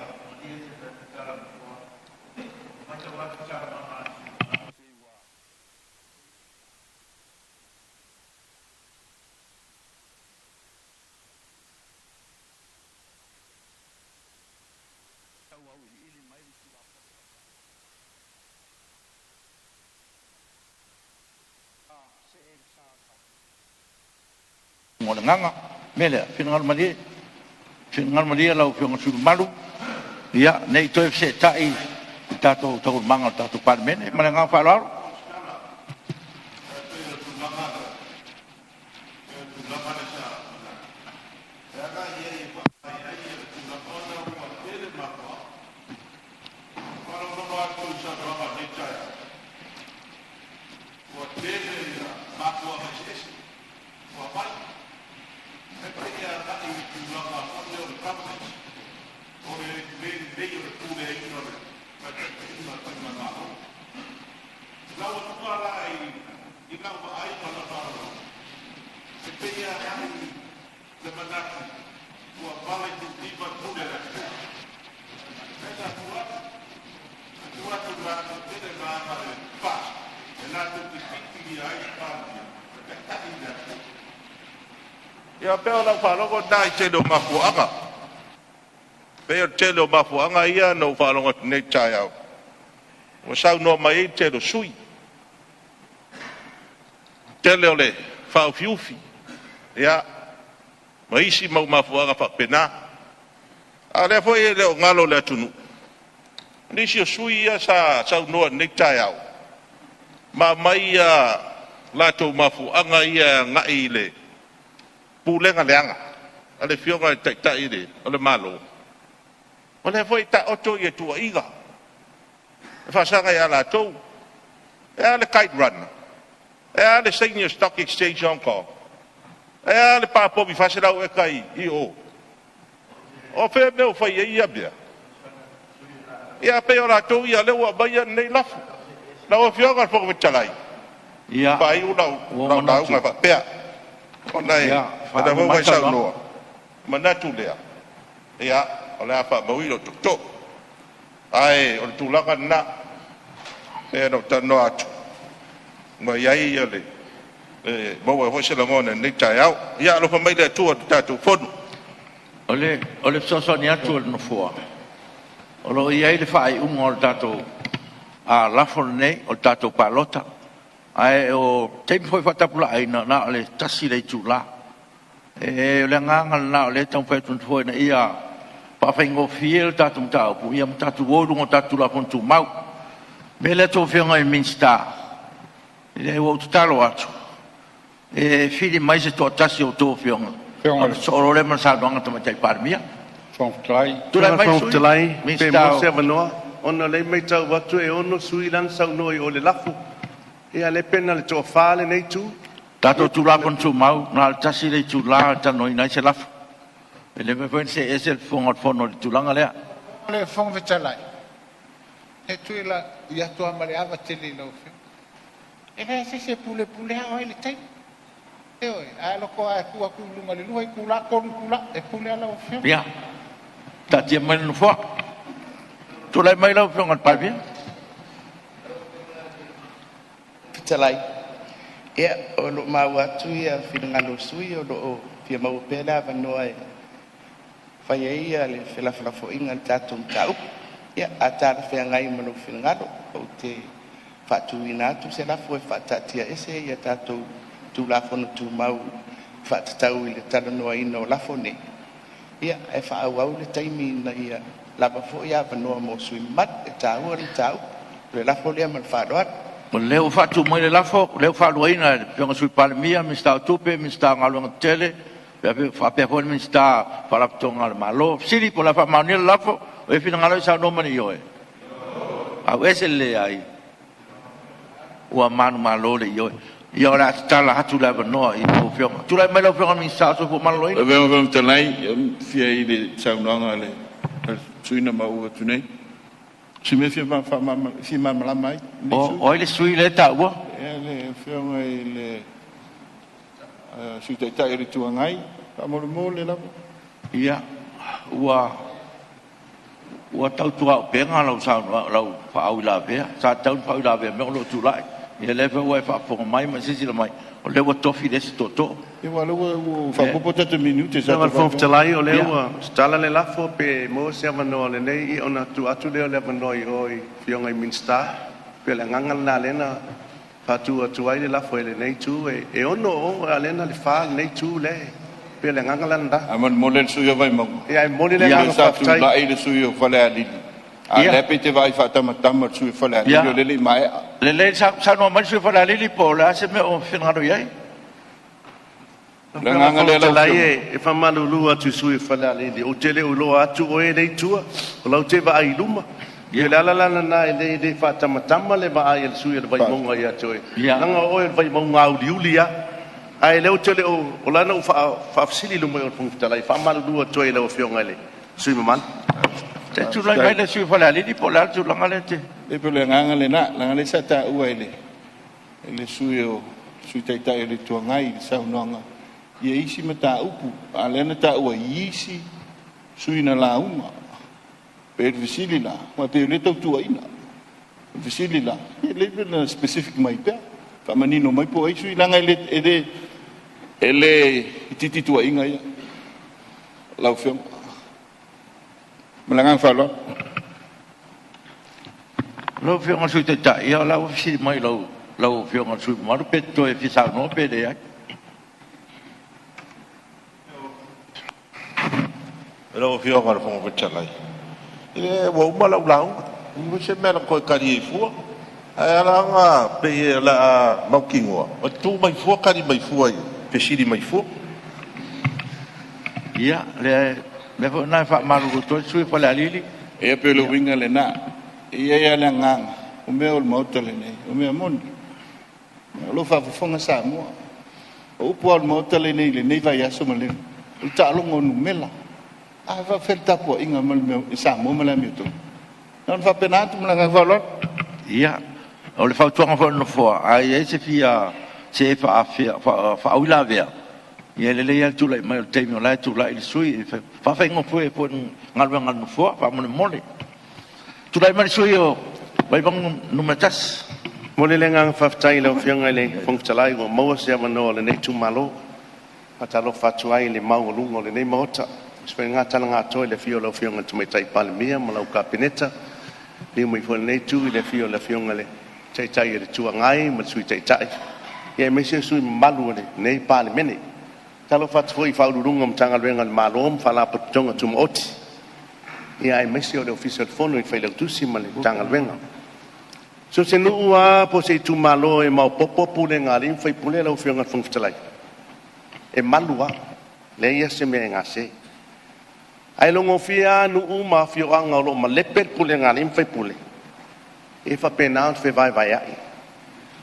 Tauauiliili mai le O le agaga mea lea, finagalo malie, finagalo malie lau Afioga i le sui usufono mamalu, ia ne i toe feseetai i tatou taualumaga o le tatou Palemene. Ma le agaga faaaloalo. Ua tele mafuaaga eseese ua aumai, ae pei e agai i le tulaga foi lea o le governance, o le le lelei o le puleaina o le taitaiga o le faigamalo. Lau atuga la i lau vaai ma lau faalogologo, e pei e agai le manatu ua pale tuulima le pule a le atunuu. Ae sa tuu atu, tuu atu i le vaega toatele, le vaega a le FAST, e latou te filifilia ai le Palemia e taitai le atunuu. Ia pei o lau faalogo lena i tele o mafuaaga. Pei o le tele o mafuaaga ia na ou faalogo atu nei i le taeao, ua saunoa mai ai le tele o sui usufono. Tele o le faaufiufi, ia, ma isi mau mafuaaga faapena. A o lea foi e le o galo i le atunuu, nisi o sui usufono ia sa saunoa i lenei taeao, ma aumai ia latou mafuaaga ia e agai i le pulega leaga a le Afioga i le Taitai o le Malo. O lea foi e taoto ia tuuaiga e faasaga ia latou. E a le Kite Runner? E a le saini o Stock Exchange Hong Kong? E a le papomi 400 eka i o? O fea mea o fai ai ia mea? Ia pei o latou ia lea ua aumaia lenei lafo. Lau Afioga i le Fofoga Fetalai, faaiu lau lauga faapea, ona e o lea foi ua e saunoa, manatu lea, ia, o le a faamauina lou tootoo. Ae o le tulaga lena e pei ona ou talanoa atu ma i ai le maua ai foi se lagona i lenei taeao. Ia alofa mai le Atua i le tatou Fono. O le fesoasoani atu a le Nofoa, o lo o i ai le faaiuga o le tatou lafo lenei o le tatou palota. Ae o taimi foi faatapulaaina, na o le 1 le itula. O le agaga lena o lea e taumafai atu le Nofoa ina ia faafaigofie le tatou mataupu ma tatou o i luga o tatou Tulafono Tumau. O le mea lea a outou Afioga i Minisita, ua ou tatalo atu e fili mai se toatasi o a outou afioga ona sosoo loa lea ma le saunoaga a le Tamaitai Palemia. Tulai mai le Fofoga sui Fetalai, pe Minisita maua se avanoa, ona o lea e matau atu e 6 sui usufono la na saunoa i o i le lafo. Ia lea pe na o le toa-4 lenei itu. Tatou Tulafono Tumau, na o le 1 le itula e talanoaina ai se lafo. E le mafai foi ona see ese le Fofoga o le Fono i le tulaga lea. Le Fofoga Fetalai, e tui atu lava ma le ava tele i lau Afioga, e leai se isi e pulepulea oe i le taimi. Ioe, a loko lava e tuu atu i luga i le 2 itula, 3 itula, e pule lava lau Afioga. Ia, taatia mai le Nofoa. Tulai mai lau Afioga i le Palemia. Fetalai, ia o lo o maua atu ia finagalo o sui usufono o lo o fia maua pea le avanoa e fai ai ia le felafolafoaiga i le tatou mataupu. Ia a talafeagai ma lou finagalo, ou te faatuina atu se lafo, E faataatiaese ia tatou Tulafono Tumau e faatatau i le talanoaina o lafo nei, ae faaauau le taimi ina ia lava foi avanoa mo sui usufono mamalu. E taua le mataupu. O le lafo lea ma le faaaloalo. O lea ua faatu mai le lafo, o lea ua faaluaina e le Afioga i le Sui Palemia, Minisita o Tupe, Minisita o Galuega Tetele, faapea foi le Minisita o Faalapotopotoga a le Malo. Fesili po o le a faamaonia le lafo? O i ai finagalo e saunoa ma le ioe? Auese le leai. Ua manumalo le ioe. Ia o le a tatala atu le avanoa i lau Afioga. Tulai mai lau Afioga i le Minisita o le Soifua Maloloina. Lau Afioga i le Fofoga Fetalai, e fia i le saunoaga a le sui usufono na maua atu nei. O si mea e fia malamalama ai lenei sui O ai le sui usufono lea e taua? usufono. Le Afioga i le Sui Taitai o le Itu Agai, faamolemole lava. Ia, ua tautuaupega lau saunoaga, lau faauilavea. Sa tatau ona faauilavea mai o lou tulai. Ia lea foi ua e faafofoga mai ma e silasila mai, o lea ua tofi le isi tootoo. Ia aua o lea ua faaopoopo tatou minute sa Lau Afioga i le Fofoga Fetalai, o lea ua tatala le lafo, pe maua se avanoa o lenei, ia ona tuu atu lea o le avanoa i o i Afioga i Minisita. Pei o le agaga lena lea na faatu atu ai le lafo e lenei itu. E 6 o, a o lea na o le 4 lenei itu lea e pei o le agaga la lena. Ae molemole le sui usufono o Vaimauga. Ia, ae momoli le Lea agaga sa faafetai. tulai le sui usufono o Falealili, a o lea pei e te vaai faatamatama i le sui usufono o Falealili, o lea e le i maea. Lelei, saunoa mai le sui usufono o Falealili po o le a se mea o finagalo i ai. O Lau le Afioga i le agaga Fofoga lea lau Fetalai, Afioga. e faamalulu atu i sui usufono o Falealili, ou te le o iloa atu oe lea i tua, o la ou te vaai i luma. Ia o le ala la lena e le faatamatama le vaai a le sui usufono o le Vaimauga ia te oe, leaga o oe o le Vaimauga auliuli lava. Ae o lea ou te le o, o la na ou faafesili i luma o le Fofoga Fetalai, e faamalulu atu ai i lau Afioga i le sui usufono mamalu. Se i tulai Faafetai. mai le sui usufono o Falealili po o le a le tulaga lea e te… E pei o le agaga lena, leaga o lea sa taua e le sui usufono Sui Taitai o le Itu Agai i le saunoaga isi mataupu, a o lea na taua i isi sui usufono na lauga. Pei o le fesili la, aua pei o lea e tau tuuaiina. O le fesili la, pe lelei pe na specific mai pea, faamanino mai po o ai sui usufono, leaga e le itiiti tuuaiga ia lau Afioga. Ma le agaga faaaloalo. Lau Afioga i le Sui Taitai, ia o la ua fesili mai lau Afioga i le sui usufono mamalu pe toe fia saunoa pe leai. Lau Afioga i le Fofoga Fetalai, ua uma lau lauga, e leai se mea na toe tali ai fua. Ae ala ona pei o le a mautinoa, e tu mai fua tali mai fua i fesili mai fua. Ia, o le mea foi lena e faamalulu atu ai le sui usufono o Falealili. Ia pei o le uiga lena, e i ai lava le agaga, o mea o le Maota lenei, o mea moni. O lo o faafofoga Samoa. O upu lava o le Maota lenei i lenei vaiaso ma le, o le taaloga o numera. A faapefea le tapuaiga ma le mea i Samoa ma le amiotonu? Na ona faapena atu ma le agaga faaaloalo. Ia, o le fautuaga foi a le Nofoa, a i ai se fia se faauilavea, ia e lelei lava le tulai mai o le taimi o la e tulai le sui usufono e faafaigofie ai foi le galuega a le Nofoa, faamolemole. Tulai mai le sui usufono o Vaimauga 1. Momoli le agaga faafetai i lau Afioga i le Fofoga Fetalai ua maua se avanoa o lenei itumalo. E faatalofa atu ai i le maualuga o lenei Maota, aemaise foi lena tala na atoa i le afio o lau Afioga i le Tamaitai Palemia ma lau Kapeneta, liliu mai foi i lenei itu i le afio o le Afioga i le Taitai o le Itu Agai ma le Sui Taitai, aemaise o sui usufono mamalu o lenei Palemene. E faatalofa atu foi i Ofisa Sili o Pulega o Matagaluega a le Malo ma Faalapotopotoga Tumaoti, aemaise o le Ofisa o le Fono i le Failautusi ma le Matagaluega. So o se nuu lava po o se itumalo e maopoopo pulega a alii ma faipule lau Afioga i le Fofoga Fetalai, e malu lava, leai lava se mea e gase. Ae logofie lava nuu ma afioaga o lo o malepe le pulega a alii ma faipule, e faapena ona fevaevaeai.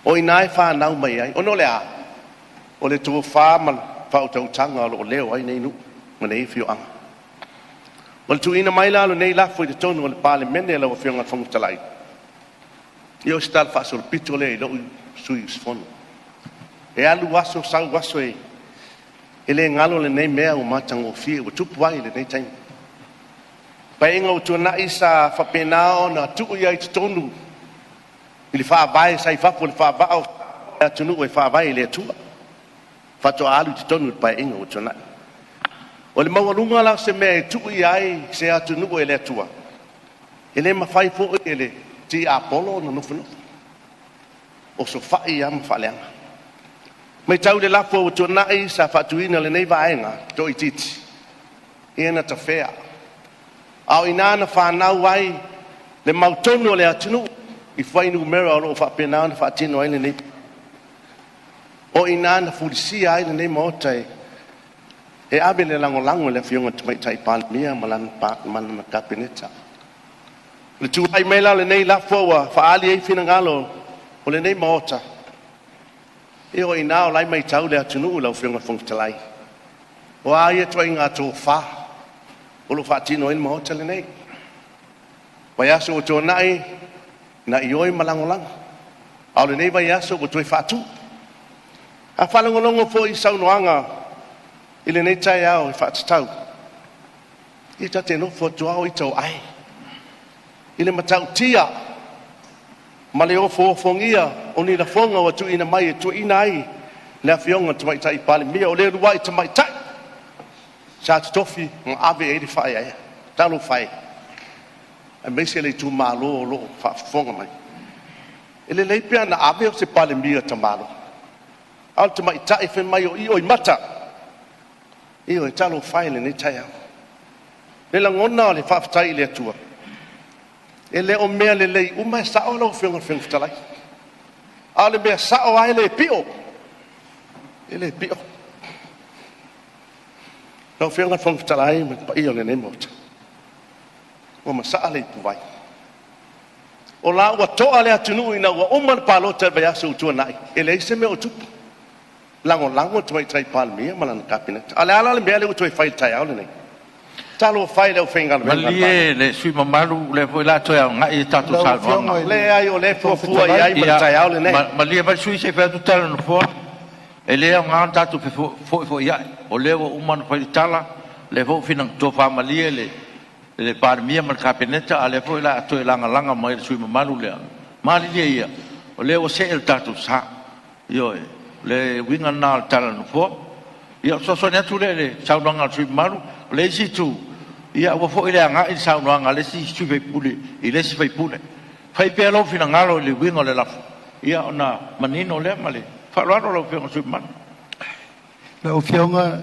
O i ina e fanau mai ai, ona o le a? O le tofa ma le faautautaga o lo o leo ai nei nuu ma nei afioaga. O le tuuina mai la o lenei lafo i totonu o le Palemene lau Afioga i le Fofoga Fetalai, ia o se talafaasolopito lea i lou sui usufono. E alu aso sau aso e le galo lenei mea ua matagofie ua tupu ai i lenei taimi. Paeaiga ua tuanai sa faapena ona tuu i ai i totonu i le Faavae sa i fafo o le faavaa o le atunuu e faavae i le Atua faatoa alu i totonu i le Paeaiga ua tuanai. O le maualuga la o se mea e tuu i ai se atunuu e le Atua, e le mafai foi e le tiapolo ona nofonofo, osofai lava ma faaleaga. Matau i le lafo ua tuanai sa faatuina lenei vaega toaitiiti, ia na tafea. A o i ina na fanau ai le mautonu o le atunuu i fuainumera o lo o faapena ona faatino ai lenei. O i ina na fulisia ai lenei Maota e ave le lagolago i le Afioga i le Tamaitai Palemia ma lana Kapeneta. O le tulai mai la o lenei lafo ua faaali ai finagalo o lenei Maota, ia o i ina o la e matau le atunuu lau Afioga i le Fofoga Fetalai. O a ia ituaiga tofa o lo o faatino ai le Maota lenei. Vaiaso ua tuanai na ioe ma lagolago, a o lenei vaiaso ua toe faatu. A faalogologo foi i saunoaga i lenei taeao e faatatau, ia ta te nofo atu lava o ita o ae i le matautia ma le ofoofogia o ni lafoga ua tuuina mai e tuuaina ai le Afioga i le Tamaitai Palemia, o le uluai tamaitai sa totofi ma ave i ai le faaeaea. Talofa e, aemaise le itumalo o lo o faafofoga mai. E lelei pe ana ave o se Palemia tamaloa, a o le tamaitai fai mai o ioimata. Ioe, talofa e i lenei taeao. Le lagona o le faafetai i le Atua, e le o mea lelei uma e sao lau Afioga i le Fofoga Fetalai, a o le mea sao lava e le pio, e le pio. Lau Afioga i le Fofoga Fetalai ma le paia o lenei Maota, ua masaa le ipuvai. O la ua toa le atunuu ina ua uma le palota i le vaiaso ua tuanai, e leai se mea o tupu. Lagolago le Tamaitai Palemia ma lana Kapeneta. A o le a la le mea lea ua toe fai i le taeao lenei? Talofa e i le aufaigaluega a le Malie le sui usufono mamalu, o lea foi o le a toe agai a tatou Lau saunoaga. Afioga i le Leai, o lea e Fofoga fuafua i Fetalai, ai ma le Ia, taeao lenei. malie mai le sui usufono se i fai atu le tala a le Nofoa. E le aoga ona tatou fefoifoiai, o lea ua uma ona fai le tala, o lea foi ua tofa malie le Palemia ma le Kapeneta, a o lea foi o le a toe lagalaga mai e le sui usufono mamalu lea. Malilie ia, o lea ua see le tatou sa. Ioe, o le uiga lena o le tala a le Nofoa. Ia, o le fesoasoani atu lea i le saunoaga a le sui usufono mamalu. O le isi itu, ia aua foi le agai le saunoaga a le isi sui usufono i le isi sui usufono. Fai pea lou finagalo i le uiga o le lafo, ia ona manino lea. Ma le faaaloalo lau Afioga i le sui usufono mamalu. Lau Afioga,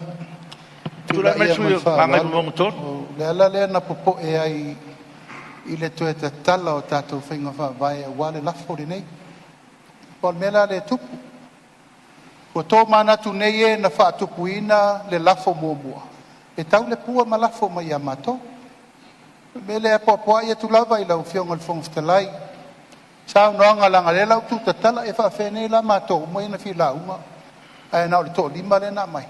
Tulai mai tulai le ia sui ma le usufono mo faaaloalo. Gagaifomauga 3. O le ala lea na popoe ai i le toe tatala o tatou faiga faavae aua le lafo lenei. O le mea la lea e tupu, ua tomanatu nei e na faatupuina le lafo muamua, e tau le pua ma lafo mai ia matou. O le mea lea e apoapoai atu lava i lau Afioga i le Fofoga Fetalai, saunoaga leaga o lea la ua tuutatala, e faafenei la matou uma ia na fia lauga ae na o le toalima lea na aumai.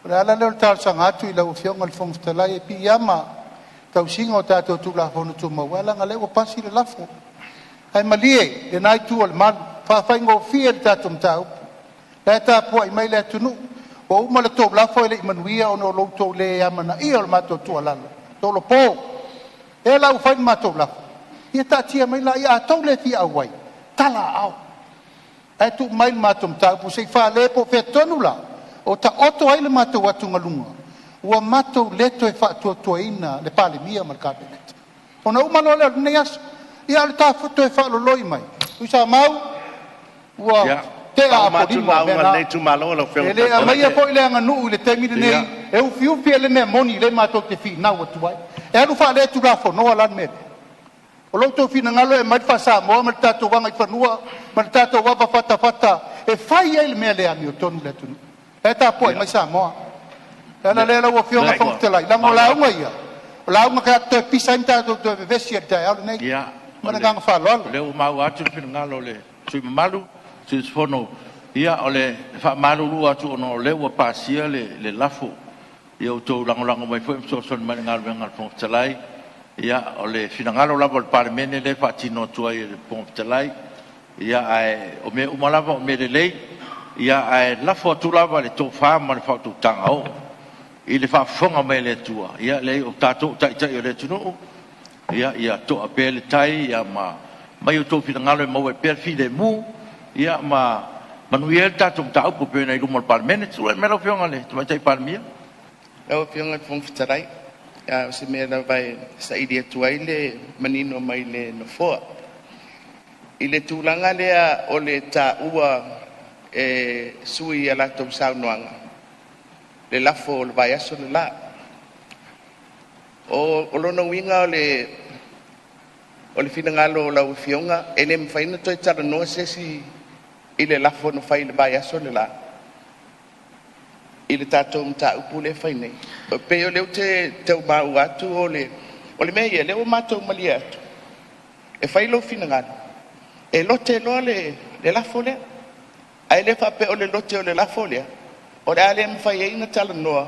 O le ala lea o le talosaga atu i lau Afioga i le Fofoga Fetalai, e piiama i le tausiga o tatou Tulafono Tumau, ae leaga o lea ua pasi le lafo. Ae malie lena itu o le malu, faafaigofie le tatou mataupu, o la e tapuai mai le atunuu. Ua uma le tou lafo e le i manuia ona o lo outou le amanaia o le matou tuualalo, tolopo. O lea la ua fai le matou lafo, Ia taatia mai laia, a outou le fia auai, tala aao, ae tuu mai le matou mataupu se i faalele po o fea tonu la o taoto ai le matou atugaluga, ua matou le toe faatuatuaina le Palemia ma le Kapeneta. Ona uma loa lea o lenei aso. Ia a o le ta toe faaloloi mai, Tuisamau, ua tea Apolima o mea na. E le aumaia foi le aganuu i le taimi lenei e ufiufi ai le mea moni lea matou te finau atu ai. E alu faaletulafono la le mea lea? O lo outou finagalo e aumai le faasamoa ma le tatou agaifanua ma le tatou avafatafata e fai ai le mea le amiotonu i le atunuu. O la e tapuai mai Samoa. O le ala lea lau Afioga i le Fofoga Fetalai, leaga o lauga ia, o lauga tatou te toe pisa ai ma tatou toe vevesi ai i le taeao lenei. Ma le agaga faaaloalo. O lea ua maua atu le finagalo o le sui usufono mamalu, sui usufono. Ia, o le faamalulu atu ona o lea ua pasia le lafo. Ia outou lagolago mai foi ma fesoasoani mai i le galuega a le Fofoga Fetalai. Ia, o le finagalo lava o le Palemene lea e faatino atu ai e le Fofoga Fetalai. Ia, ae o mea uma lava o mea lelei. Ia, ae lafo atu lava le tofa ma le faautautaga oo i le faafofoga mai a le Atua. Ia, leai o tatou o taitai o le atunuu. Ia, ia toa pea le tai ma aumai outou finagalo e maua ai pea le filemu ia ma manuia ai le tatou mataupu e pei ona i luma o le Palemene. Tulai mai lau Afioga i le Tamaitai Palemia. Lau Afioga i le Fofoga Fetalai, a o se mea lava e saili atu ai le manino mai le nofoa. I le tulaga lea o le taua e sui usufono i a latou saunoaga le lafo o le vaiaso le la. O lona uiga o le finagalo o lau Afioga e le mafai ona toe talanoa se isi i le lafo na fai i le vaiaso le la i le tatou mataupu lea e fai nei? E pei o lea ou te tau maua atu o le mea ia, lea ua matou malie atu, e fai lou finagalo e lote loa le lafo lea, ae le faapea o le lote o le lafo lea o le a le mafai ai ona talanoa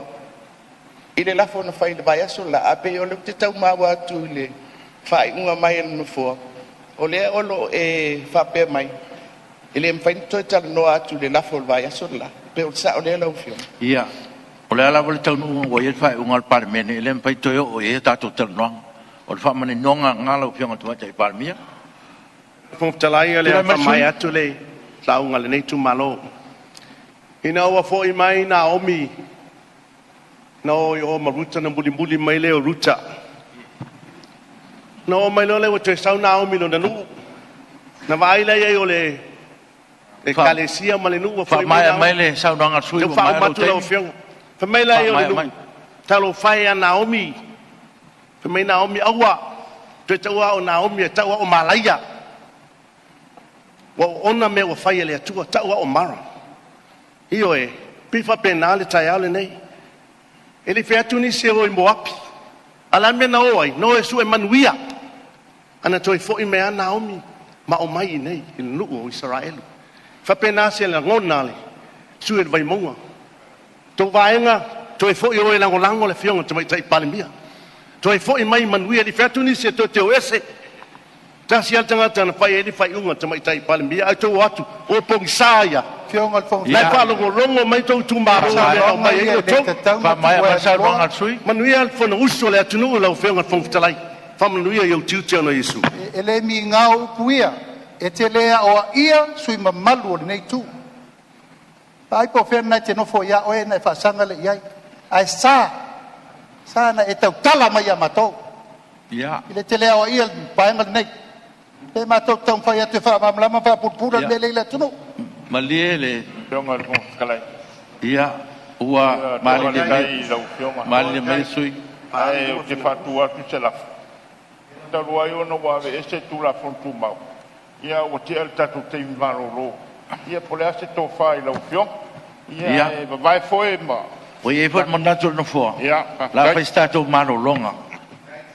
i le lafo na fai i le vaiaso le la. Ae pei o lea ou te tau maua atu i le faaiuga mai a le Nofoa, o lea o lo o e faapea mai, e le mafai ona toe talanoa atu i le lafo o le vaiaso le la. Pe o le sao lea lau Afioga? Ia, o le a lava le taunuuga ua i ai le faaiuga a le Palemene, e le mafai ona toe oo i ai a tatou talanoaga. O le faamaninoga lena lau Afioga i le Tamaitai Palemia. Fofoga Fetalai, o le Tulai a mai le sui faamaea atu le lauga a lenei itumalo. Ina ua foi mai Naomi, na o i o ma Ruta ona mulimuli mai lea o Ruta. Na oo mai loa lea ua toe sau Naomi i lona nuu, na vaai la i ai o le ekalesia ma le nuu ua foi mai Faamaea Naomi. mai le saunoaga a le sui Tau usufono ua maea faauma lou atu lau taimi. Afioga. Fai mai la i o le Faamaea nuu, mai. talofa e ia Naomi. Fai mai Naomi, aua, toe taua au o Naomi, e tau au o Malaia. Ua oona mea ua fai e le Atua, tau au o Mara. Ioe, pei faapena le taeao lenei. E le i fai atu nisi e o i Moapi. A o le a le mea na o ai? Na o e sue manuia. Ana toe foi mai lava Naomi ma aumai i inei i le nuu o Isaraelu. E faapena se lagona a le sui usufono o le Vaimauga. Tou vaega, toe foi o e lagolago le Afioga i le Tamaitai Palemia. Toe foi mai manuia, e le i fai atu nisi e toe o ese. Tasi lava le tagata na fai ai le faaiuga a le Tamaitai Palemia, ae outou o atu, o pogisa ia. Afioga i le Fofoga La e Fetalai, faalogologo mai outou o itumalo i mea na saunoaga aumai ai ia e le outou. tatau ona Faamaea tuua e mai le saunoaga Anuloa. a le sui usufono. Manuia le Fonousu a le atunuu lau Afioga i le Fofoga Fetalai. Faamanuia i ou tiute ona o Iesu. E le migao upu ia, e te le aoaia sui usufono mamalu o lenei itu. Vaai po o fea lena e te nofo ai oe ona e faasaga lea i ai. Ae sa, sa ona e tautala mai ia matou. Ia, I le te le aoaia le vaega lenei. E matou te taumafai atu e faamalamalama ma faapulapula le ia, mea lea i le atunuu. Malie le Afioga i le Fofoga Fetalai. ia ua Ia, malilie mai, faafetai i lau Afioga, malilie mai le sui usufono. ae ou te faatu atu se lafo, Talu ai ona ua aveese le Tulafono Tumau, ia ua te'a le tatou taimi malolo. Ia po o le a se tofa i lau Afioga, Ia, ae vavae foe ma ua i ai foi le manatu o le Nofoa, ia, o le a faafetai. fai se tatou malologa.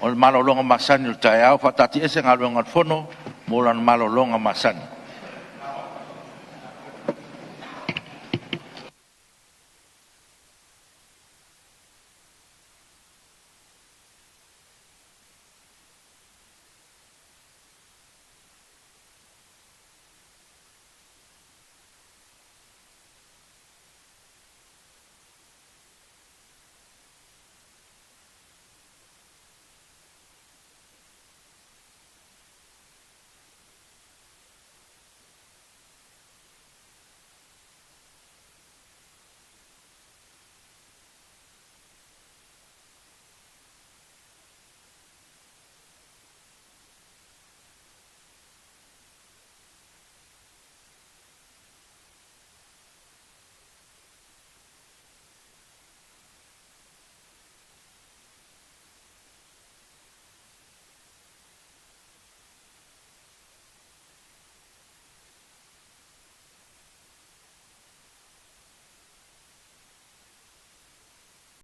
O le malologa masani o le taeao, faataatiaese galuega a le Fono mo lana malologa masani.